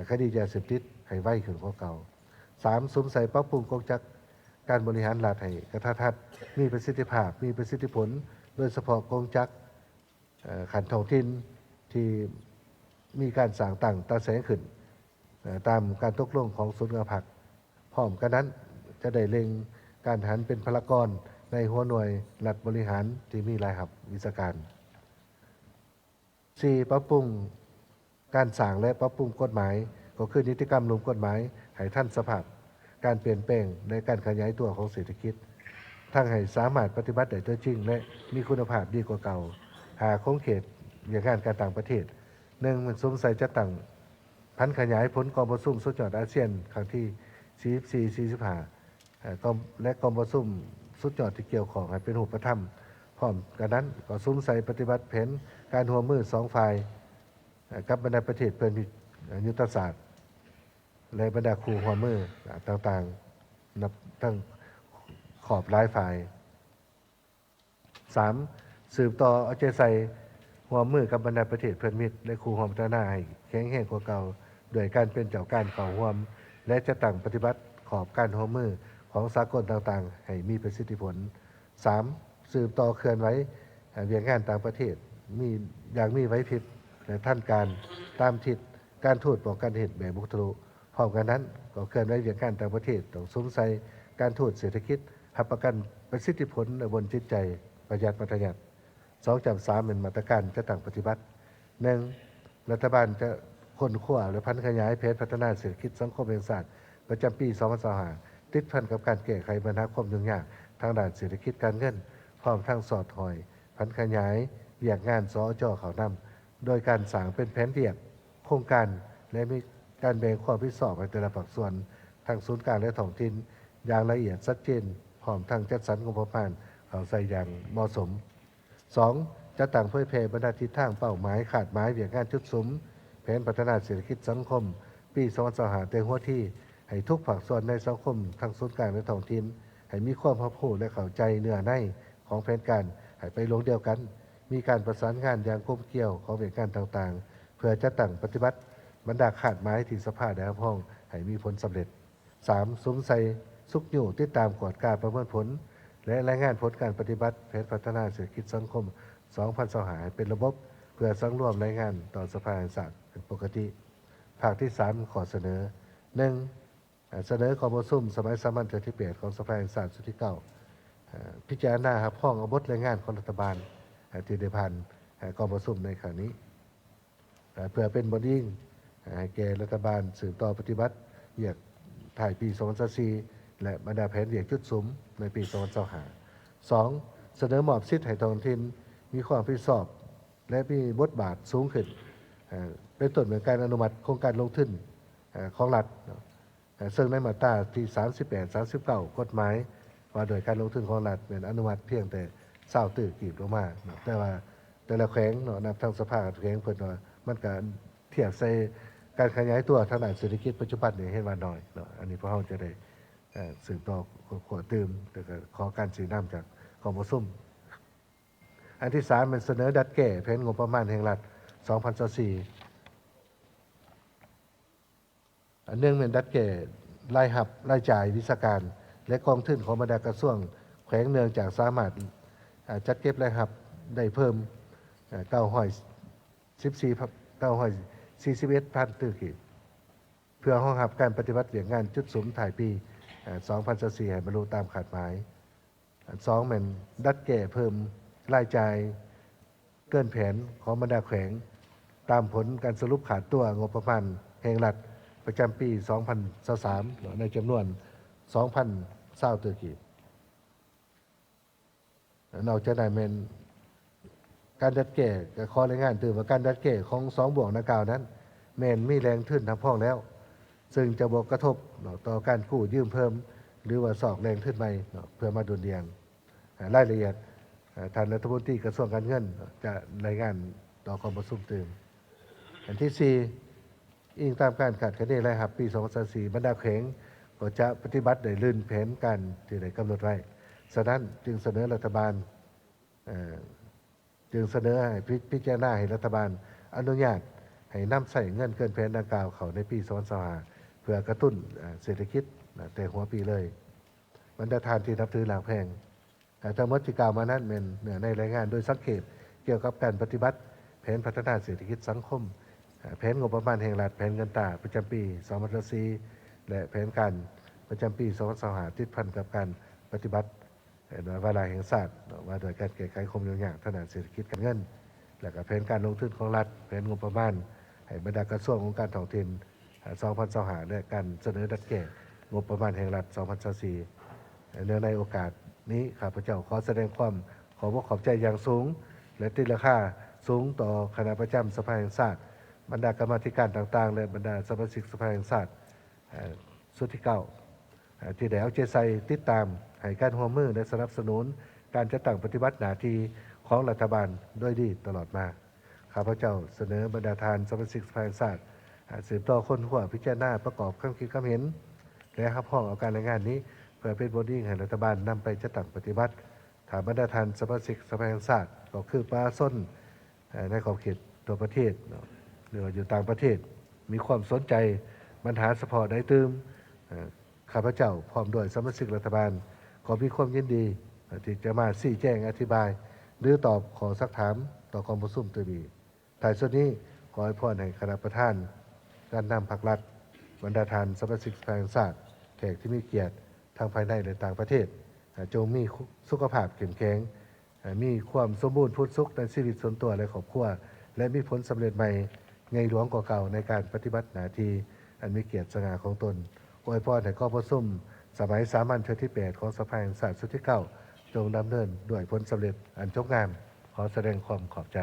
ຄະດີຢາເສບຕິດໃຫ້ໄວຂຶ້ນກວ່າເກົ່າ. ສາມ ສຸມໃສ່ປັບປຸງກົງຈັກການບໍລິຫານລັດໃຫ້ກະທັດຮັດ, ມີປະສິດທິພາບ, ມີປະສິດທິຜົນ, ໂດຍສະເພາະກົງຈັກ ເອີ ຂັ້ນທ້ອງຖິ່ນທີ່ມີການສ້າງຕັ້ງຕັ້ງແສງຂຶ້ນ ເອີ ຕາມການຕົກລົງຂອງສູນກາງພັກ. ພ້ອມກັນນັ້ນ ຈະໄດ້ເລັ່ງການຫັນເປັນພະລາກອນໃນຫົວໜ່ວຍລັດບໍລິຫານທີ່ມີລາຍຮັບວິຊາການ. ສີ່ ປັບປຸງການສ້າງ ແລະ ປັບປຸງກົດໝາຍ ກໍຄືນິຕິກຳລຸ່ມກົດໝາຍໃຫ້ທັນສະພາບການປ່ຽນແປງ ແລະ ການຂະຫຍາຍຕົວຂອງເສດຖະກິດ, ທັງໃຫ້ສາມາດປະຕິບັດໄດ້ຕົວຈິງ ແລະ ມີຄຸນນະພາບດີກວ່າເກົ່າ. ຫ້າ ຂົງເຂດວຽກງານການຕ່າງປະເທດ. ໜຶ່ງ ແມ່ນສຸມໃສ່ຈັດຕັ້ງຜັນຂະຫຍາຍຜົນກອງປະຊຸມສຸດຍອດອາຊຽນຄັ້ງທີສີ່ສິບສີ່ ສີ່ສິບຫ້າ ເອີ ກອງ ແລະ ກອງປະຊຸມສຸດຍອດທີ່ກ່ຽວຂ້ອງໃຫ້ເປັນຮູບປະທຳ. ພ້ອມກັນນັ້ນ ກໍສຸມໃສ່ປະຕິບັດແຜນການຮ່ວມມືສອງຝ່າຍ ເອີ ກັບບັນດາປະເທດເພື່ອນມິດ ເອີ ຍຸດທະສາດ ແລະ ບັນດາຄູ່ຮ່ວມມື ເອີ ຕ່າງໆ ນັບທັງຂອບຫຼາຍຝ່າຍ. ສາມ ສືບຕໍ່ເອົາໃຈໃສ່ຮ່ວມມືກັບບັນດາປະເທດເພື່ອນມິດ ແລະ ຄູ່ຮ່ວມພັດທະນາໃຫ້ແຂງແຮງກວ່າເກົ່າ ດ້ວຍການເປັນເຈົ້າການເຂົ້າຮ່ວມ ແລະ ຈັດຕັ້ງປະຕິບັດຂອບການຮ່ວມມືຂອງສາກົນຕ່າງໆໃຫ້ມີປະສິດທິຜົນ. ສາມ ສືບຕໍ່ເຄື່ອນໄຫວວຽກງານຕ່າງປະເທດ ມີ ຢ່າງມີໄຫວພິບ ແລະ ທັນການ ຕາມທິດການທູດປ້ອງກັນເຫດແບບບຸກທະລຸ. ພ້ອມກັນນັ້ນ ກໍເຄື່ອນໄຫວວຽກງານຕ່າງປະເທດ ຕ້ອງສຸມໃສ່ການທູດເສດຖະກິດ, ຮັບປະກັນປະສິດທິຜົນ ແລະ ບົນຈິດໃຈປະຢັດມັດທະຍັດ. ສອງ ຈຳສາມ ແມ່ນມາດຕະການຈັດຕັ້ງປະຕິບັດ. ໜຶ່ງ ລັດຖະບານຈະຄົ້ນຄວ້າ ແລະ ຜັນຂະຫຍາຍແຜນພັດທະນາເສດຖະກິດສັງຄົມແຫ່ງຊາດປະຈຳປີສອງພັນຊາວຫ້າ ຕິດພັນກັບການແກ້ໄຂບັນຫາຄວາມຫຍຸ້ງຍາກທາງດ້ານເສດຖະກິດການເງິນ, ພ້ອມທັງສອດຫ້ອຍຜັນຂະຫຍາຍວຽກງານ ສອຈ ເຂົ້ານຳ, ໂດຍການສ້າງເປັນແຜນວຽກ ໂຄງການ ແລະ ມີການແບ່ງຄວາມຮັບຜິດຊອບໃຫ້ແຕ່ລະພາກສ່ວນທັງສູນກາງ ແລະ ທ້ອງຖິ່ນຢ່າງລະອຽດຊັດເຈນ, ພ້ອມທັງຈັດສັນງົບປະມານເຂົ້າໃຊ້ຢ່າງເໝາະສົມ. ສອງ ຈັດຕັ້ງເຜີຍແຜ່ບັນດາທິດທາງ, ເປົ້າໝາຍ, ຄາດໝາຍ, ວຽກງານຈຸດສຸມ, ແຜນພັດທະນາເສດຖະກິດສັງຄົມປີສອງພັນຊາວຫ້າ ແຕ່ຫົວທີ ໃຫ້ທຸກພາກສ່ວນໃນສັງຄົມ ທັງສູນກາງ ແລະ ທ້ອງຖິ່ນ ໃຫ້ມີຄວາມຮັບຮູ້ ແລະ ເຂົ້າໃຈເນື້ອໃນຂອງແຜນການໃຫ້ໄປລວງດຽວກັນ, ມີການປະສານງານຢ່າງກົມກຽວຂອງວຽກງານຕ່າງໆ ເພື່ອຈັດຕັ້ງປະຕິບັດບັນດາຄາດໝາຍທີ່ສະພາໄດ້ຮັບຮອງໃຫ້ມີຜົນສຳເລັດ. ສາມ ສຸມໃສ່ຊຸກຍູ້, ຕິດຕາມ, ກວດກາ, ປະເມີນຜົນ ແລະ ລາຍງານຜົນການປະຕິບັດແຜນພັດທະນາເສດຖະກິດສັງຄົມສອງພັນຊາວຫ້າ ໃຫ້ເປັນລະບົບ ເພື່ອສັງລວມລາຍງານຕໍ່ສະພາແຫ່ງຊາດເປັນປົກກະຕິ. ພາກທີສາມ ຂໍ້ສະເໜີ. ໜຶ່ງ ສະເໜີກອງປະຊຸມສະໄໝສາມັນເທື່ອທີແປດຂອງສະພາແຫ່ງຊາດຊຸດທີເກົ້າ ພິຈາລະນາຮັບຮອງເອົາບົດລາຍງານຂອງລັດຖະບານທີ່ໄດ້ຜ່ານກອງປະຊຸມໃນຄັ້ງນີ້ ເພື່ອເປັນບົດອີງໃຫ້ແກ່ລັດຖະບານສືບຕໍ່ປະຕິບັດວຽກທ້າຍປີສອງພັນຊາວສີ່ ແລະ ບັນດາແຜນວຽກຈຸດສຸມໃນປີສອງພັນຊາວຫ້າ. ສອງ ສະເໜີມອບສິດໃຫ້ທ້ອງຖິ່ນມີຄວາມຮັບຜິດຊອບ ແລະ ມີບົດບາດສູງຂຶ້ນ ເປັນຕົ້ນແມ່ນການອະນຸມັດໂຄງການລົງທຶນຂອງລັດ ເຊິ່ງໃນມາດຕາທີສາມສິບແປດ ສາມສິບເກົ້າ ກົດໝາຍວ່າດ້ວຍການລົງທຶນຂອງລັດ ແມ່ນອະນຸມັດພຽງແຕ່ຊາວຕື້ກີບລົງມາເນາະ ແຕ່ວ່າແຕ່ລະແຂວງເນາະ ນັບທັງສະພາແຂວງເພິ່ນວ່າ ມັນກະທຽບໃສ່ການຂະຫຍາຍຕົວທາງດ້ານເສດຖະກິດປັດຈຸບັນນີ້ເຫັນວ່າໜ້ອຍເນາະ. ອັນນີ້ພວກເຮົາຈະໄດ້ ເອີ ສືບຕໍ່ຄົ້ນຄວ້າຕື່ມ ແຕ່ກໍຂໍການຊີ້ນຳຈາກກອງປະຊຸມ. ອັນທີສາມ ແມ່ນສະເໜີດັດແກ້ແຜນງົບປະມານແຫ່ງລັດສອງພັນຊາວສີ່. ອັນໜຶ່ງແມ່ນດັດແກ້ລາຍຮັບ, ລາຍຈ່າຍ, ວິຊາການ ແລະ ກອງທຶນຂອງບັນດາກະຊວງແຂວງ ເນື່ອງຈາກສາມາດ ເອີ ຈັດເກັບລາຍຮັບໄດ້ເພີ່ມ ເອີ ເກົ້າຮ້ອຍສິບສີ່ ເກົ້າຮ້ອຍສີ່ສິບເອັດພັນຕື້ກີບ ເພື່ອຮອງຮັບການປະຕິບັດວຽກງານຈຸດສຸມທ້າຍປີ ເອີ ສອງພັນຊາວສີ່ ໃຫ້ບັນລຸຕາມຄາດໝາຍ. ອັນສອງແມ່ນດັດແກ້ເພີ່ມລາຍຈ່າຍເກີນແຜນຂອງບັນດາແຂວງ ຕາມຜົນການສະຫຼຸບຂາດຕົວງົບປະມານແຫ່ງລັດປະຈຳປີສອງພັນຊາວສາມ ເນາະ ໃນຈຳນວນສອງພັນຊາວຕື້ກີບ. ນອກຈາກນັ້ນແມ່ນການດັດແກ້ ກໍຂໍລາຍງານຕື່ມວ່າການດັດແກ້ຂອງສອງບ່ວງດັ່ງກ່າວນັ້ນ ແມ່ນມີແຫຼ່ງທຶນຮັບຮອງແລ້ວ ເຊິ່ງຈະບໍ່ກະທົບເນາະຕໍ່ການກູ້ຢືມເພີ່ມ ຫຼືວ່າຊອກແຫຼ່ງທຶນໃໝ່ເນາະ ເພື່ອມາດຸ່ນດ່ຽງ. ອາ ລາຍລະອຽດ ອາ ທ່ານລັດຖະມົນຕີກະຊວງການເງິນຈະລາຍງານຕໍ່ກອງປະຊຸມຕື່ມ. ອັນທີສີ່ ອີງຕາມການຄາດຄະເນລາຍຮັບປີສອງພັນຊາວສີ່ ບັນດາແຂວງກໍຈະປະຕິບັດໄດ້ລື່ນແຜນການທີ່ໄດ້ກຳນົດໄວ້. ສະນັ້ນຈຶ່ງສະເໜີລັດຖະບານ ເອີ ຈຶ່ງສະເໜີໃຫ້ພິ ພິຈາລະນາໃຫ້ລັດຖະບານອະນຸຍາດໃຫ້ນຳໃຊ້ເງິນເກີນແຜນດັ່ງກ່າວເຂົ້າໃນປີສອງພັນຊາວຫ້າ ເພື່ອກະຕຸ້ນ ເອີ ເສດຖະກິດ ນະ ແຕ່ຫົວປີເລີຍ. ບັນດາທ່ານທີ່ນັບຖືຮັກແພງ, ເອີ່ ທັງໝົດທີ່ກ່າວມານັ້ນແມ່ນເນື້ອໃນລາຍງານໂດຍສັງເຂບກ່ຽວກັບການປະຕິບັດແຜນພັດທະນາເສດຖະກິດສັງຄົມ, ເອີ່ ແຜນງົບປະມານແຫ່ງລັດ, ແຜນເງິນຕາປະຈຳປີສອງພັນຊາວສີ່ ແລະ ແຜນການປະຈຳປີສອງພັນຊາວຫ້າ ຕິດພັນກັບການປະຕິບັດ ເອີ່ ວາລະແຫ່ງຊາດເນາະ ວ່າດ້ວຍການແກ້ໄຂຄວາມຫຍຸ້ງຍາກທາງດ້ານເສດຖະກິດການເງິນ ແລະ ກະແຜນການລົງທຶນຂອງລັດ, ແຜນງົບປະມານໃຫ້ບັນດາກະຊວງ ອົງການທ້ອງຖິ່ນ ສອງພັນຊາວຫ້າ ແລະ ການສະເໜີດັດແກ້ງົບປະມານແຫ່ງລັດ ສອງພັນຊາວສີ່. ເນື່ອງໃນໂອກາດນີ້ ຂ້າພະເຈົ້າຂໍສະແດງຄວາມຂອບອົກຂອບໃຈຢ່າງສູງ ແລະ ຕີລາຄາສູງຕໍ່ຄະນະປະຈຳສະພາແຫ່ງຊາດ, ບັນດາກຳມາທິການຕ່າງໆ ແລະ ບັນດາສະມາຊິກສະພາແຫ່ງຊາດ ເອີ່ ຊຸດທີເກົ້າ ເອີ່ ທີ່ໄດ້ເອົາໃຈໃສ່ຕິດຕາມ, ໃຫ້ການຮ່ວມມື ແລະ ສະໜັບສະໜູນການຈັດຕັ້ງປະຕິບັດໜ້າທີ່ຂອງລັດຖະບານໂດຍດີຕະຫຼອດມາ. ຂ້າພະເຈົ້າສະເໜີບັນດາທ່ານສະມາຊິກສະພາແຫ່ງຊາດ ເອີ່ ສືບຕໍ່ຄົ້ນຄວ້າ, ພິຈາລະນາ, ປະກອບຄຳຄິດຄຳເຫັນ ແລະ ຮັບຮອງເອົາການລາຍງານນີ້ ເພື່ອເປັນບົດອີງໃຫ້ລັດຖະບານນຳໄປຈັດຕັ້ງປະຕິບັດ. ຖ້າບັນດາທ່ານສະມາຊິກສະພາແຫ່ງຊາດ ກໍຄືປະຊາຊົນ ເອີ່ ໃນຂອບເຂດທົ່ວປະເທດເນາະ ຫຼືວ່າຢູ່ຕ່າງປະເທດ ມີຄວາມສົນໃຈບັນຫາສະເພາະໃດຕື່ມ, ເອີ່ ຂ້າພະເຈົ້າພ້ອມດ້ວຍສະມາຊິກລັດຖະບານ ກໍມີຄວາມຍິນດີທີ່ຈະມາຊີ້ແຈງອະທິບາຍ ຫຼື ຕອບຂໍ້ຊັກຖາມຕໍ່ກອງປະຊຸມຕື່ມອີກ. ທ້າຍສຸດນີ້ ຂໍອວຍພອນໃຫ້ຄະນະປະທານ, ການນຳພັກລັດ, ບັນດາທ່ານສະມາຊິກສະພາແຫ່ງຊາດ, ແຂກທີ່ມີກຽດທັງພາຍໃນ ແລະ ຕ່າງປະເທດ ຈົ່ງມີສຸຂະພາບເຂັ້ມແຂງ, ມີຄວາມສົມບູນພູນສຸກໃນຊີວິດສ່ວນຕົວ ແລະ ຄອບຄົວ ແລະ ມີຜົນສຳເລັດໃໝ່ໃຫຍ່ຫຼວງກວ່າເກົ່າໃນການປະຕິບັດໜ້າທີ່ອັນມີກຽດສະຫງ່າຂອງຕົນ. ອວຍພອນໃຫ້ກອງປະຊຸມສະໄໝສາມັນເທື່ອທີແປດຂອງສະພາແຫ່ງຊາດຊຸດທີເກົ້າ ຈົ່ງດຳເນີນດ້ວຍຜົນສຳເລັດອັນຈົບງາມ. ຂໍສະແດງຄວາມຂອບໃຈ.